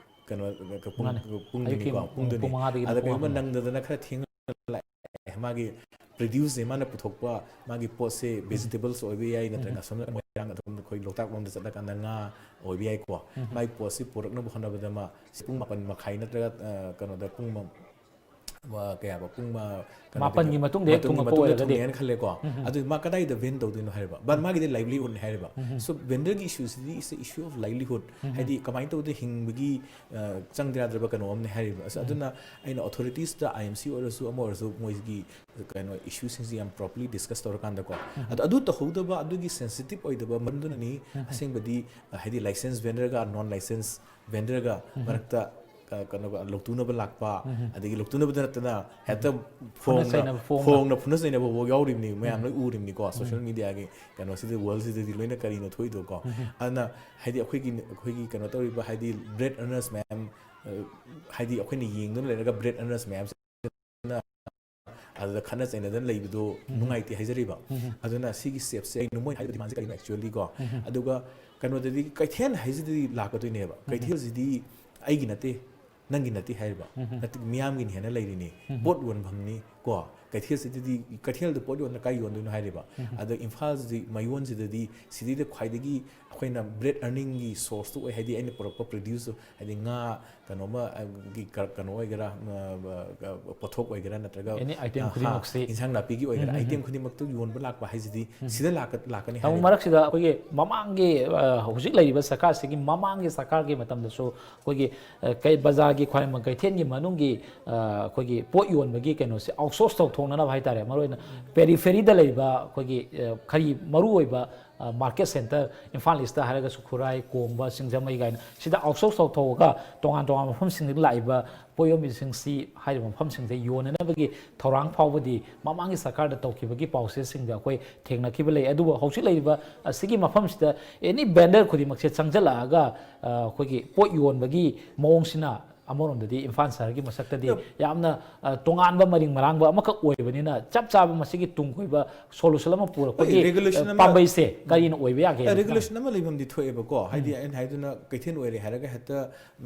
ꯀꯩꯅꯣ, ꯄꯨꯡ, ꯃꯥꯅꯦ꯫ ꯄꯨꯡꯗꯨꯅꯤꯀꯣ, ꯑꯌꯨꯛꯀꯤ ꯄꯨꯡ ꯄꯨꯡꯗꯨꯅꯤ꯫ ꯃꯉꯥꯗꯒꯤꯅ ꯑꯗ ꯄꯨꯡ ꯀꯩꯒꯨꯝꯕ ꯃꯥꯄꯟ꯫ ꯅꯪꯗꯗꯅ ꯈꯔ ꯊꯦꯡꯅ ꯂꯥꯛꯑꯦ, ꯃꯥꯒꯤ ꯄ꯭ꯔꯗ꯭ꯌꯨꯁꯁꯦ, ꯃꯥꯅ ꯄꯨꯊꯣꯛꯄ ꯃꯥꯒꯤ ꯄꯣꯠꯁꯦ ꯚꯦꯖꯤꯇꯦꯕꯜꯁ ꯑꯣꯏꯕ ꯌꯥꯏ, ꯅꯠꯇ꯭ꯔꯒ ꯑꯁꯣꯝꯅ ꯃꯣꯏꯔꯥꯡ ꯑꯗꯣꯝꯗ ꯑꯩꯈꯣꯏ ꯂꯣꯛꯇꯥꯛ ꯂꯣꯝꯗ ꯆꯠꯂꯀꯥꯟꯗ ꯉꯥ ꯑꯣꯏꯕ ꯌꯥꯏꯀꯣ꯫ ꯃꯥꯒꯤ ꯄꯣꯠꯁꯤ ꯄꯨꯔꯛꯅꯕ ꯍꯣꯠꯅꯕꯗ ꯃꯥ ꯁꯤ ꯄꯨꯡ ꯃꯥꯄꯟ ꯃꯈꯥꯏ ꯅꯠꯇ꯭ꯔꯒ, ꯑ, ꯀꯩꯅꯣꯗ ꯄꯨꯡ ꯃ-, ꯃ-, ꯀꯌꯥꯕ ꯄꯨꯡ ꯃ-, ꯀꯩꯅꯣ ꯃꯥꯄꯟꯒꯤ ꯇꯧꯗꯣꯏꯅꯣ? ꯃꯇꯨꯡꯗ ꯍꯦꯛ ꯃꯥꯄꯟꯒꯤ ꯊꯨꯡꯉꯛꯄ ꯃꯇꯨꯡꯗ ꯑꯣꯏꯔꯒꯗꯤ? ꯊꯨꯡꯉꯦꯅ ꯈꯜꯂꯦꯀꯣ꯫ ꯑꯗꯨ ꯃꯥ ꯀꯗꯥꯏꯗ ꯚꯦꯟ ꯇꯧꯗꯣꯏꯅꯣ ꯍꯥꯏꯔꯤꯕ? ꯕꯠ ꯃꯥꯒꯤꯗꯤ ꯂꯥꯏꯚꯂꯤꯍꯨꯗꯅꯦ ꯍꯥꯏꯔꯤꯕ꯫ ꯁꯣ ꯚꯦꯟꯗꯔꯒꯤ ꯏꯁꯨꯁꯤꯗꯤ is a issue of livelihood꯫ ꯍꯥꯏꯗꯤ ꯀꯃꯥꯏꯅ ꯇꯧꯗ ꯍꯤꯡꯕꯒꯤ, ꯑ, ꯆꯪꯗ ꯌꯥꯗ꯭ꯔꯕ ꯀꯩꯅꯣ ꯑꯃꯅꯦ ꯍꯥꯏꯔꯤꯕ꯫ ꯑꯁ, ꯑꯗꯨꯅ ꯑꯩꯅ ꯑꯣꯊꯣꯔꯤꯇꯤꯁꯇ, ꯑꯥꯏ ꯑꯦꯝ ꯁꯤ ꯑꯣꯏꯔꯁꯨ ꯑꯃ ꯑꯣꯏꯔꯁꯨ ꯃꯣꯏꯒꯤ ꯀꯩꯅꯣ ꯏꯁꯨꯁꯤꯡꯁꯤ ꯌꯥꯝ ꯄ꯭ꯔꯣꯄꯔꯂꯤ ꯗꯤꯁꯀꯁ ꯇꯧꯔꯀꯥꯟꯗꯀꯣ꯫ ꯑꯗꯣ ꯑꯗꯨ ꯇꯧꯍꯧꯗꯕ, ꯑꯗꯨꯒꯤ ꯁꯦꯟꯁꯤꯇꯤꯞ ꯑꯣꯏꯗꯕ ꯃꯔꯝꯗꯨꯅꯅꯤ ꯑꯁꯦꯡꯕꯗꯤ, ꯑ, ꯍꯥꯏꯗꯤ ꯂꯥꯏꯁꯦꯟꯁ ꯚꯦꯟꯗꯔꯒ ꯅꯣꯟ ꯂꯥꯏꯁꯦꯟꯁ ꯚꯦꯟꯗꯔꯒ ꯃꯔꯛꯇ, ꯑ, ꯀꯩꯅꯣ, ꯂꯧꯇꯨꯅꯕ ꯂꯥꯛꯄ, ꯑꯗꯒꯤ ꯂꯧꯇꯨꯅꯕꯗ ꯅꯠꯇꯅ ꯍꯦꯛꯇ ꯐꯨꯅ ꯐꯣꯡꯅ, ꯆꯩꯅꯕ, ꯐꯣꯡꯅ꯫ ꯐꯣꯡꯅ ꯐꯨꯅ ꯆꯩꯅꯕ ꯐꯥꯎ ꯌꯥꯎꯔꯤꯕꯅꯤ, ꯃꯌꯥꯝ ꯂꯣꯏ ꯎꯔꯤꯕꯅꯤꯀꯣ꯫ ꯁꯣꯁꯤꯌꯦꯜ ꯃꯤꯗꯤꯌꯥꯒꯤ ꯀꯩꯅꯣꯁꯤꯗ, ꯋꯥꯔꯜꯁꯤꯗꯗꯤ ꯂꯣꯏꯅ ꯀꯔꯤꯅꯣ ꯊꯣꯛꯏꯗꯣꯀꯣ꯫ ꯑꯗꯨꯅ ꯍꯥꯏꯗꯤ ꯑꯩꯈꯣꯏꯒꯤ, ꯑꯩꯈꯣꯏꯒꯤ ꯀꯩꯅꯣ ꯇꯧꯔꯤꯕ ꯍꯥꯏꯗꯤ ꯕ꯭ꯔꯦꯗ ꯑꯔꯅꯔꯁ ꯃꯌꯥꯝ, ꯑ, ꯍꯥꯏꯗꯤ ꯑꯩꯈꯣꯏꯅ ꯌꯦꯡꯗꯨꯅ ꯂꯩꯔꯒ ꯕ꯭ꯔꯦꯗ ꯑꯔꯅꯔꯁ ꯃꯌꯥꯝꯁꯤꯅ ꯑꯗꯨꯗ ꯈꯠꯅ ꯆꯩꯅꯗꯅ ꯂꯩꯕꯗꯣ ꯅꯨꯡꯉꯥꯏꯇꯦ ꯍꯥꯏꯖꯔꯤꯕ꯫ ꯑꯗꯨꯅ ꯁꯤꯒꯤ ꯁ꯭ꯇꯦꯞꯁꯦ ꯑꯩꯅ ꯃꯣꯏꯅ ꯍꯥꯏꯔꯤꯕ ꯗꯤꯃꯥꯟꯁꯦ ꯀꯔꯤꯅꯣ actually ꯀꯣ? ꯑꯗꯨꯒ ꯀꯩꯅꯣꯗꯗꯤ ꯀꯩꯊꯦꯜ ꯍꯥꯏꯁꯤꯗꯤ ꯂꯥꯛꯀꯗꯣꯏꯅꯦꯕ꯫ ꯀꯩꯊꯦꯜꯁꯤꯗꯤ ꯑꯩꯒꯤ ꯅꯠꯇꯦ, ꯅꯪꯒꯤ ꯅꯠꯇꯦ ꯍꯥꯏꯔꯤꯕ꯫ ꯅꯠꯇꯦ, ꯃꯤꯌꯥꯝꯒꯤꯅꯤ ꯍꯥꯏꯅ ꯂꯩꯔꯤꯅꯤ꯫ ꯄꯣꯠ ꯌꯣꯟꯐꯝꯅꯤ ꯀꯣ꯫ ꯀꯩꯊꯦꯜꯁꯤꯗꯗꯤ, ꯀꯩꯊꯦꯜꯗ ꯄꯣꯠ ꯌꯣꯟꯅ ꯀꯥꯏ ꯌꯣꯟꯗꯣꯏꯅꯣ ꯍꯥꯏꯔꯤꯕ? ꯑꯗ ꯏꯝꯐꯥꯜꯁꯤꯗꯤ, ꯃꯌꯣꯟꯁꯤꯗꯗꯤ ꯁꯤꯇꯤꯗ ꯈ꯭ꯋꯥꯏꯗꯒꯤ ꯑꯩꯈꯣꯏꯅ ꯕ꯭ꯔꯦꯗ ꯑꯔꯅꯤꯡꯒꯤ ꯁꯣꯔꯁꯇꯨ ꯑꯣꯏ, ꯍꯥꯏꯗꯤ ꯑꯩꯅ ꯄꯨꯔꯛꯄ ꯄ꯭ꯔꯗ꯭ꯌꯨꯁꯇꯨ, ꯍꯥꯏꯗꯤ ꯉꯥ, ꯀꯩꯅꯣꯃ, ꯑ, ꯒꯤ ꯀ-, ꯀꯩꯅꯣ ꯑꯣꯏꯒꯦꯔꯥ, ꯑ, ꯑ, ꯄꯣꯠꯊꯣꯛ ꯑꯣꯏꯒꯦꯔꯥ, ꯅꯠꯇ꯭ꯔꯒ, Any item ꯑ, ꯍꯥ, ꯈꯨꯗꯤꯡꯃꯛꯁꯤ꯫ ꯏꯟꯁꯥꯡ ꯅꯥꯄꯤꯒꯤ ꯑꯣꯏꯒꯦꯔꯥ, ꯑꯥꯏꯇꯦꯝ ꯈꯨꯗꯤꯡꯃꯛꯇꯨ ꯌꯣꯟꯕ ꯂꯥꯛꯄ ꯍꯥꯏꯁꯤꯗꯤ ꯁꯤꯗ ꯂꯥꯛꯀ-, ꯂꯥꯛꯀꯅꯤ ꯇꯥꯃꯣ, ꯍꯥꯏꯔꯤꯕ꯫ ꯃꯔꯛꯁꯤꯗ ꯑꯩꯈꯣꯏꯒꯤ ꯃꯃꯥꯡꯒꯤ, ꯑ, ꯍꯧꯖꯤꯛ ꯂꯩꯔꯤꯕ ꯁꯔꯀꯥꯔꯁꯤꯒꯤ ꯃꯃꯥꯡꯒꯤ ꯁꯔꯀꯥꯔꯒꯤ ꯃꯇꯝꯗꯁꯨ ꯑꯩꯈꯣꯏꯒꯤ, ꯑ, ꯀꯩ, ꯕꯖꯥꯔꯒꯤ ꯈ꯭ꯋꯥꯏꯔꯝꯕꯟ ꯀꯩꯊꯦꯜꯒꯤ ꯃꯅꯨꯡꯒꯤ, ꯑ, ꯑꯩꯈꯣꯏꯒꯤ ꯄꯣꯠ ꯌꯣꯟꯕꯒꯤ ꯀꯩꯅꯣꯁꯦ ꯑꯥꯎꯠꯁꯣꯔꯁ ꯇꯧꯊꯣꯛꯅꯅꯕ ꯍꯥꯏꯇꯥꯔꯦ, ꯃꯔꯨꯑꯣꯏꯅ ꯄꯦꯔꯤꯐꯦꯔꯤꯗ ꯂꯩꯕ ꯑꯩꯈꯣꯏꯒꯤ, ꯑ, ꯈꯔꯤ ꯃꯔꯨꯑꯣꯏꯕ, ꯑ, ꯃꯥꯔꯀꯦꯠ ꯁꯦꯟꯇꯔ, ꯏꯝꯐꯥꯜ ꯏꯁꯇ ꯍꯥꯏꯔꯒꯁꯨ ꯈꯨꯔꯥꯏ, ꯀꯣꯡꯕ, ꯁꯤꯡꯖꯃꯩ ꯀꯥꯏꯅ ꯁꯤꯗ ꯑꯥꯎꯠꯁꯣꯔꯁ ꯇꯧꯊꯣꯛꯑꯒ ꯇꯣꯉꯥꯟ ꯇꯣꯉꯥꯟꯕ ꯃꯐꯝꯁꯤꯡꯗꯒꯤ ꯂꯥꯛꯏꯕ ꯄꯣꯠ ꯌꯣꯟꯕꯤꯁꯤꯡꯁꯤ ꯍꯥꯏꯔꯤꯕ ꯃꯐꯝꯁꯤꯡꯁꯦ ꯌꯣꯟꯅꯅꯕꯒꯤ ꯊꯧꯔꯥꯡ ꯐꯥꯎꯕꯗꯤ ꯃꯃꯥꯡꯒꯤ ꯁꯔꯀꯥꯔꯗ ꯇꯧꯈꯤꯕꯒꯤ ꯄꯥꯎꯆꯦꯁꯤꯡꯗ ꯑꯩꯈꯣꯏ ꯊꯦꯡꯅꯈꯤꯕ ꯂꯩ꯫ ꯑꯗꯨꯕꯨ ꯍꯧꯖꯤꯛ ꯂꯩꯔꯤꯕ ꯑꯁꯤꯒꯤ ꯃꯐꯝꯁꯤꯗ ꯑꯦꯅꯤ ꯚꯦꯟꯗꯔ ꯈꯨꯗꯤꯡꯃꯛꯁꯦ ꯆꯪꯁꯤꯜꯂꯛꯑꯒ, ꯑ, ꯑꯩꯈꯣꯏꯒꯤ ꯄꯣꯠ ꯌꯣꯟꯕꯒꯤ ꯃꯑꯣꯡꯁꯤꯅ ꯑꯃꯔꯣꯝꯗꯗꯤ ꯏꯝꯐꯥꯜ ꯁꯍꯔꯒꯤ ꯃꯁꯛꯇꯗꯤ ꯌꯥꯝꯅ, ꯑ, ꯇꯣꯉꯥꯟꯕ ꯃꯔꯤꯡ ꯃꯔꯥꯡꯕ ꯑꯃꯈꯛ ꯑꯣꯏꯕꯅꯤꯅ, ꯆꯞ ꯆꯥꯕ ꯃꯁꯤꯒꯤ ꯇꯨꯡ ꯀꯣꯏꯕ solution ꯑꯃ ꯄꯨꯔꯛꯄꯒꯤ, ꯍꯣꯏ, regulation ꯑ, ꯑꯃ ꯄꯥꯝꯕꯩꯁꯦ ꯀꯔꯤꯅ ꯑꯣꯏꯕ ꯌꯥꯒꯦ? ꯔꯦꯒꯨꯂꯦꯁꯟ ꯑꯃ ꯂꯩꯐꯝꯗꯤ ꯊꯣꯛꯑꯦꯕꯀꯣ꯫ ꯍꯥꯏꯗꯤ ꯑꯩꯅ ꯍꯥꯏꯗꯨꯅ ꯀꯩꯊꯦꯜ ꯑꯣꯏꯔꯦ ꯍꯥꯏꯔꯒ ꯍꯦꯛꯇ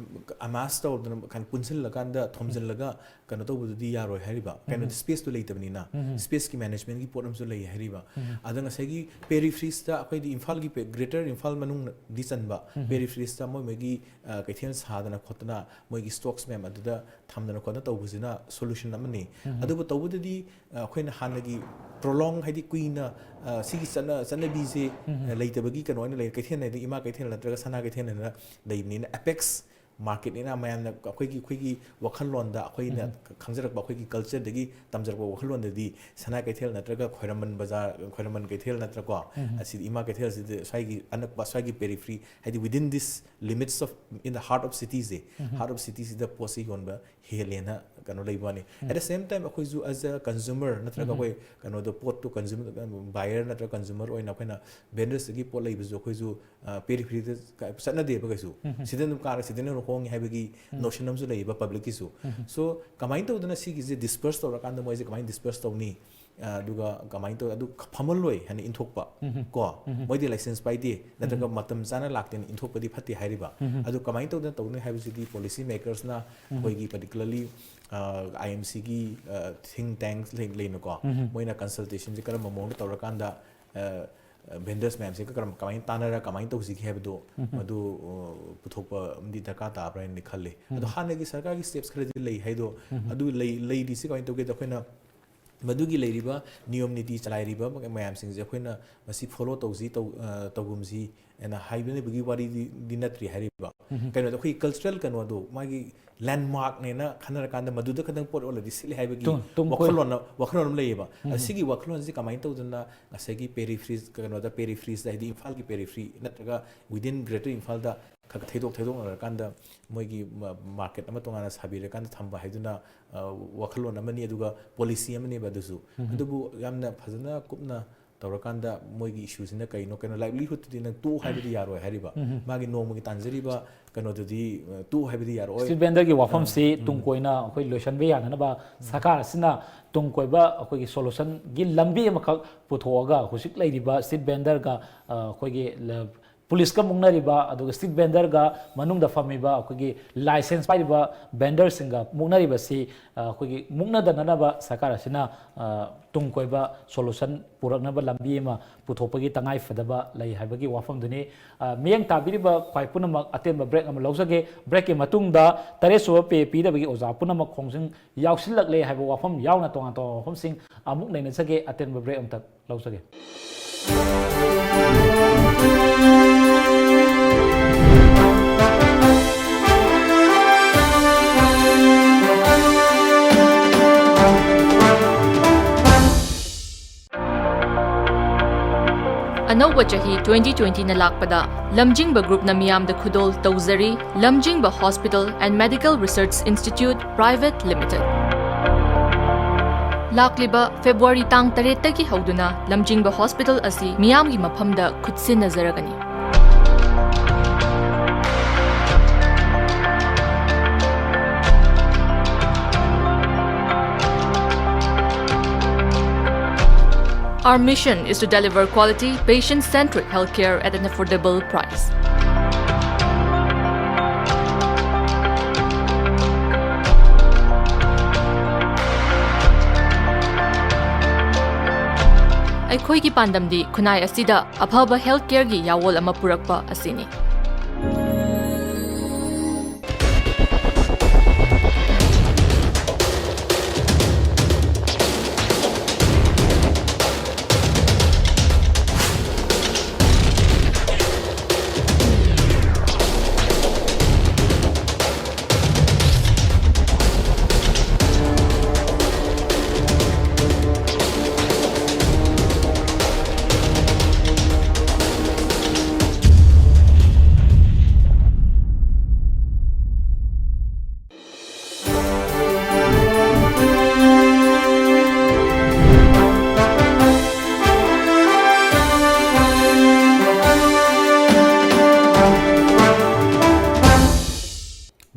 ꯑꯃꯥꯁ ꯇꯧꯗꯅ ꯈꯟ- ꯄꯨꯟꯁꯤꯜꯂꯀꯥꯟꯗ ꯊꯣꯝꯖꯤꯜꯂꯒ ꯀꯩꯅꯣ ꯇꯧꯕꯗꯨꯗꯤ ꯌꯥꯔꯣꯏ ꯍꯥꯏꯔꯤꯕ꯫ ꯀꯩꯅꯣ, ꯁ꯭ꯄꯦꯁꯇꯨ ꯂꯩꯇꯕꯅꯤꯅ, ꯁ꯭ꯄꯦꯁꯀꯤ ꯃꯦꯅꯦꯖꯃꯦꯟꯒꯤ ꯄꯣꯠ ꯑꯃꯁꯨ ꯂꯩ ꯍꯥꯏꯔꯤꯕ꯫ ꯑꯗ ꯉꯁꯥꯏꯒꯤ ꯄꯦꯔꯤꯐ꯭ꯔꯤꯁꯇ, ꯑꯩꯈꯣꯏꯗꯤ ꯏꯝꯐꯥꯜꯒꯤ ꯄꯦ- ꯒ꯭ꯔꯦꯇꯔ ꯏꯝꯐꯥꯜ ꯃꯅꯨꯡꯗꯤ ꯆꯟꯕ ꯄꯦꯔꯤꯐ꯭ꯔꯤꯁꯇ ꯃꯣꯏ ꯃꯣꯏꯒꯤ, ꯑ, ꯀꯩꯊꯦꯜ ꯁꯥꯗꯅ ꯈꯣꯠꯇꯅ ꯃꯣꯏꯒꯤ ꯁ꯭ꯇꯣꯛꯁ ꯃꯌꯥꯝ ꯑꯗꯨꯗ ꯊꯝꯗꯅ ꯈꯣꯠꯇꯅ ꯇꯧꯕꯁꯤꯅ ꯁꯣꯂꯨꯁꯟ ꯑꯃꯅꯤ꯫ ꯑꯗꯨꯕꯨ ꯇꯧꯕꯗꯗꯤ, ꯑ, ꯑꯩꯈꯣꯏꯅ ꯍꯥꯟꯅꯒꯤ ꯄ꯭ꯔꯣꯂꯣꯡ, ꯍꯥꯏꯗꯤ ꯀꯨꯏꯅ, ꯑ, ꯁꯤꯒꯤ ꯆꯠꯅ ꯆꯠꯅꯕꯤꯁꯦ, ꯑ, ꯂꯩꯇꯕꯒꯤ ꯀꯩꯅꯣ ꯑꯣꯏꯅ ꯂꯩ꯫ ꯀꯩꯊꯦꯜ ꯍꯥꯏꯗꯤ ꯏꯃꯥ ꯀꯩꯊꯦꯜ ꯅꯠꯇ꯭ꯔꯒ ꯁꯅꯥ ꯀꯩꯊꯦꯜ ꯍꯥꯏꯅ ꯂꯩꯕꯅꯤꯅ, ꯑꯦꯄꯦꯛꯁ ꯃꯥꯔꯀꯦꯠꯅꯤꯅ ꯃꯌꯥꯝꯅ ꯑꯩꯈꯣꯏꯒꯤ, ꯑꯩꯈꯣꯏꯒꯤ ꯋꯥꯈꯜꯂꯣꯟꯗ, ꯑꯩꯈꯣꯏꯅ ꯈꯪꯖꯔꯛꯄ, ꯑꯩꯈꯣꯏꯒꯤ ꯀꯜꯆꯔꯗꯒꯤ ꯇꯝꯖꯔꯛꯄ ꯋꯥꯈꯜꯂꯣꯟꯗꯗꯤ ꯁꯅꯥ ꯀꯩꯊꯦꯜ ꯅꯠꯇ꯭ꯔꯒ ꯈ꯭ꯋꯥꯏꯔꯝꯕꯟ ꯕꯖꯥꯔ, ꯈ꯭ꯋꯥꯏꯔꯝꯕꯟ ꯀꯩꯊꯦꯜ ꯅꯠꯇ꯭ꯔꯀꯣ, ꯑꯁꯤꯗꯤ ꯏꯃꯥ ꯀꯩꯊꯦꯜꯁꯤꯗ ꯁ꯭ꯋꯥꯏꯒꯤ ꯑꯅꯛꯄ, ꯁ꯭ꯋꯥꯏꯒꯤ ꯄꯦꯔꯤꯐ꯭ꯔꯤ, ꯍꯥꯏꯗꯤ within this limits of, in the heart of cityꯁꯦ, heart of cityꯁꯤꯗ ꯄꯣꯠꯁꯤ ꯌꯣꯟꯕ ꯍꯦꯜꯂꯦꯅ ꯀꯩꯅꯣ ꯂꯩꯕ ꯋꯥꯅꯤ꯫ At the same time, ꯑꯩꯈꯣꯏꯁꯨ as a consumer ꯅꯠꯇ꯭ꯔꯒ ꯑꯩꯈꯣꯏ ꯀꯩꯅꯣꯗꯣ, ꯄꯣꯠꯇꯣ ꯀꯟꯖꯨꯃꯔ, ꯕꯥꯌꯔ ꯅꯠꯇ꯭ꯔꯒ ꯀꯟꯖꯨꯃꯔ ꯑꯣꯏꯅ ꯑꯩꯈꯣꯏꯅ ꯚꯦꯟꯗꯔꯁꯇꯒꯤ ꯄꯣꯠ ꯂꯩꯕꯁꯨ ꯑꯩꯈꯣꯏꯁꯨ, ꯑ, ꯄꯦꯔꯤꯐꯦꯔꯤꯗ ꯆꯠꯅꯗꯦꯕ ꯀꯩꯁꯨ꯫ ꯁꯤꯗ ꯑꯗꯨꯝ ꯀꯥꯔ, ꯁꯤꯗꯅ ꯑꯗꯨꯝ ꯍꯣꯡꯉꯤ ꯍꯥꯏꯕꯒꯤ ꯅꯣꯁꯟ ꯑꯃꯁꯨ ꯂꯩꯌꯦꯕ ꯄꯕ꯭ꯂꯤꯛꯀꯤꯁꯨ꯫ ꯁꯣ ꯀꯃꯥꯏꯅ ꯇꯧꯗꯅ ꯁꯤꯒꯤꯁꯦ ꯗꯤꯁꯄꯔꯁ ꯇꯧꯔꯀꯥꯟꯗ ꯃꯣꯏꯁꯦ ꯀꯃꯥꯏꯅ ꯗꯤꯁꯄꯔꯁ ꯇꯧꯅꯤ? ꯑ, ꯑꯗꯨꯒ ꯀꯃꯥꯏꯅ ꯇꯧ-, ꯑꯗꯨ ꯐꯝꯍꯜꯂꯣꯏ ꯍꯥꯏꯅ ꯏꯟꯊꯣꯛꯄ ꯀꯣ, ꯃꯣꯏꯗꯤ ꯂꯥꯏꯁꯦꯟꯁ ꯄꯥꯏꯗꯦ, ꯅꯠꯇ꯭ꯔꯒ ꯃꯇꯝ ꯆꯥꯅ ꯂꯥꯛꯇꯦꯅ ꯏꯟꯊꯣꯛꯄꯗꯤ ꯐꯠꯇꯦ ꯍꯥꯏꯔꯤꯕ꯫ ꯑꯗꯨ ꯀꯃꯥꯏꯅ ꯇꯧꯗꯅ ꯇꯧꯅꯤ ꯍꯥꯏꯕꯁꯤꯗꯤ ꯄꯣꯂꯤꯁꯤ ꯃꯦꯀꯔꯁꯅ ꯑꯩꯈꯣꯏꯒꯤ ꯄꯔꯇꯤꯀꯨꯂꯔꯂꯤ ꯑꯥꯏ ꯑꯦꯝ ꯁꯤꯒꯤ ꯊꯤꯡ ꯇꯦꯡꯁ ꯂꯩꯅꯀꯣ, ꯃꯣꯏꯅ ꯀꯟꯁꯜꯇꯦꯁꯟꯁꯦ ꯀꯔꯝꯕ ꯃꯑꯣꯡꯗ ꯇꯧꯔꯀꯥꯟꯗ ꯚꯦꯟꯗꯔꯁ ꯃꯌꯥꯝꯁꯦ ꯀꯔꯝ, ꯀꯃꯥꯏꯅ ꯇꯥꯟꯅꯔ ꯀꯃꯥꯏꯅ ꯇꯧꯁꯤꯒꯦ ꯍꯥꯏꯕꯗꯣ, ꯃꯗꯨ, ꯑ, ꯄꯨꯊꯣꯛꯄ ꯑꯃꯗꯤ ꯗꯔꯀꯥꯔ ꯇꯥꯕ꯭ꯔꯥ ꯍꯥꯏꯅꯗꯤ ꯈꯜꯂꯤ꯫ ꯑꯗꯣ ꯍꯥꯟꯅꯒꯤ ꯁꯔꯀꯥꯔꯒꯤ ꯁ꯭ꯇꯦꯞꯁ ꯈꯔꯗꯤ ꯂꯩ ꯍꯥꯏꯗꯣ, ꯑꯗꯨ ꯂꯩ, ꯂꯩꯔꯤꯁꯤ ꯀꯃꯥꯏꯅ ꯇꯧꯒꯦꯗ, ꯑꯩꯈꯣꯏꯅ ꯃꯗꯨꯒꯤ ꯂꯩꯔꯤꯕ ꯅꯤꯌꯣꯝ ꯅꯤꯇꯤ ꯆꯂꯥꯏꯔꯤꯕ ꯃꯌꯥꯝꯁꯤꯡꯁꯦ ꯑꯩꯈꯣꯏꯅ ꯃꯁꯤ ꯐꯣꯂꯣ ꯇꯧꯁꯤ, ꯇꯧ-, ꯑ, ꯇꯧꯒꯨꯝꯁꯤ ꯍꯥꯏꯅ ꯍꯥꯏꯕꯤꯅꯕꯒꯤ ꯋꯥꯔꯤꯗꯤ, ꯗꯤ ꯅꯠꯇ꯭ꯔꯤ ꯍꯥꯏꯔꯤꯕ꯫ ꯀꯩꯅꯣꯗ ꯑꯩꯈꯣꯏꯒꯤ ꯀꯜꯆꯔꯦꯜ ꯀꯩꯅꯣꯗꯣ, ꯃꯥꯒꯤ ꯂꯦꯟꯃꯥꯔꯛꯅꯦꯅ ꯈꯟꯅꯔꯀꯥꯟꯗ ꯃꯗꯨꯗ ꯈꯛꯇꯪ ꯄꯣꯠ ꯌꯣꯜꯂꯗꯤ ꯁꯤꯠꯂꯦ ꯍꯥꯏꯕꯒꯤ ꯇꯨꯡ-, ꯇꯨꯡ ꯀꯣꯏ- ꯋꯥꯈꯜꯂꯣꯟ, ꯋꯥꯈꯜꯂꯣꯟ ꯑꯃ ꯂꯩꯌꯦꯕ꯫ ꯑꯗ ꯁꯤꯒꯤ ꯋꯥꯈꯜꯂꯣꯟꯁꯤ ꯀꯃꯥꯏꯅ ꯇꯧꯗꯅ ꯉꯁꯥꯏꯒꯤ ꯄꯦꯔꯤꯐ꯭ꯔꯤꯁ, ꯀꯩꯅꯣꯗ ꯄꯦꯔꯤꯐ꯭ꯔꯤꯁꯇ, ꯍꯥꯏꯗꯤ ꯏꯝꯐꯥꯜꯒꯤ ꯄꯦꯔꯤꯐ꯭ꯔꯤ ꯅꯠꯇ꯭ꯔꯒ within greater ꯏꯝꯐꯥꯜꯗ ꯈꯔ ꯊꯩꯗꯣꯛ ꯊꯩꯗꯣꯛꯅꯔꯀꯥꯟꯗ ꯃꯣꯏꯒꯤ ꯃꯥꯔꯀꯦꯠ ꯑꯃ ꯇꯣꯉꯥꯟꯅ ꯁꯥꯕꯤꯔꯀꯥꯟꯗ ꯊꯝꯕ ꯍꯥꯏꯗꯨꯅ, ꯑ, ꯋꯥꯈꯜꯂꯣꯟ ꯑꯃꯅꯤ, ꯑꯗꯨꯒ ꯄꯣꯂꯤꯁꯤ ꯑꯃꯅꯦꯕ ꯑꯗꯨꯁꯨ꯫ ꯑꯗꯨꯕꯨ ꯌꯥꯝꯅ ꯐꯖꯅ ꯀꯨꯞꯅ ꯇꯧꯔꯀꯥꯟꯗ ꯃꯣꯏꯒꯤ ꯏꯁꯨꯁꯤꯅ ꯀꯩꯅꯣ? ꯀꯩꯅꯣ, ꯂꯥꯏꯚꯂꯤꯍꯨꯗꯇꯨꯗꯤ ꯅꯪ ꯇꯣꯛꯎ ꯍꯥꯏꯕꯗꯤ ꯌꯥꯔꯣꯏ ꯍꯥꯏꯔꯤꯕ, ꯎꯝ꯫ ꯃꯥꯒꯤ ꯅꯣꯡꯃꯒꯤ ꯇꯥꯟꯖꯔꯤꯕ ꯀꯩꯅꯣꯗꯨꯗꯤ ꯑ, ꯇꯣꯛꯎ ꯍꯥꯏꯕꯗꯤ ꯌꯥꯔꯣꯏ꯫ ꯁ꯭ꯇ꯭ꯔꯤꯠ ꯚꯦꯟꯗꯔꯒꯤ ꯋꯥꯐꯝꯁꯤ ꯇꯨꯡ ꯀꯣꯏꯅ ꯑꯩꯈꯣꯏ ꯂꯣꯏꯁꯤꯟꯕ ꯌꯥꯅꯅꯕ ꯁꯔꯀꯥꯔ ꯑꯁꯤꯅ ꯇꯨꯡ ꯀꯣꯏꯕ ꯑꯩꯈꯣꯏꯒꯤ ꯁꯣꯂꯨꯁꯟꯒꯤ ꯂꯝꯕꯤ ꯑꯃꯈꯛ ꯄꯨꯊꯣꯛꯑꯒ ꯍꯧꯖꯤꯛ ꯂꯩꯔꯤꯕ ꯁ꯭ꯇ꯭ꯔꯤꯠ ꯚꯦꯟꯗꯔꯒ, ꯑ, ꯑꯩꯈꯣꯏꯒꯤ ꯂ-, ꯄꯨꯂꯤꯁꯀ ꯃꯨꯛꯅꯔꯤꯕ, ꯑꯗꯨꯒ ꯁ꯭ꯇ꯭ꯔꯤꯠ ꯚꯦꯟꯗꯔꯒ ꯃꯅꯨꯡꯗ ꯐꯝꯃꯤꯕ ꯑꯩꯈꯣꯏꯒꯤ ꯂꯥꯏꯁꯦꯟꯁ ꯄꯥꯏꯔꯤꯕ ꯚꯦꯟꯗꯔꯁꯤꯡꯒ ꯃꯨꯛꯅꯔꯤꯕꯁꯤ, ꯑ, ꯑꯩꯈꯣꯏꯒꯤ ꯃꯨꯛꯅꯗꯅꯅꯕ ꯁꯔꯀꯥꯔ ꯑꯁꯤꯅ, ꯑ, ꯇꯨꯡ ꯀꯣꯏꯕ ꯁꯣꯂꯨꯁꯟ ꯄꯨꯔꯛꯅꯕ ꯂꯝꯕꯤ ꯑꯃ ꯄꯨꯊꯣꯛꯄꯒꯤ ꯇꯉꯥꯏ ꯐꯗꯕ ꯂꯩ ꯍꯥꯏꯕꯒꯤ ꯋꯥꯐꯝꯗꯨꯅꯤ꯫ ꯑ, ꯃꯤꯠꯌꯦꯡ ꯇꯥꯕꯤꯔꯤꯕ ꯈ꯭ꯋꯥꯏ ꯄꯨꯝꯅꯃꯛ ꯑꯇꯦꯟꯕ ꯕ꯭ꯔꯦꯛ ꯑꯃ ꯂꯧꯖꯒꯦ꯫ ꯕ꯭ꯔꯦꯛꯀꯤ ꯃꯇꯨꯡꯗ ꯇꯔꯦꯠ ꯁꯨꯕ ꯄꯦ ꯄꯤꯗꯕꯒꯤ ꯑꯣꯖꯥ ꯄꯨꯝꯅꯃꯛ ꯈꯣꯡꯖꯪ ꯌꯥꯎꯁꯤꯜꯂꯛꯂꯦ ꯍꯥꯏꯕ ꯋꯥꯐꯝ ꯌꯥꯎꯅ ꯇꯣꯉꯥꯟ ꯇꯣꯉꯥꯟꯕ ꯋꯥꯐꯝꯁꯤꯡ ꯑꯃꯨꯛ ꯅꯩꯅꯖꯒꯦ꯫ ꯑꯇꯦꯟꯕ ꯕ꯭ꯔꯦꯛ ꯑꯃꯇ ꯂꯧꯖꯒꯦ꯫ ꯑꯅꯧꯕ ꯆꯍꯤ twenty twenty ꯅ ꯂꯥꯛꯄꯗ ꯂꯝꯖꯤꯡꯕ ꯒ꯭ꯔꯨꯞꯅ ꯃꯤꯌꯥꯝꯗ ꯈꯨꯗꯣꯜ ꯇꯧꯖꯔꯤ, ꯂꯝꯖꯤꯡꯕ Hospital and Medical Research Institute Private Limited꯫ ꯂꯥꯛꯂꯤꯕ ꯐꯦꯕ꯭ꯔꯨꯋꯥꯔꯤ ꯇꯥꯡ ꯇꯔꯦꯠꯇꯒꯤ ꯍꯧꯗꯨꯅ ꯂꯝꯖꯤꯡꯕ ꯍꯣꯁꯄꯤꯇꯥꯜ ꯑꯁꯤ ꯃꯤꯌꯥꯝꯒꯤ ꯃꯐꯝꯗ ꯈꯨꯠꯁꯤꯟꯅꯖꯔꯒꯅꯤ꯫ Our mission is to deliver quality, patient-centric healthcare at an affordable price. ꯑꯩꯈꯣꯏꯒꯤ ꯄꯥꯟꯗꯝꯗꯤ ꯈꯨꯟꯅꯥꯏ ꯑꯁꯤꯗ ꯑꯐꯕ ꯍꯦꯜꯊ ꯀꯦꯌꯔꯒꯤ ꯌꯥꯋꯣꯜ ꯑꯃ ꯄꯨꯔꯛꯄ ꯑꯁꯤꯅꯤ꯫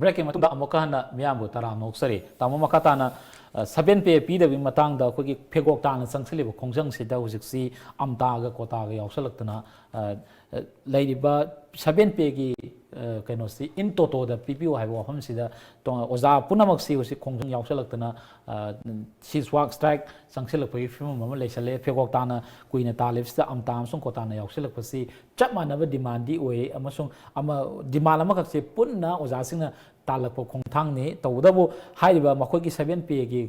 ꯕ꯭ꯔꯦꯛꯀꯤ ꯃꯇꯨꯡꯗ ꯑꯃꯨꯛꯀ ꯍꯟꯅ ꯃꯤꯌꯥꯝꯕꯨ ꯇꯔꯥꯝꯅ ꯑꯣꯛꯆꯔꯤ꯫ ꯇꯥꯃꯣ, ꯃꯈꯥ ꯇꯥꯅ, ꯑ, ꯁꯚꯦꯟ ꯄꯦ ꯄꯤꯗꯕꯒꯤ ꯃꯇꯥꯡꯗ ꯑꯩꯈꯣꯏꯒꯤ ꯐꯦꯒꯣꯛ ꯇꯥꯅ ꯆꯪꯁꯤꯜꯂꯤꯕ ꯈꯣꯡꯖꯪꯁꯤꯗ ꯍꯧꯖꯤꯛꯁꯤ ꯑꯝꯇꯥꯒ ꯀꯣꯇꯥꯒ ꯌꯥꯎꯁꯜꯂꯛꯇꯅ, ꯑ, ꯑ, ꯂꯩꯔꯤꯕ ꯁꯚꯦꯟ ꯄꯦꯒꯤ, ꯑ, ꯀꯩꯅꯣꯁꯤ in toto ꯗ ꯄꯤꯕꯤꯌꯨ ꯍꯥꯏꯕ ꯋꯥꯐꯝꯁꯤꯗ ꯇꯣꯉꯥꯟ-, ꯑꯣꯖꯥ ꯄꯨꯝꯅꯃꯛꯁꯤ ꯍꯧꯖꯤꯛ ꯈꯣꯡꯖꯪ ꯌꯥꯎꯁꯜꯂꯛꯇꯅ, ꯑ, ceasefire strike ꯆꯪꯁꯤꯜꯂꯛꯄꯒꯤ ꯐꯤꯕꯝ ꯑꯃ ꯂꯩꯁꯜꯂꯦ꯫ ꯐꯦꯒꯣꯛ ꯇꯥꯅ ꯀꯨꯏꯅ ꯇꯥꯜꯂꯤꯕꯁꯤꯗ ꯑꯝꯇꯥ ꯑꯃꯁꯨꯡ ꯀꯣꯇꯥꯅ ꯌꯥꯎꯁꯜꯂꯛꯄꯁꯤ ꯆꯞ ꯃꯥꯟꯅꯕ demand ꯗꯤ ꯑꯣꯏ, ꯑꯃꯁꯨꯡ ꯑꯃ, demand ꯑꯃꯈꯛꯁꯦ ꯄꯨꯟꯅ ꯑꯣꯖꯥꯁꯤꯡꯅ ꯇꯥꯜꯂꯛꯄ ꯈꯣꯡꯊꯥꯡꯅꯤ꯫ ꯇꯧꯕꯇꯕꯨ ꯍꯥꯏꯔꯤꯕ ꯃꯈꯣꯏꯒꯤ ꯁꯚꯦꯟ ꯄꯦꯒꯤ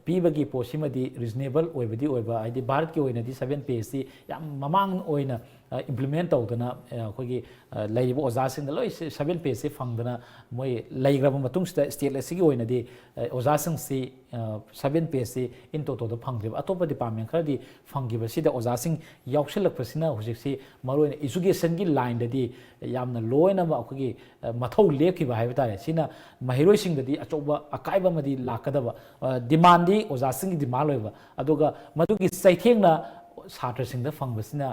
ꯄꯤꯕꯒꯤ ꯄꯣꯠꯁꯤꯃꯗꯤ reasonable ꯑꯣꯏꯕꯗꯤ ꯑꯣꯏꯕ, ꯍꯥꯏꯗꯤ ꯚꯥꯔꯠꯀꯤ ꯑꯣꯏꯅꯗꯤ ꯁꯚꯦꯟ ꯄꯦꯁꯤ ꯌꯥꯝ ꯃꯃꯥꯡ ꯑꯣꯏꯅ, ꯑ, implement ꯇꯧꯗꯅ, ꯑ, ꯑꯩꯈꯣꯏꯒꯤ, ꯑ, ꯂꯩꯔꯤꯕ ꯑꯣꯖꯥꯁꯤꯡꯗ ꯂꯣꯏ ꯁꯚꯦꯟ ꯄꯦꯁꯤ ꯐꯪꯗꯅ ꯃꯣꯏ ꯂꯩꯈ꯭ꯔꯕ ꯃꯇꯨꯡꯁꯤꯗ state ꯑꯁꯤꯒꯤ ꯑꯣꯏꯅꯗꯤ, ꯑ, ꯑꯣꯖꯥꯁꯤꯡꯁꯤ, ꯑ, ꯁꯚꯦꯟ ꯄꯦꯁꯤ in toto ꯗ ꯐꯪꯗ꯭ꯔꯤꯕ꯫ ꯑꯇꯣꯞꯄ department ꯈꯔꯗꯤ ꯐꯪꯈꯤꯕꯁꯤꯗ ꯑꯣꯖꯥꯁꯤꯡ ꯌꯥꯎꯁꯤꯜꯂꯛꯄꯁꯤꯅ ꯍꯧꯖꯤꯛꯁꯤ ꯃꯔꯨꯑꯣꯏꯅ education ꯒꯤ line ꯗꯗꯤ ꯌꯥꯝꯅ ꯂꯣꯏꯅꯃꯛ ꯑꯩꯈꯣꯏꯒꯤ, ꯑ, ꯃꯊꯧ ꯂꯦꯞꯈꯤꯕ ꯍꯥꯏꯕ ꯇꯥꯔꯦ꯫ ꯁꯤꯅ ꯃꯍꯩꯔꯣꯏꯁꯤꯡꯗꯗꯤ ꯑꯆꯧꯕ ꯑꯀꯥꯏꯕ ꯑꯃꯗꯤ ꯂꯥꯛꯀꯗꯕ, ꯑ, demand ꯗꯤ ꯑꯣꯖꯥꯁꯤꯡꯒꯤ demand ꯑꯣꯏꯕ, ꯑꯗꯨꯒ ꯃꯗꯨꯒꯤ ꯆꯩꯊꯦꯡꯅ ꯁꯥꯇ꯭ꯔꯁꯤꯡꯗ ꯐꯪꯕꯁꯤꯅ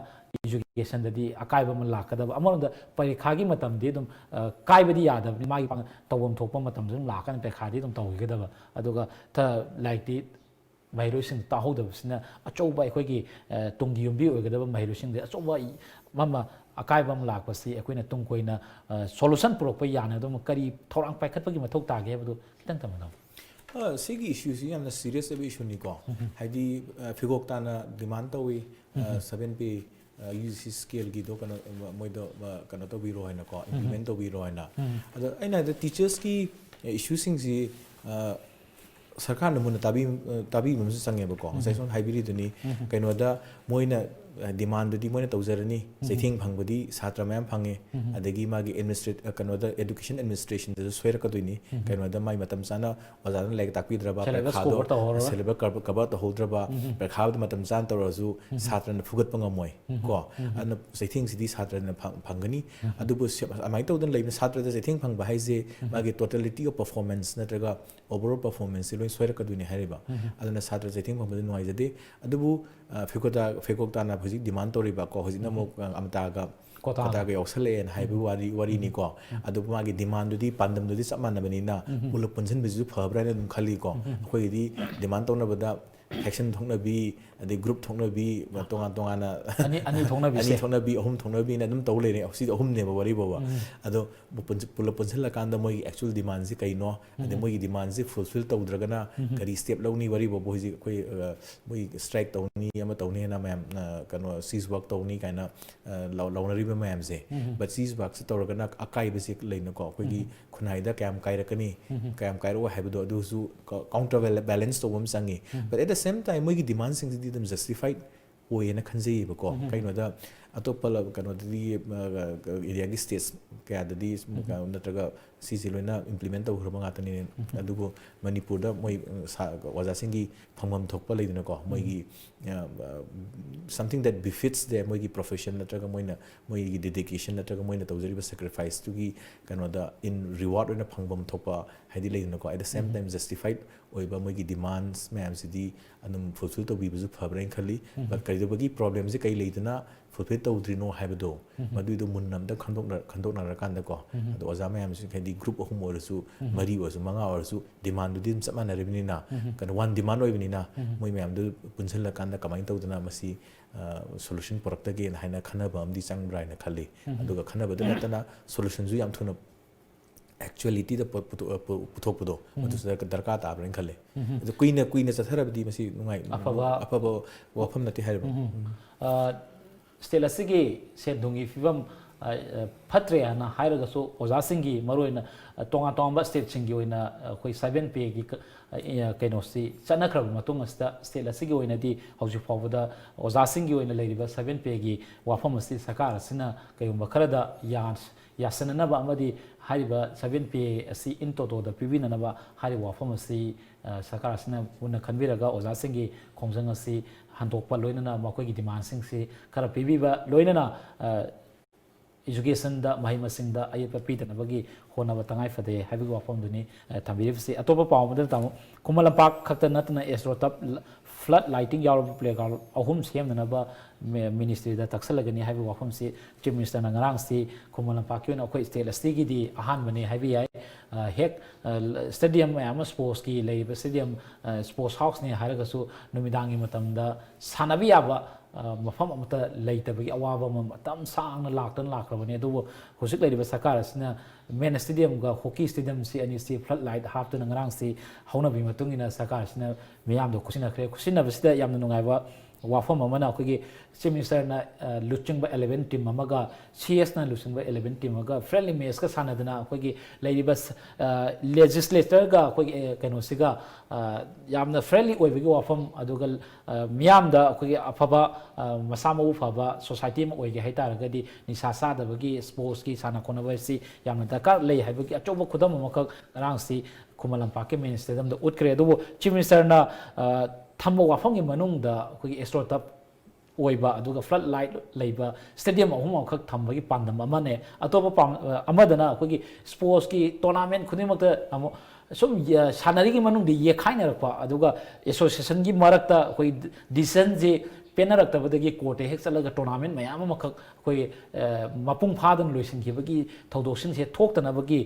education ꯗꯗꯤ ꯑꯀꯥꯏꯕ ꯑꯃ ꯂꯥꯛꯀꯗꯕ꯫ ꯑꯃꯔꯣꯝꯗ ꯄꯔꯤꯈꯥꯒꯤ ꯃꯇꯝꯗꯤ ꯑꯗꯨꯝ, ꯑ, ꯀꯥꯏꯕꯗꯤ ꯌꯥꯗꯕꯅꯤ, ꯃꯥꯒꯤ ꯇꯧꯐꯝ ꯊꯣꯛꯄ ꯃꯇꯝꯗ ꯑꯗꯨꯝ ꯂꯥꯛꯀꯅꯤ, ꯄꯔꯤꯈꯥꯗꯤ ꯑꯗꯨꯝ ꯇꯧꯈꯤꯒꯗꯕ꯫ ꯑꯗꯨꯒ ꯊ-, ꯂꯥꯏꯔꯤꯛꯇꯤ ꯃꯍꯩꯔꯣꯏꯁꯤꯡ ꯇꯥꯍꯧꯗꯕꯁꯤꯅ ꯑꯆꯧꯕ ꯑꯩꯈꯣꯏꯒꯤ, ꯑ, ꯇꯨꯡꯒꯤ ꯌꯨꯝꯕꯤ ꯑꯣꯏꯒꯗꯕ ꯃꯍꯩꯔꯣꯏꯁꯤꯡꯗ ꯑꯆꯧꯕ ꯑꯃ, ꯑꯀꯥꯏꯕ ꯑꯃ ꯂꯥꯛꯄꯁꯤ ꯑꯩꯈꯣꯏꯅ ꯇꯨꯡ ꯀꯣꯏꯅ, ꯑ, solution ꯄꯨꯔꯛꯄ ꯌꯥꯅꯗꯕ ꯀꯔꯤ ꯊꯧꯔꯥꯡ ꯄꯥꯏꯈꯠꯄꯒꯤ ꯃꯊꯧ ꯇꯥꯒꯦ ꯍꯥꯏꯕꯗꯨ ꯈꯤꯇꯪ ꯇꯝꯕꯤꯌꯨ꯫ ꯑ, ꯁꯤꯒꯤ issue ꯁꯤ ꯌꯥꯝꯅ serious ꯑꯣꯏꯕ issue ꯅꯤꯀꯣ꯫ ꯎꯝ꯫ ꯍꯥꯏꯗꯤ, ꯑ, ꯐꯤꯒꯣꯛ ꯇꯥꯅ demand ꯇꯧꯏ, ꯑ, ꯎꯝ꯫ Seven P, ꯑ, U G C scale ꯒꯤꯗꯣ ꯀꯩꯅꯣ, ꯃꯣꯏꯗꯣ, ꯑ, ꯀꯩꯅꯣ ꯇꯧꯕꯤꯔꯣ ꯍꯥꯏꯅꯀꯣ, ꯎꯝ꯫ Implement ꯇꯧꯕꯤꯔꯣ ꯍꯥꯏꯅ꯫ ꯎꯝ꯫ ꯑꯗꯣ ꯑꯩꯅ ꯍꯥꯏꯕꯗ teachers ꯀꯤ issue ꯁꯤꯡꯁꯤ, ꯑ, ꯁꯔꯀꯥꯔꯅ ꯃꯨꯟꯅ ꯇꯥꯕꯤ-, ꯑ, ꯇꯥꯕꯤꯕ ꯑꯃꯁꯨ ꯆꯪꯉꯦꯕꯀꯣ꯫ ꯉꯁꯥꯏ ꯎꯝ꯫ ꯁꯣꯝꯅ ꯍꯥꯏꯕꯤꯔꯤꯗꯨꯅꯤ, ꯎꯝ꯫ ꯀꯩꯅꯣꯗ ꯃꯣꯏꯅ, ꯑ, demand ꯗꯨꯗꯤ ꯃꯣꯏꯅ ꯇꯧꯖꯔꯅꯤ, ꯎꯝ꯫ ꯆꯩꯊꯦꯡ ꯐꯪꯕꯗꯤ ꯁꯥꯇ꯭ꯔ ꯃꯌꯥꯝ ꯐꯪꯉꯦ, ꯎꯝ꯫ ꯑꯗꯒꯤ ꯃꯥꯒꯤ administrat-, ꯑ, ꯀꯩꯅꯣꯗ education administration ꯗꯁꯨ ꯁꯣꯏꯔꯛꯀꯗꯣꯏꯅꯤ꯫ ꯎꯝ꯫ ꯀꯩꯅꯣꯗ ꯃꯥꯏ ꯃꯇꯝ ꯆꯥꯅ ꯑꯣꯖꯥꯅ ꯂꯥꯏꯔꯤꯛ ꯇꯥꯛꯄꯤꯗ꯭ꯔꯕ, syllabus ꯄꯔꯤꯈꯥꯗꯣ cover ꯇꯧꯍꯧꯔꯔꯣꯏ꯫ Syllabus cover, cover ꯇꯧꯍꯧꯗ꯭ꯔꯕ, ꯎꯝ꯫ ꯄꯔꯤꯈꯥꯗ ꯃꯇꯝ ꯆꯥꯅ ꯇꯧꯔꯁꯨ ꯎꯝ꯫ ꯁꯥꯇ꯭ꯔꯅ ꯐꯨꯒꯠꯄ ꯉꯝꯃꯣꯏ ꯎꯝ꯫ ꯀꯣ꯫ ꯎꯝ꯫ ꯑꯗꯨꯅ ꯆꯩꯊꯦꯡꯁꯤꯗꯤ ꯁꯥꯇ꯭ꯔꯅ ꯐꯪ-, ꯐꯪꯒꯅꯤ꯫ ꯎꯝ꯫ ꯑꯗꯨꯕꯨ ꯁꯤ-, ꯑꯗꯨꯃꯥꯏꯅ ꯇꯧꯗꯅ ꯂꯩꯕꯅ ꯁꯥꯇ꯭ꯔꯗ ꯆꯩꯊꯦꯡ ꯐꯪꯕ ꯍꯥꯏꯁꯦ ꯎꯝ꯫ ꯃꯥꯒꯤ totality of performance ꯅꯠꯇ꯭ꯔꯒ overall performance ꯁꯦ ꯂꯣꯏ ꯁꯣꯏꯔꯛꯀꯗꯣꯏꯅꯤ ꯍꯥꯏꯔꯤꯕ꯫ ꯎꯝ꯫ ꯑꯗꯨꯅ ꯁꯥꯇ꯭ꯔ ꯆꯩꯊꯦꯡ ꯐꯪꯕꯗ ꯅꯨꯡꯉꯥꯏꯖꯗꯦ꯫ ꯑꯗꯨꯕꯨ, ꯑ, ꯐꯦꯀꯣꯇꯥ-, ꯐꯦꯀꯣꯛꯇꯥꯅ ꯍꯧꯖꯤꯛ demand ꯇꯧꯔꯤꯕ ꯀꯣ, ꯍꯧꯖꯤꯛꯅ ꯎꯝ꯫ ꯑꯃꯨꯛ, ꯑ, ꯑꯃꯇꯥꯒ ꯀꯣꯇꯥꯒ ꯌꯥꯎꯁꯜꯂꯛꯑꯦꯅ ꯍꯥꯏꯕꯒꯤ ꯋꯥꯔꯤ, ꯋꯥꯔꯤꯅꯤꯀꯣ꯫ ꯑꯗꯨꯕꯨ ꯃꯥꯒꯤ demandꯗꯨꯗꯤ, ꯄꯥꯟꯗꯝꯗꯨꯗꯤ ꯆꯞ ꯃꯥꯟꯅꯕꯅꯤꯅ ꯄꯨꯂꯞ ꯄꯨꯟꯁꯤꯟꯕꯁꯤꯁꯨ ꯐꯕ꯭ꯔꯥ ꯍꯥꯏꯅ ꯑꯗꯨꯝ ꯈꯜꯂꯤꯀꯣ꯫ ꯑꯩꯈꯣꯏꯒꯤꯗꯤ demand ꯇꯧꯅꯕꯗ faction ꯊꯣꯛꯅꯕꯤ, ꯑꯗꯩ group ꯊꯣꯛꯅꯕꯤ, ꯇꯣꯉꯥꯟ ꯇꯣꯉꯥꯟꯅ ꯑꯅꯤ, ꯑꯅꯤ ꯊꯣꯛꯅꯕꯤꯁꯦ꯫ ꯑꯅꯤ ꯊꯣꯛꯅꯕꯤ, ꯑꯍꯨꯝ ꯊꯣꯛꯅꯕꯤꯅ ꯑꯗꯨꯝ ꯇꯧ ꯂꯩꯔꯦ꯫ ꯁꯤꯗꯤ ꯑꯍꯨꯝꯅꯦꯕ ꯋꯥꯔꯤ ꯐꯥꯎꯕ꯫ ꯑꯗꯣ ꯄꯨꯟ-, ꯄꯨꯂꯞ ꯄꯨꯟꯁꯤꯜꯂꯀꯥꯟꯗ ꯃꯣꯏꯒꯤ actual demandꯁꯤ ꯀꯩꯅꯣ, ꯑꯗꯩ ꯃꯣꯏꯒꯤ demandꯁꯤ fulfill ꯇꯧꯗ꯭ꯔꯒꯅ ꯀꯔꯤ step ꯂꯧꯅꯤ? ꯋꯥꯔꯤ ꯐꯥꯎꯕ ꯍꯧꯖꯤꯛ ꯑꯩꯈꯣꯏ, ꯑ, ꯃꯣꯏ strike ꯇꯧꯅꯤ, ꯑꯃ ꯇꯧꯅꯤ ꯍꯥꯏꯅ ꯃꯌꯥꯝ, ꯑ, ꯀꯩꯅꯣ, cease work ꯇꯧꯅꯤ ꯀꯥꯏꯅ, ꯑ, ꯂꯥꯎ-, ꯂꯥꯎꯅꯔꯤꯕ ꯃꯌꯥꯝꯁꯦ꯫ But cease workꯁꯤ ꯇꯧꯔꯒꯅ ꯑꯀꯥꯏꯕꯁꯦ ꯂꯩꯅꯀꯣ, ꯑꯩꯈꯣꯏꯒꯤ ꯈꯨꯟꯅꯥꯏꯗ ꯀꯌꯥꯝ ꯀꯥꯏꯔꯛꯀꯅꯤ, ꯀꯌꯥꯝ ꯀꯥꯏꯔꯛꯑꯣꯏ ꯍꯥꯏꯕꯗꯣ ꯑꯗꯨꯁꯨ ꯀ-, counter balance ꯇꯧꯕ ꯑꯃ ꯆꯪꯉꯤ꯫ But at the same time ꯃꯣꯏꯒꯤ demandꯁꯤꯡꯁꯤꯗꯤ ꯑꯗꯨꯝ justified ꯑꯣꯏꯌꯦꯅ ꯈꯟꯖꯩꯌꯦꯕꯀꯣ꯫ ꯀꯩꯅꯣꯗ ꯑꯇꯣꯞꯄ ꯂꯝ-, ꯀꯩꯅꯣꯗꯗꯤ, ꯑ, ꯑ, Indiaꯒꯤ states ꯀꯌꯥꯗꯗꯤ, ꯑ, ꯅꯠꯇ꯭ꯔꯒ ꯁꯤꯁꯦ ꯂꯣꯏꯅ implement ꯇꯧꯈ꯭ꯔꯕ ꯉꯥꯛꯇꯅꯤ꯫ ꯑꯗꯨꯕꯨ ꯃꯅꯤꯄꯨꯔꯗ ꯃꯣꯏ, ꯑ, ꯁꯥ-, ꯑꯣꯖꯥꯁꯤꯡꯒꯤ ꯐꯪꯐꯝ ꯊꯣꯛꯄ ꯂꯩꯗꯅꯀꯣ, ꯃꯣꯏꯒꯤ, ꯑ, ꯑ, something that befits their, ꯃꯣꯏꯒꯤ profession ꯅꯠꯇ꯭ꯔꯒ ꯃꯣꯏꯅ, ꯃꯣꯏꯒꯤ dedication ꯅꯠꯇ꯭ꯔꯒ ꯃꯣꯏꯅ ꯇꯧꯖꯔꯤꯕ sacrificeꯇꯨꯒꯤ ꯀꯩꯅꯣꯗ in reward ꯑꯣꯏꯅ ꯐꯪꯐꯝ ꯊꯣꯛꯄ ꯍꯥꯏꯗꯤ ꯂꯩꯗꯅꯀꯣ, at the same time justified ꯑꯣꯏꯕ ꯃꯣꯏꯒꯤ demands ꯃꯌꯥꯝꯁꯤꯗꯤ ꯑꯗꯨꯝ fulfill ꯇꯧꯕꯤꯕꯁꯨ ꯐꯕ꯭ꯔꯥ ꯍꯥꯏꯅ ꯈꯜꯂꯤ꯫ But ꯀꯩꯗꯧꯕꯒꯤ problemꯁꯤ ꯀꯩ ꯂꯩꯗꯅ fulfill ꯇꯧꯗ꯭ꯔꯤꯅꯣ ꯍꯥꯏꯕꯗꯣ, ꯃꯗꯨꯏꯗꯣ ꯃꯨꯟꯅ ꯑꯝꯇ ꯈꯟꯗꯣꯛꯅ-, ꯈꯟꯗꯣꯛꯅꯔꯀꯥꯟꯗꯀꯣ, ꯑꯗꯣ ꯑꯣꯖꯥ ꯃꯌꯥꯝꯁꯤ ꯍꯥꯏꯗꯤ group ꯑꯍꯨꯝ ꯑꯣꯏꯔꯁꯨ, ꯃꯔꯤ ꯑꯣꯏꯔꯁꯨ, ꯃꯉꯥ ꯑꯣꯏꯔꯁꯨ, demandꯗꯨꯗꯤ ꯑꯗꯨꯝ ꯆꯞ ꯃꯥꯟꯅꯔꯤꯕꯅꯤꯅ, ꯀꯩꯅꯣ, one demand ꯑꯣꯏꯕꯅꯤꯅ, ꯃꯣꯏ ꯃꯌꯥꯝꯗꯨ ꯄꯨꯟꯁꯤꯜꯂꯀꯥꯟꯗ ꯀꯃꯥꯏꯅ ꯇꯧꯗꯅ ꯃꯁꯤ, ꯑ, solution ꯄꯨꯔꯛꯇꯒꯦꯅ ꯍꯥꯏꯅ ꯈꯟꯅꯕ ꯑꯃꯗꯤ ꯆꯪꯕ꯭ꯔꯥ ꯍꯥꯏꯅ ꯈꯜꯂꯤ꯫ ꯑꯗꯨꯒ ꯈꯟꯅꯕꯗ ꯅꯠꯇꯅ solutionꯁꯨ ꯌꯥꯝ ꯊꯨꯅ actualityꯗ ꯄꯨ-, ꯄꯨꯊꯣꯛ-, ꯄꯨ-, ꯄꯨꯊꯣꯛꯄꯗꯣ, ꯃꯗꯨꯁꯨ ꯗꯔꯀꯥꯔ ꯇꯥꯕ꯭ꯔꯥꯅ ꯈꯜꯂꯦ꯫ ꯑꯗꯨ ꯀꯨꯏꯅ, ꯀꯨꯏꯅ ꯆꯠꯊꯔꯕꯗꯤ ꯃꯁꯤ ꯅꯨꯡꯉꯥꯏ-, ꯑꯐꯕ ꯑꯐꯕ ꯋꯥꯐꯝ ꯅꯠꯇꯦ ꯍꯥꯏꯔꯤꯕ꯫ ꯎꯝ꯫ ꯑ, state ꯑꯁꯤꯒꯤ ꯁꯦꯟ ꯊꯨꯝꯒꯤ ꯐꯤꯕꯝ, ꯑ, ꯑ, ꯐꯠꯇ꯭ꯔꯦ ꯍꯥꯏꯅ ꯍꯥꯏꯔꯒꯁꯨ, ꯑꯣꯖꯥꯁꯤꯡꯒꯤ, ꯃꯔꯨꯑꯣꯏꯅ, ꯑ, ꯇꯣꯉꯥꯟ ꯇꯣꯉꯥꯟꯕ stateꯁꯤꯡꯒꯤ ꯑꯣꯏꯅ, ꯑ, ꯑꯩꯈꯣꯏ seven payꯒꯤ ꯀ-, ꯑ, ꯑ, ꯀꯩꯅꯣꯁꯤ ꯆꯠꯅꯈ꯭ꯔꯕ ꯃꯇꯨꯡ ꯑꯁꯤꯗ, state ꯑꯁꯤꯒꯤ ꯑꯣꯏꯅꯗꯤ ꯍꯧꯖꯤꯛ ꯐꯥꯎꯕꯗ ꯑꯣꯖꯥꯁꯤꯡꯒꯤ ꯑꯣꯏꯅ ꯂꯩꯔꯤꯕ seven payꯒꯤ ꯋꯥꯐꯝ ꯑꯁꯤ ꯁꯔꯀꯥꯔ ꯑꯁꯤꯅ ꯀꯩꯒꯨꯝꯕ ꯈꯔꯗ ꯌꯥ-, ꯌꯥꯁꯟꯅꯅꯕ ꯑꯃꯗꯤ ꯍꯥꯏꯔꯤꯕ seven pay ꯑꯁꯤ in totoꯗ ꯄꯤꯕꯤꯅꯅꯕ ꯍꯥꯏꯔꯤꯕ ꯋꯥꯐꯝ ꯑꯁꯤ, ꯑ, ꯁꯔꯀꯥꯔ ꯑꯁꯤꯅ ꯃꯨꯟꯅ ꯈꯟꯕꯤꯔꯒ ꯑꯣꯖꯥꯁꯤꯡꯒꯤ ꯈꯣꯡꯖꯪ ꯑꯁꯤ ꯍꯟꯗꯣꯛꯄ, ꯂꯣꯏꯅꯅ ꯃꯈꯣꯏꯒꯤ demandꯁꯤꯡꯁꯤ ꯈꯔ ꯄꯤꯕꯤꯕ, ꯂꯣꯏꯅꯅ, ꯑ, ꯏꯖꯨꯀꯦꯁꯟꯗ, ꯃꯍꯩ ꯃꯁꯤꯡꯗ ꯑꯌꯦꯠꯄ ꯄꯤꯗꯅꯕꯒꯤ ꯍꯣꯠꯅꯕ ꯇꯉꯥꯏ ꯐꯗꯦ ꯍꯥꯏꯕꯒꯤ ꯋꯥꯐꯝꯗꯨꯅꯤ, ꯑ, ꯊꯝꯕꯤꯔꯤꯕꯁꯤ꯫ ꯑꯇꯣꯞꯄ ꯄꯥꯎ ꯑꯃꯗ ꯇꯥꯃꯣ, ꯈꯨꯃꯟ ꯂꯝꯄꯥꯛ ꯈꯛꯇ ꯅꯠꯇꯅ AstroTurf flood lighting ꯌꯥꯎꯔꯕ playground ꯑꯍꯨꯝ ꯁꯦꯝꯅꯅꯕ ꯃꯤ-, ꯃꯤꯅꯤꯁꯇ꯭ꯔꯤꯗ ꯇꯛꯁꯜꯂꯒꯅꯤ ꯍꯥꯏꯕꯒꯤ ꯋꯥꯐꯝꯁꯤ ꯆꯤꯐ ꯃꯤꯅꯤꯁꯇꯔꯅ ꯉꯔꯥꯡꯁꯤ ꯈꯨꯃꯟ ꯂꯝꯄꯥꯛꯀꯤ ꯑꯣꯏꯅ ꯑꯩꯈꯣꯏ ꯁ꯭ꯇꯦꯠ ꯑꯁꯤꯒꯤꯗꯤ ꯑꯍꯥꯟꯕꯅꯤ ꯍꯥꯏꯕ ꯌꯥꯏ꯫ ꯑ, ꯍꯦꯛ, ꯑ, ꯁ꯭ꯇꯦꯗꯤꯌꯝ ꯃꯌꯥꯝ ꯑꯃ ꯁ꯭ꯄꯣꯔꯠꯁꯀꯤ ꯂꯩꯔꯤꯕ ꯁ꯭ꯇꯦꯗꯤꯌꯝ, ꯑ, ꯁ꯭ꯄꯣꯔꯠꯁ ꯍꯥꯎꯁꯅꯤ ꯍꯥꯏꯔꯒꯁꯨ ꯅꯨꯃꯤꯗꯥꯡꯒꯤ ꯃꯇꯝꯗ ꯁꯥꯟꯅꯕ ꯌꯥꯕ, ꯑ, ꯃꯐꯝ ꯑꯃꯠꯇ ꯂꯩꯇꯕꯒꯤ ꯑꯋꯥꯕ ꯑꯃ ꯃꯇꯝ ꯁꯥꯡꯅ ꯂꯥꯛꯇꯅ ꯂꯥꯛꯈ꯭ꯔꯕꯅꯤ꯫ ꯑꯗꯨꯕꯨ ꯍꯧꯖꯤꯛ ꯂꯩꯔꯤꯕ ꯁꯔꯀꯥꯔ ꯑꯁꯤꯅ ꯃꯦꯟ ꯁ꯭ꯇꯦꯗꯤꯌꯝꯒ ꯍꯣꯀꯤ ꯁ꯭ꯇꯦꯗꯤꯌꯝꯁꯤ ꯑꯅꯤꯁꯤ flood light ꯍꯥꯞꯇꯨꯅ ꯉꯔꯥꯡꯁꯤ ꯍꯧꯅꯕꯤ ꯃꯇꯨꯡ ꯏꯟꯅ ꯁꯔꯀꯥꯔꯁꯤꯅ ꯃꯤꯌꯥꯝꯗ ꯈꯨꯠꯁꯤꯟꯅꯈ꯭ꯔꯦ꯫ ꯈꯨꯠꯁꯤꯟꯅꯕꯁꯤꯗ ꯌꯥꯝꯅ ꯅꯨꯡꯉꯥꯏꯕ ꯋꯥꯐꯝ ꯑꯃꯅ ꯑꯩꯈꯣꯏꯒꯤ ꯆꯤꯐ ꯃꯤꯅꯤꯁꯇꯔꯅ, ꯑ, ꯂꯨꯆꯤꯡꯕ eleven team ꯑꯃꯒ ꯁꯤ ꯑꯦꯁꯅ ꯂꯨꯆꯤꯡꯕ eleven team ꯑꯃꯒ friendly matchꯀ ꯁꯥꯟꯅꯗꯅ ꯑꯩꯈꯣꯏꯒꯤ ꯂꯩꯔꯤꯕ ꯁ-, ꯑ, ꯂꯦꯖꯤꯁꯂꯦꯇꯔꯒ ꯑꯩꯈꯣꯏꯒꯤ, ꯑ, ꯀꯩꯅꯣꯁꯤꯒ, ꯑ, ꯌꯥꯝꯅ friendly ꯑꯣꯏꯕꯒꯤ ꯋꯥꯐꯝ, ꯑꯗꯨꯒ, ꯑ, ꯃꯤꯌꯥꯝꯗ ꯑꯩꯈꯣꯏꯒꯤ ꯑꯐꯕ, ꯑ, ꯃꯁꯥ ꯃꯎ ꯐꯕ ꯁꯣꯁꯥꯏꯇꯤ ꯑꯃ ꯑꯣꯏꯒꯦ ꯍꯥꯏ ꯇꯥꯔꯒꯗꯤ ꯅꯤꯁꯥ ꯆꯥꯗꯕꯒꯤ ꯁ꯭ꯄꯣꯔꯠꯁꯀꯤ ꯁꯥꯟꯅ ꯈꯣꯠꯅꯕ ꯑꯁꯤ ꯌꯥꯝꯅ ꯗꯔꯀꯥꯔ ꯂꯩ ꯍꯥꯏꯕꯒꯤ ꯑꯆꯧꯕ ꯈꯨꯗꯝ ꯑꯃꯈꯛ ꯉꯔꯥꯡꯁꯤ ꯈꯨꯃꯟ ꯂꯝꯄꯥꯛꯀꯤ ꯃꯦꯟ ꯁ꯭ꯇꯦꯗꯤꯌꯝꯗ ꯎꯠꯈ꯭ꯔꯦ꯫ ꯑꯗꯨꯕꯨ ꯆꯤꯐ ꯃꯤꯅꯤꯁꯇꯔꯅ, ꯑ, ꯊꯝꯕ ꯋꯥꯐꯝꯒꯤ ꯃꯅꯨꯡꯗ ꯑꯩꯈꯣꯏꯒꯤ AstroTurf ꯑꯣꯏꯕ ꯑꯗꯨꯒ flood light ꯂꯩꯕ ꯁ꯭ꯇꯦꯗꯤꯌꯝ ꯑꯍꯨꯝ ꯑꯃꯈꯛ ꯊꯝꯕꯒꯤ ꯄꯥꯟꯗꯝ ꯑꯃꯅꯦ꯫ ꯑꯇꯣꯞꯄ ꯄꯥꯝ-, ꯑ, ꯑꯃꯗꯅ ꯑꯩꯈꯣꯏꯒꯤ ꯁ꯭ꯄꯣꯔꯠꯁꯀꯤ ꯇꯣꯔꯅꯥꯃꯦꯟ ꯈꯨꯗꯤꯡꯃꯛꯇ ꯑꯃꯨꯛ ꯁꯨꯝ ꯌ-, ꯁꯥꯟꯅꯔꯤꯉꯩ ꯃꯅꯨꯡꯗ ꯌꯦꯠꯈꯥꯏꯅꯔꯛꯄ, ꯑꯗꯨꯒ ꯑꯦꯁꯣꯁꯤꯌꯦꯁꯟꯒꯤ ꯃꯔꯛꯇ ꯑꯩꯈꯣꯏ decisionꯁꯦ ꯄꯦꯟꯅꯔꯛꯇꯕꯗꯒꯤ ꯀꯣꯔꯠꯇ ꯍꯦꯛ ꯆꯠꯂꯒ ꯇꯣꯔꯅꯥꯃꯦꯟ ꯃꯌꯥꯝ ꯑꯃꯈꯛ ꯑꯩꯈꯣꯏ, ꯑ, ꯃꯄꯨꯡ ꯐꯥꯗꯅ ꯂꯣꯏꯁꯤꯟꯈꯤꯕꯒꯤ ꯊꯧꯗꯣꯛꯁꯤꯡꯁꯦ ꯊꯣꯛꯇꯅꯕꯒꯤ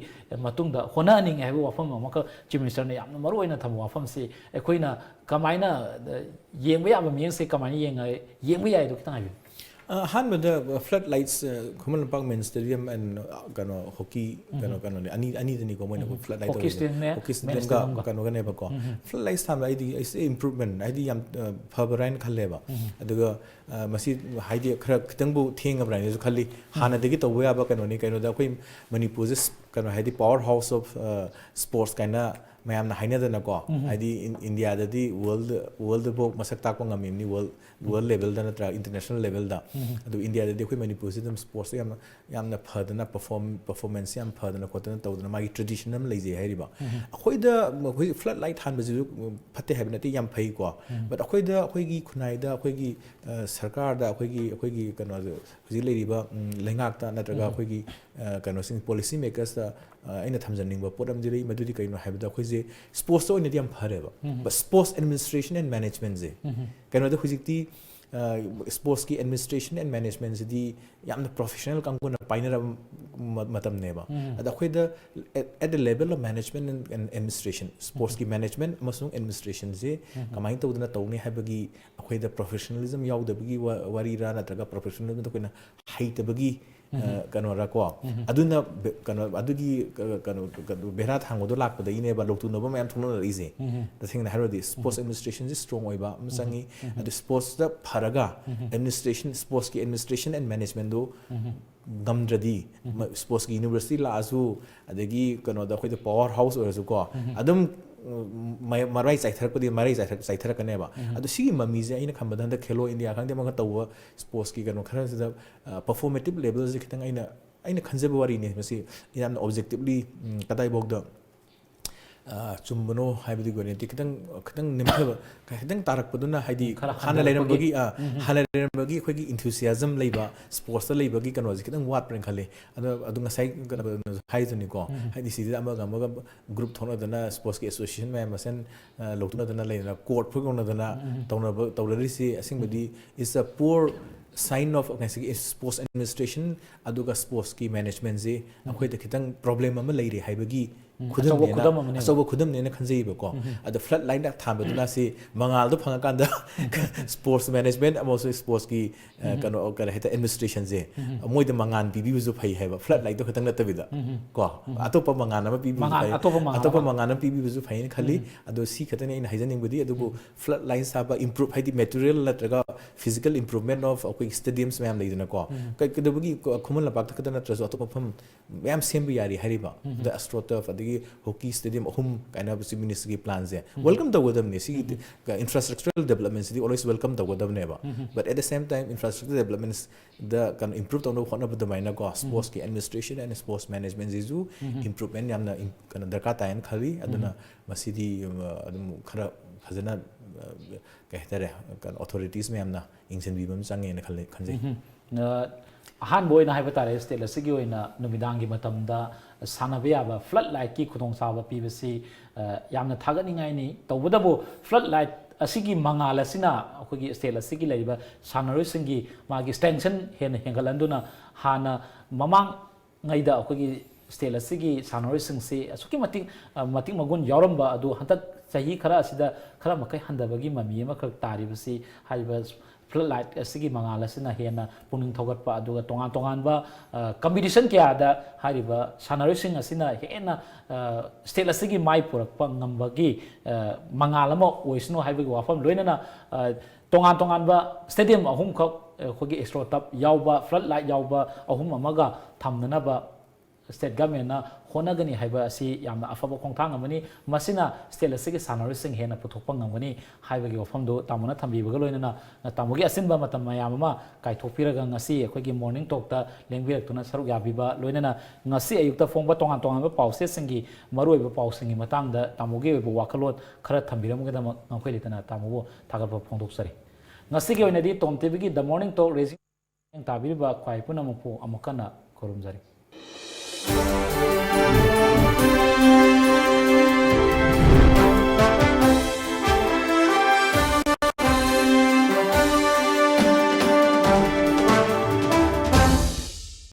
ꯃꯇꯨꯡꯗ ꯍꯣꯠꯅꯍꯟꯅꯤꯡꯉꯤ ꯍꯥꯏꯕ ꯋꯥꯐꯝ ꯑꯃꯈꯛ ꯆꯤꯐ ꯃꯤꯅꯤꯁꯇꯔꯅ ꯌꯥꯝꯅ ꯃꯔꯨ ꯑꯣꯏꯅ ꯊꯝꯕ ꯋꯥꯐꯝꯁꯤ ꯑꯩꯈꯣꯏꯅ ꯀꯃꯥꯏꯅ, ꯑ, ꯌꯦꯡꯕ ꯌꯥꯕ ꯃꯤꯠꯌꯦꯡꯁꯦ ꯀꯃꯥꯏꯅ ꯌꯦꯡꯉ-, ꯌꯦꯡꯕ ꯌꯥꯏꯗꯣ ꯈꯤꯇꯪ ꯍꯥꯏꯕꯤꯌꯨ꯫ ꯑ, ꯑꯍꯥꯟꯕꯗ, ꯑ, flood lights, ꯑ, ꯈꯨꯃꯟ ꯂꯝꯄꯥꯛ ꯃꯦꯟ ꯁ꯭ꯇꯦꯗꯤꯌꯝ and, ꯑ, ꯀꯩꯅꯣ, ꯍꯣꯀꯤ, ꯎꯝ꯫ ꯀꯩꯅꯣ, ꯀꯩꯅꯣꯅꯦ, ꯑꯅꯤ, ꯑꯅꯤꯗꯅꯤꯀꯣ ꯃꯣꯏꯅ ꯎꯝ꯫ ꯐ꯭ꯂꯠ ꯂꯥꯏꯠ ꯍꯣꯀꯤ ꯇꯧꯔꯤꯁꯦ꯫ ꯁ꯭ꯇꯦꯗꯤꯌꯝꯅꯦ, ꯍꯣꯀꯤ ꯃꯦꯟ ꯁ꯭ꯇꯦꯗꯤꯌꯝꯒ ꯁ꯭ꯇꯦꯗꯤꯌꯝꯒ꯫ ꯀꯩꯅꯣꯒꯅꯦꯕꯀꯣ꯫ ꯎꯝ꯫ ꯐ꯭ꯂꯠ ꯂꯥꯏꯠꯁ ꯊꯥꯟꯕ ꯑꯩꯗꯤ it's a improvement, ꯍꯥꯏꯗꯤ ꯌꯥꯝ, ꯑ, ꯐꯕ꯭ꯔꯥ ꯍꯥꯏꯅ ꯈꯜꯂꯦꯕ꯫ ꯎꯝ꯫ ꯑꯗꯨꯒ, ꯑ, ꯃꯁꯤ ꯍꯥꯏꯗꯤ ꯈꯔ ꯈꯤꯇꯪꯕꯨ ꯊꯦꯡꯉꯕ꯭ꯔꯥ ꯍꯥꯏꯅꯁꯨ ꯈꯜꯂꯤ꯫ ꯎꯝ꯫ ꯍꯥꯟꯅꯗꯒꯤ ꯇꯧꯕ ꯌꯥꯕ ꯀꯩꯅꯣꯅꯤ꯫ ꯀꯩꯅꯣꯗ ꯑꯩꯈꯣꯏ ꯃꯅꯤꯄꯨꯔꯁꯦ ꯁ-, ꯀꯩꯅꯣ ꯍꯥꯏꯗꯤ power house of sports ꯀꯥꯏꯅ ꯃꯌꯥꯝꯅ ꯍꯥꯏꯅꯗꯅꯀꯣ, ꯍꯥꯏꯗꯤ ꯏꯟꯗꯤꯌꯥꯗꯗꯤ ꯋꯥꯔꯜꯗ ꯋꯥꯔꯜꯗꯐꯥꯎ ꯃꯁꯛ ꯇꯥꯛꯄ ꯉꯝꯃꯤꯕꯅꯤ, ꯋꯥꯔꯜ ꯋꯥꯔꯜ ꯂꯦꯕꯦꯜꯗ ꯅꯠꯇ꯭ꯔꯒ ꯏꯟꯇꯔꯅꯦꯁꯅꯦꯜ ꯂꯦꯕꯦꯜꯗ꯫ ꯑꯗꯨ ꯏꯟꯗꯤꯌꯥꯗꯗꯤ ꯑꯩꯈꯣꯏ ꯃꯅꯤꯄꯨꯔꯁꯤ ꯑꯗꯨꯝ ꯁ꯭ꯄꯣꯔꯠꯁꯇ ꯌꯥꯝꯅ ꯌꯥꯝꯅ ꯐꯗꯅ ꯄꯔꯐꯣꯔꯝ ꯄꯔꯐꯣꯔꯃꯦꯟꯁ ꯌꯥꯝ ꯐꯗꯅ ꯈꯣꯠꯇꯅ ꯇꯧꯗꯅ ꯃꯥꯒꯤ ꯇ꯭ꯔꯦꯗꯤꯁꯟ ꯑꯃ ꯂꯩꯖꯩ ꯍꯥꯏꯔꯤꯕ꯫ ꯑꯩꯈꯣꯏꯗ ꯑꯩꯈꯣꯏ ꯐ꯭ꯂꯠ ꯂꯥꯏꯠ ꯊꯥꯟꯕꯁꯤꯁꯨ ꯐꯠꯇꯦ ꯍꯥꯏꯕ ꯅꯠꯇꯦ, ꯌꯥꯝ ꯐꯩꯀꯣ꯫ ꯕꯠ ꯑꯩꯈꯣꯏꯗ ꯑꯩꯈꯣꯏꯒꯤ ꯈꯨꯟꯅꯥꯏꯗ ꯑꯩꯈꯣꯏꯒꯤ ꯁꯔꯀꯥꯔꯗ ꯑꯩꯈꯣꯏꯒꯤ ꯑꯩꯈꯣꯏꯒꯤ ꯀꯩꯅꯣꯗ ꯍꯧꯖꯤꯛ ꯂꯩꯔꯤꯕ ꯂꯩꯉꯥꯛꯇ ꯅꯠꯇ꯭ꯔꯒ ꯑꯩꯈꯣꯏꯒꯤ ꯀꯩꯅꯣꯁꯤꯡ ꯄꯣꯂꯤꯁꯤ ꯃꯦꯀꯔꯁꯇ ꯑꯩꯅ ꯊꯝꯖꯅꯤꯡꯕ ꯄꯣꯠ ꯑꯃꯗꯤ ꯂꯩ꯫ ꯃꯗꯨꯗꯤ ꯀꯩꯅꯣ ꯍꯥꯏꯕꯗ ꯑꯩꯈꯣꯏꯁꯦ ꯁ꯭ꯄꯣꯔꯠꯁꯇ ꯑꯣꯏꯅꯗꯤ ꯌꯥꯝ ꯐꯔꯦꯕ, ꯕꯠ ꯁ꯭ꯄꯣꯔꯠꯁ ꯑꯦꯗꯃꯤꯅꯤꯁꯇ꯭ꯔꯦꯁꯟ ꯑꯦꯟ ꯃꯦꯅꯦꯖꯃꯦꯟꯁꯦ ꯀꯩꯅꯣꯗ ꯍꯧꯖꯤꯛꯇꯤ ꯁ꯭ꯄꯣꯔꯠꯁꯀꯤ ꯑꯦꯗꯃꯤꯅꯤꯁꯇ꯭ꯔꯦꯁꯟ ꯑꯦꯟ ꯃꯦꯅꯦꯖꯃꯦꯟꯁꯤꯗꯤ ꯌꯥꯝꯅ ꯄ꯭ꯔꯣꯐꯦꯁꯅꯦꯜ ꯀꯥꯡꯕꯨꯅ ꯄꯥꯏꯅꯔꯕ ꯃꯇꯝꯅꯦꯕ꯫ ꯑꯗ ꯑꯩꯈꯣꯏꯗ at the level of management and administration, ꯁ꯭ꯄꯣꯔꯠꯁꯀꯤ ꯃꯦꯅꯦꯖꯃꯦꯟ ꯑꯃꯁꯨꯡ ꯑꯦꯗꯃꯤꯅꯤꯁꯇ꯭ꯔꯦꯁꯟꯁꯦ ꯀꯃꯥꯏꯅ ꯇꯧꯗꯅ ꯇꯧꯅꯤ ꯍꯥꯏꯕꯒꯤ ꯑꯩꯈꯣꯏꯗ ꯄ꯭ꯔꯣꯐꯦꯁꯅꯦꯂꯤꯖꯝ ꯌꯥꯎꯗꯕꯒꯤ ꯋꯥꯔꯤꯔꯥ ꯅꯠꯇ꯭ꯔꯒ ꯄ꯭ꯔꯣꯐꯦꯁꯅꯦꯂꯤꯖꯝꯗ ꯑꯩꯈꯣꯏꯅ ꯍꯩꯇꯕꯒꯤ ꯀꯩꯅꯣꯔꯥ ꯀꯣ, ꯑꯗꯨꯅ ꯀꯩꯅꯣ ꯑꯗꯨꯒꯤ ꯀꯩꯅꯣ ꯕꯦꯔꯥ ꯊꯥꯡꯕꯗꯣ ꯂꯥꯛꯄꯗꯒꯤꯅꯦꯕ ꯂꯧꯇꯨꯅꯕ ꯃꯌꯥꯝ ꯊꯣꯛꯅꯔꯛꯏꯁꯦ꯫ ꯇꯁꯦꯡꯅ ꯍꯥꯏꯔꯗꯤ ꯁ꯭ꯄꯣꯔꯠꯁ ꯑꯦꯗꯃꯤꯅꯤꯁꯇ꯭ꯔꯦꯁꯟꯁꯤ ꯁ꯭ꯇ꯭ꯔꯣꯡ ꯑꯣꯏꯕ ꯑꯃ ꯆꯪꯉꯤ꯫ ꯑꯗꯨ ꯁ꯭ꯄꯣꯔꯠꯁꯇ ꯐꯔꯒ ꯑꯦꯗꯃꯤꯅꯤꯁꯇ꯭ꯔꯦꯁꯟ, ꯁ꯭ꯄꯣꯔꯠꯁꯀꯤ ꯑꯦꯗꯃꯤꯅꯤꯁꯇ꯭ꯔꯦꯁꯟ ꯑꯦꯟ ꯃꯦꯅꯦꯖꯃꯦꯟꯗꯣ ꯉꯝꯗ꯭ꯔꯗꯤ ꯁ꯭ꯄꯣꯔꯠꯁꯀꯤ ꯌꯨꯅꯤꯚꯔꯁꯤꯇꯤ ꯂꯥꯛꯑꯁꯨ, ꯑꯗꯒꯤ ꯀꯩꯅꯣꯗ ꯑꯩꯈꯣꯏꯗ ꯄꯋꯥꯔ ꯍꯥꯎꯁ ꯑꯣꯏꯔꯁꯨꯀꯣ, ꯑꯗꯨꯝ ꯃꯔꯥꯏ ꯆꯥꯏꯊꯔꯛꯄꯗꯤ ꯃꯔꯥꯏ ꯆꯥꯏꯊꯔꯛꯀꯅꯦꯕ꯫ ꯑꯗꯣ ꯁꯤꯒꯤ ꯃꯃꯤꯁꯦ ꯑꯩꯅ ꯈꯟꯕꯗ ꯍꯟꯗꯛ ꯈꯦꯂꯣ ꯏꯟꯗꯤꯌꯥ ꯈꯪꯗꯦ ꯑꯃꯒ ꯇꯧꯕ ꯁ꯭ꯄꯣꯔꯠꯁꯀꯤ ꯀꯩꯅꯣ ꯈꯔꯁꯤꯗ ꯄꯔꯐꯣꯔꯃꯦꯇꯤꯞ ꯂꯦꯕꯦꯜꯁꯦ ꯈꯤꯇꯪ ꯑꯩꯅ ꯑꯩꯅ ꯈꯟꯖꯕ ꯋꯥꯔꯤꯅꯤ꯫ ꯃꯁꯤ ꯌꯥꯝꯅ ꯑꯣꯕꯖꯦꯛꯇꯤꯞꯂꯤ ꯀꯗꯥꯏꯐꯥꯎꯗ ꯆꯨꯝꯕꯅꯣ ꯍꯥꯏꯕꯗꯨꯒꯤ ꯑꯣꯏꯅꯗꯤ ꯈꯤꯇꯪ ꯈꯤꯇꯪ ꯅꯦꯝꯊꯕ, ꯈꯤꯇꯪ ꯇꯥꯔꯛꯄꯗꯨꯅ, ꯍꯥꯏꯗꯤ ꯍꯥꯟꯅ ꯂꯩꯔꯝꯕꯒꯤ ꯍꯥꯟꯅ ꯂꯩꯔꯝꯕꯒꯤ ꯑꯩꯈꯣꯏꯒꯤ ꯏꯟꯊꯨꯁꯤꯌꯥꯖꯝ ꯂꯩꯕ, ꯁ꯭ꯄꯣꯔꯠꯁꯇ ꯂꯩꯕꯒꯤ ꯀꯩꯅꯣꯁꯦ ꯈꯤꯇꯪ ꯋꯥꯠꯄ꯭ꯔꯅ ꯈꯜꯂꯤ꯫ ꯑꯗꯣ ꯑꯗꯨ ꯉꯁꯥꯏ ꯀꯩꯅꯣꯅꯁꯨ ꯍꯥꯏꯗꯨꯅꯤꯀꯣ, ꯍꯥꯏꯗꯤ ꯁꯤꯗ ꯑꯃꯒ ꯑꯃꯒ ꯒ꯭ꯔꯨꯞ ꯊꯣꯛꯅꯗꯅ ꯁ꯭ꯄꯣꯔꯠꯁꯀꯤ ꯑꯦꯁꯣꯁꯤꯌꯦꯁꯟ ꯃꯌꯥꯝ ꯃꯁꯦꯟ ꯂꯧꯊꯣꯛꯅꯗꯅ ꯂꯩꯗꯅ, ꯀꯣꯔꯠ ꯐꯥꯎ ꯌꯧꯅꯗꯅ ꯇꯧꯅꯕ ꯇꯧꯅꯔꯤꯁꯤ ꯑꯁꯦꯡꯕꯗꯤ is a poor sign of ꯉꯁꯥꯏꯒꯤ ꯁ꯭ꯄꯣꯔꯠꯁ ꯑꯦꯗꯃꯤꯅꯤꯁꯇ꯭ꯔꯦꯁꯟ ꯑꯗꯨꯒ ꯁ꯭ꯄꯣꯔꯠꯁꯀꯤ ꯃꯦꯅꯦꯖꯃꯦꯟꯁꯤ ꯑꯩꯈꯣꯏꯗ ꯈꯤꯇꯪ ꯄ꯭ꯔꯣꯕ꯭ꯂꯦꯝ ꯑꯃ ꯂꯩꯔꯦ ꯍꯥꯏꯕꯒꯤ ꯈꯨꯗꯝꯅꯦꯅ, ꯑꯆꯧꯕ ꯈꯨꯗꯝ ꯑꯃꯅꯦꯕ꯫ ꯑꯆꯧꯕ ꯈꯨꯗꯝꯅꯦꯅ ꯈꯟꯖꯩꯕꯀꯣ꯫ ꯑꯗꯣ front line ꯗ ꯊꯥꯟꯕꯗꯨꯅ ꯁꯤ ꯃꯉꯥꯜꯗꯣ ꯐꯪꯉꯀꯥꯟꯗ sports management ꯑꯃꯁꯨꯡ sports ꯀꯤ, ꯑ, ꯀꯩꯅꯣ, ꯀꯔꯤ ꯍꯥꯏꯇꯥꯔꯦ, administration ꯁꯦ ꯃꯣꯏꯗ ꯃꯉꯥꯜ ꯄꯤꯕꯤꯕꯁꯨ ꯐꯩ ꯍꯥꯏꯕ, flood light ꯇꯣ ꯈꯛꯇꯪ ꯅꯠꯇꯕꯤꯗ ꯀꯣ, ꯑꯇꯣꯞꯄ ꯃꯉꯥꯜ ꯑꯃ ꯄꯤꯕꯤꯕꯁꯨ ꯃꯉꯥꯜ, ꯐꯩ, ꯑꯇꯣꯞꯄ ꯃꯉꯥꯜ ꯑꯇꯣꯞꯄ ꯑꯃ꯫ ꯃꯉꯥꯜ ꯑꯃ ꯄꯤꯕꯤꯕꯁꯨ ꯐꯩꯅ ꯈꯜꯂꯤ꯫ ꯑꯗꯣ ꯁꯤ ꯈꯛꯇꯅꯤ ꯑꯩꯅ ꯍꯥꯏꯖꯅꯤꯡꯕꯗꯤ꯫ ꯑꯗꯨꯕꯨ flood light ꯁꯥꯕ improve ꯍꯥꯏꯗꯤ material ꯅꯠꯇ꯭ꯔꯒ physical improvement of ꯑꯩꯈꯣꯏꯒꯤ stadiums ꯃꯌꯥꯝ ꯂꯩꯗꯅꯀꯣ, ꯀꯩ-, ꯀꯩꯗꯧꯕꯒꯤ ꯈꯨꯃꯟ ꯂꯝꯄꯥꯛꯇ ꯈꯛꯇ ꯅꯠꯇ꯭ꯔꯁꯨ ꯑꯇꯣꯞꯄ ꯃꯐꯝ ꯃꯌꯥꯝ ꯁꯦꯝꯕ ꯌꯥꯔꯤ ꯍꯥꯏꯔꯤꯕ꯫ ꯑꯗ AstroTurf ꯑꯗꯒꯤ hockey stadium ꯑꯍꯨꯝ ꯀꯥꯏꯅꯕ Chief Minister ꯒꯤ plan ꯁꯦ welcome ꯇꯧꯒꯗꯕꯅꯤ꯫ ꯁꯤꯒꯤ infrastructural development CD always welcome ꯇꯧꯒꯗꯕꯅꯦꯕ꯫ But at the same time infrastructure development ꯗ ꯀꯩꯅꯣ improve ꯇꯧꯅꯕ ꯍꯣꯠꯅꯕ ꯑꯗꯨꯃꯥꯏꯅꯀꯣ, sports ꯀꯤ administration and sports management ꯁꯤꯁꯨ improvement ꯌꯥꯝꯅ ꯏꯝ-, ꯀꯩꯅꯣ ꯗꯔꯀꯥꯔ ꯇꯥꯏꯅ ꯈꯜꯂꯤ꯫ ꯑꯗꯨꯅ ꯃꯁꯤꯗꯤ, ꯑ, ꯑꯗꯨꯝ ꯈꯔ ꯐꯖꯅ, ꯑ, ꯀꯩ ꯍꯥꯏꯇꯥꯔꯦ, ꯀꯩꯅꯣ authorities ꯃꯌꯥꯝꯅ ꯌꯦꯡꯁꯤꯟꯕꯤꯕ ꯑꯃ ꯆꯪꯉꯦꯅ ꯈꯜꯂꯤ, ꯈꯟꯖꯩ꯫ ꯑ, ꯑꯍꯥꯟꯕ ꯑꯣꯏꯅ ꯍꯥꯏꯕ ꯇꯥꯔꯦ, state ꯑꯁꯤꯒꯤ ꯑꯣꯏꯅ ꯅꯨꯃꯤꯗꯥꯡꯒꯤ ꯃꯇꯝꯗ ꯁꯥꯟꯅꯕ ꯌꯥꯕ flood light ꯀꯤ ꯈꯨꯗꯣꯡꯆꯥꯕ ꯄꯤꯕꯁꯤ, ꯑ, ꯌꯥꯝꯅ ꯊꯥꯒꯠꯅꯤꯡꯉꯥꯏꯅꯤ꯫ ꯇꯧꯕꯇꯕꯨ flood light ꯑꯁꯤꯒꯤ ꯃꯉꯥꯜ ꯑꯁꯤꯅ ꯑꯩꯈꯣꯏꯒꯤ state ꯑꯁꯤꯒꯤ ꯂꯩꯔꯤꯕ ꯁꯥꯟꯅꯔꯣꯏꯁꯤꯡꯒꯤ ꯃꯥꯒꯤ tension ꯍꯦꯟꯅ ꯍꯦꯟꯒꯠꯍꯟꯗꯨꯅ ꯍꯥꯟꯅ ꯃꯃꯥꯡ ꯉꯩꯗ ꯑꯩꯈꯣꯏꯒꯤ state ꯑꯁꯤꯒꯤ ꯁꯥꯟꯅꯔꯣꯏꯁꯤꯡꯁꯤ ꯑꯁꯨꯛꯀꯤ ꯃꯇꯤꯛ, ꯑ, ꯃꯇꯤꯛ ꯃꯒꯨꯟ ꯌꯥꯎꯔꯝꯕ ꯑꯗꯨ ꯍꯟꯗꯛ ꯆꯍꯤ ꯈꯔ ꯑꯁꯤꯗ ꯈꯔ ꯃꯈꯩ ꯍꯟꯊꯕꯒꯤ ꯃꯃꯤ ꯑꯃꯈꯛ ꯇꯥꯔꯤꯕꯁꯤ ꯍꯥꯏꯔꯤꯕ flood light ꯑꯁꯤꯒꯤ ꯃꯉꯥꯜ ꯑꯁꯤꯅ ꯍꯦꯟꯅ ꯄꯨꯛꯅꯤꯡ ꯊꯧꯒꯠꯄ, ꯑꯗꯨꯒ ꯇꯣꯉꯥꯟ ꯇꯣꯉꯥꯟꯕ, ꯑ, competition ꯀꯌꯥꯗ ꯍꯥꯏꯔꯤꯕ ꯁꯥꯟꯅꯔꯣꯏꯁꯤꯡ ꯑꯁꯤꯅ ꯍꯦꯟꯅ, ꯑ, state ꯑꯁꯤꯒꯤ ꯃꯥꯏ ꯄꯨꯔꯛꯄ ꯉꯝꯕꯒꯤ, ꯑ, ꯃꯉꯥꯜ ꯑꯃ ꯑꯣꯏꯁꯅꯨ ꯍꯥꯏꯕꯒꯤ ꯋꯥꯐꯝ ꯂꯣꯏꯅꯅ, ꯑ, ꯇꯣꯉꯥꯟ ꯇꯣꯉꯥꯟꯕ stadium ꯑꯍꯨꯝꯈꯛ ꯑꯩꯈꯣꯏꯒꯤ AstroTurf ꯌꯥꯎꯕ, flood light ꯌꯥꯎꯕ ꯑꯍꯨꯝ ꯑꯃꯒ ꯊꯝꯅꯅꯕ state government ꯅ ꯍꯣꯠꯅꯒꯅꯤ ꯍꯥꯏꯕ ꯑꯁꯤ ꯌꯥꯝꯅ ꯑꯐꯕ ꯈꯣꯡꯊꯥꯡ ꯑꯃꯅꯤ꯫ ꯃꯁꯤꯅ state ꯑꯁꯤꯒꯤ ꯁꯥꯟꯅꯔꯣꯏꯁꯤꯡ ꯍꯦꯟꯅ ꯄꯨꯊꯣꯛꯄ ꯉꯝꯒꯅꯤ ꯍꯥꯏꯕꯒꯤ ꯋꯥꯐꯝꯗꯨ ꯇꯥꯃꯣꯅ ꯊꯝꯕꯤꯕꯒ ꯂꯣꯏꯅꯅ, ꯇꯥꯃꯣꯒꯤ ꯑꯁꯤꯟꯕ ꯃꯇꯝ ꯃꯌꯥꯝ ꯑꯃ ꯀꯥꯏꯊꯣꯛꯄꯤꯔꯒ ꯉꯁꯤ ꯑꯩꯈꯣꯏꯒꯤ Morning Talk ꯇ ꯂꯦꯡꯕꯤꯔꯛꯇꯨꯅ ꯁꯔꯨꯛ ꯌꯥꯕꯤꯕ, ꯂꯣꯏꯅꯅ ꯉꯁꯤ ꯑꯌꯨꯛꯇ ꯐꯣꯡꯕ ꯇꯣꯉꯥꯟ ꯇꯣꯉꯥꯟꯕ ꯄꯥꯎꯆꯦꯁꯤꯡꯒꯤ ꯃꯔꯨꯑꯣꯏꯕ ꯄꯥꯎꯁꯤꯡꯒꯤ ꯃꯇꯥꯡꯗ ꯇꯥꯃꯣꯒꯤ ꯑꯣꯏꯕ ꯋꯥꯈꯜꯂꯣꯟ ꯈꯔ ꯊꯝꯕꯤꯔꯝꯕꯒꯤꯗꯃꯛ ꯉꯝꯈꯩ ꯂꯩꯇꯅ ꯇꯥꯃꯣꯕꯨ ꯊꯥꯒꯠꯄ ꯐꯣꯡꯗꯣꯛꯆꯔꯤ꯫ ꯉꯁꯤꯒꯤ ꯑꯣꯏꯅꯗꯤ Tom TV ꯒꯤ The Morning Talk ꯔꯦꯁꯤꯡ ꯇꯥꯕꯤꯔꯤꯕ ꯈ꯭ꯋꯥꯏ ꯄꯨꯝꯅꯃꯛꯄꯨ ꯑꯃꯨꯛ ꯍꯟꯅ ꯈꯨꯔꯨꯝꯖꯔꯤ꯫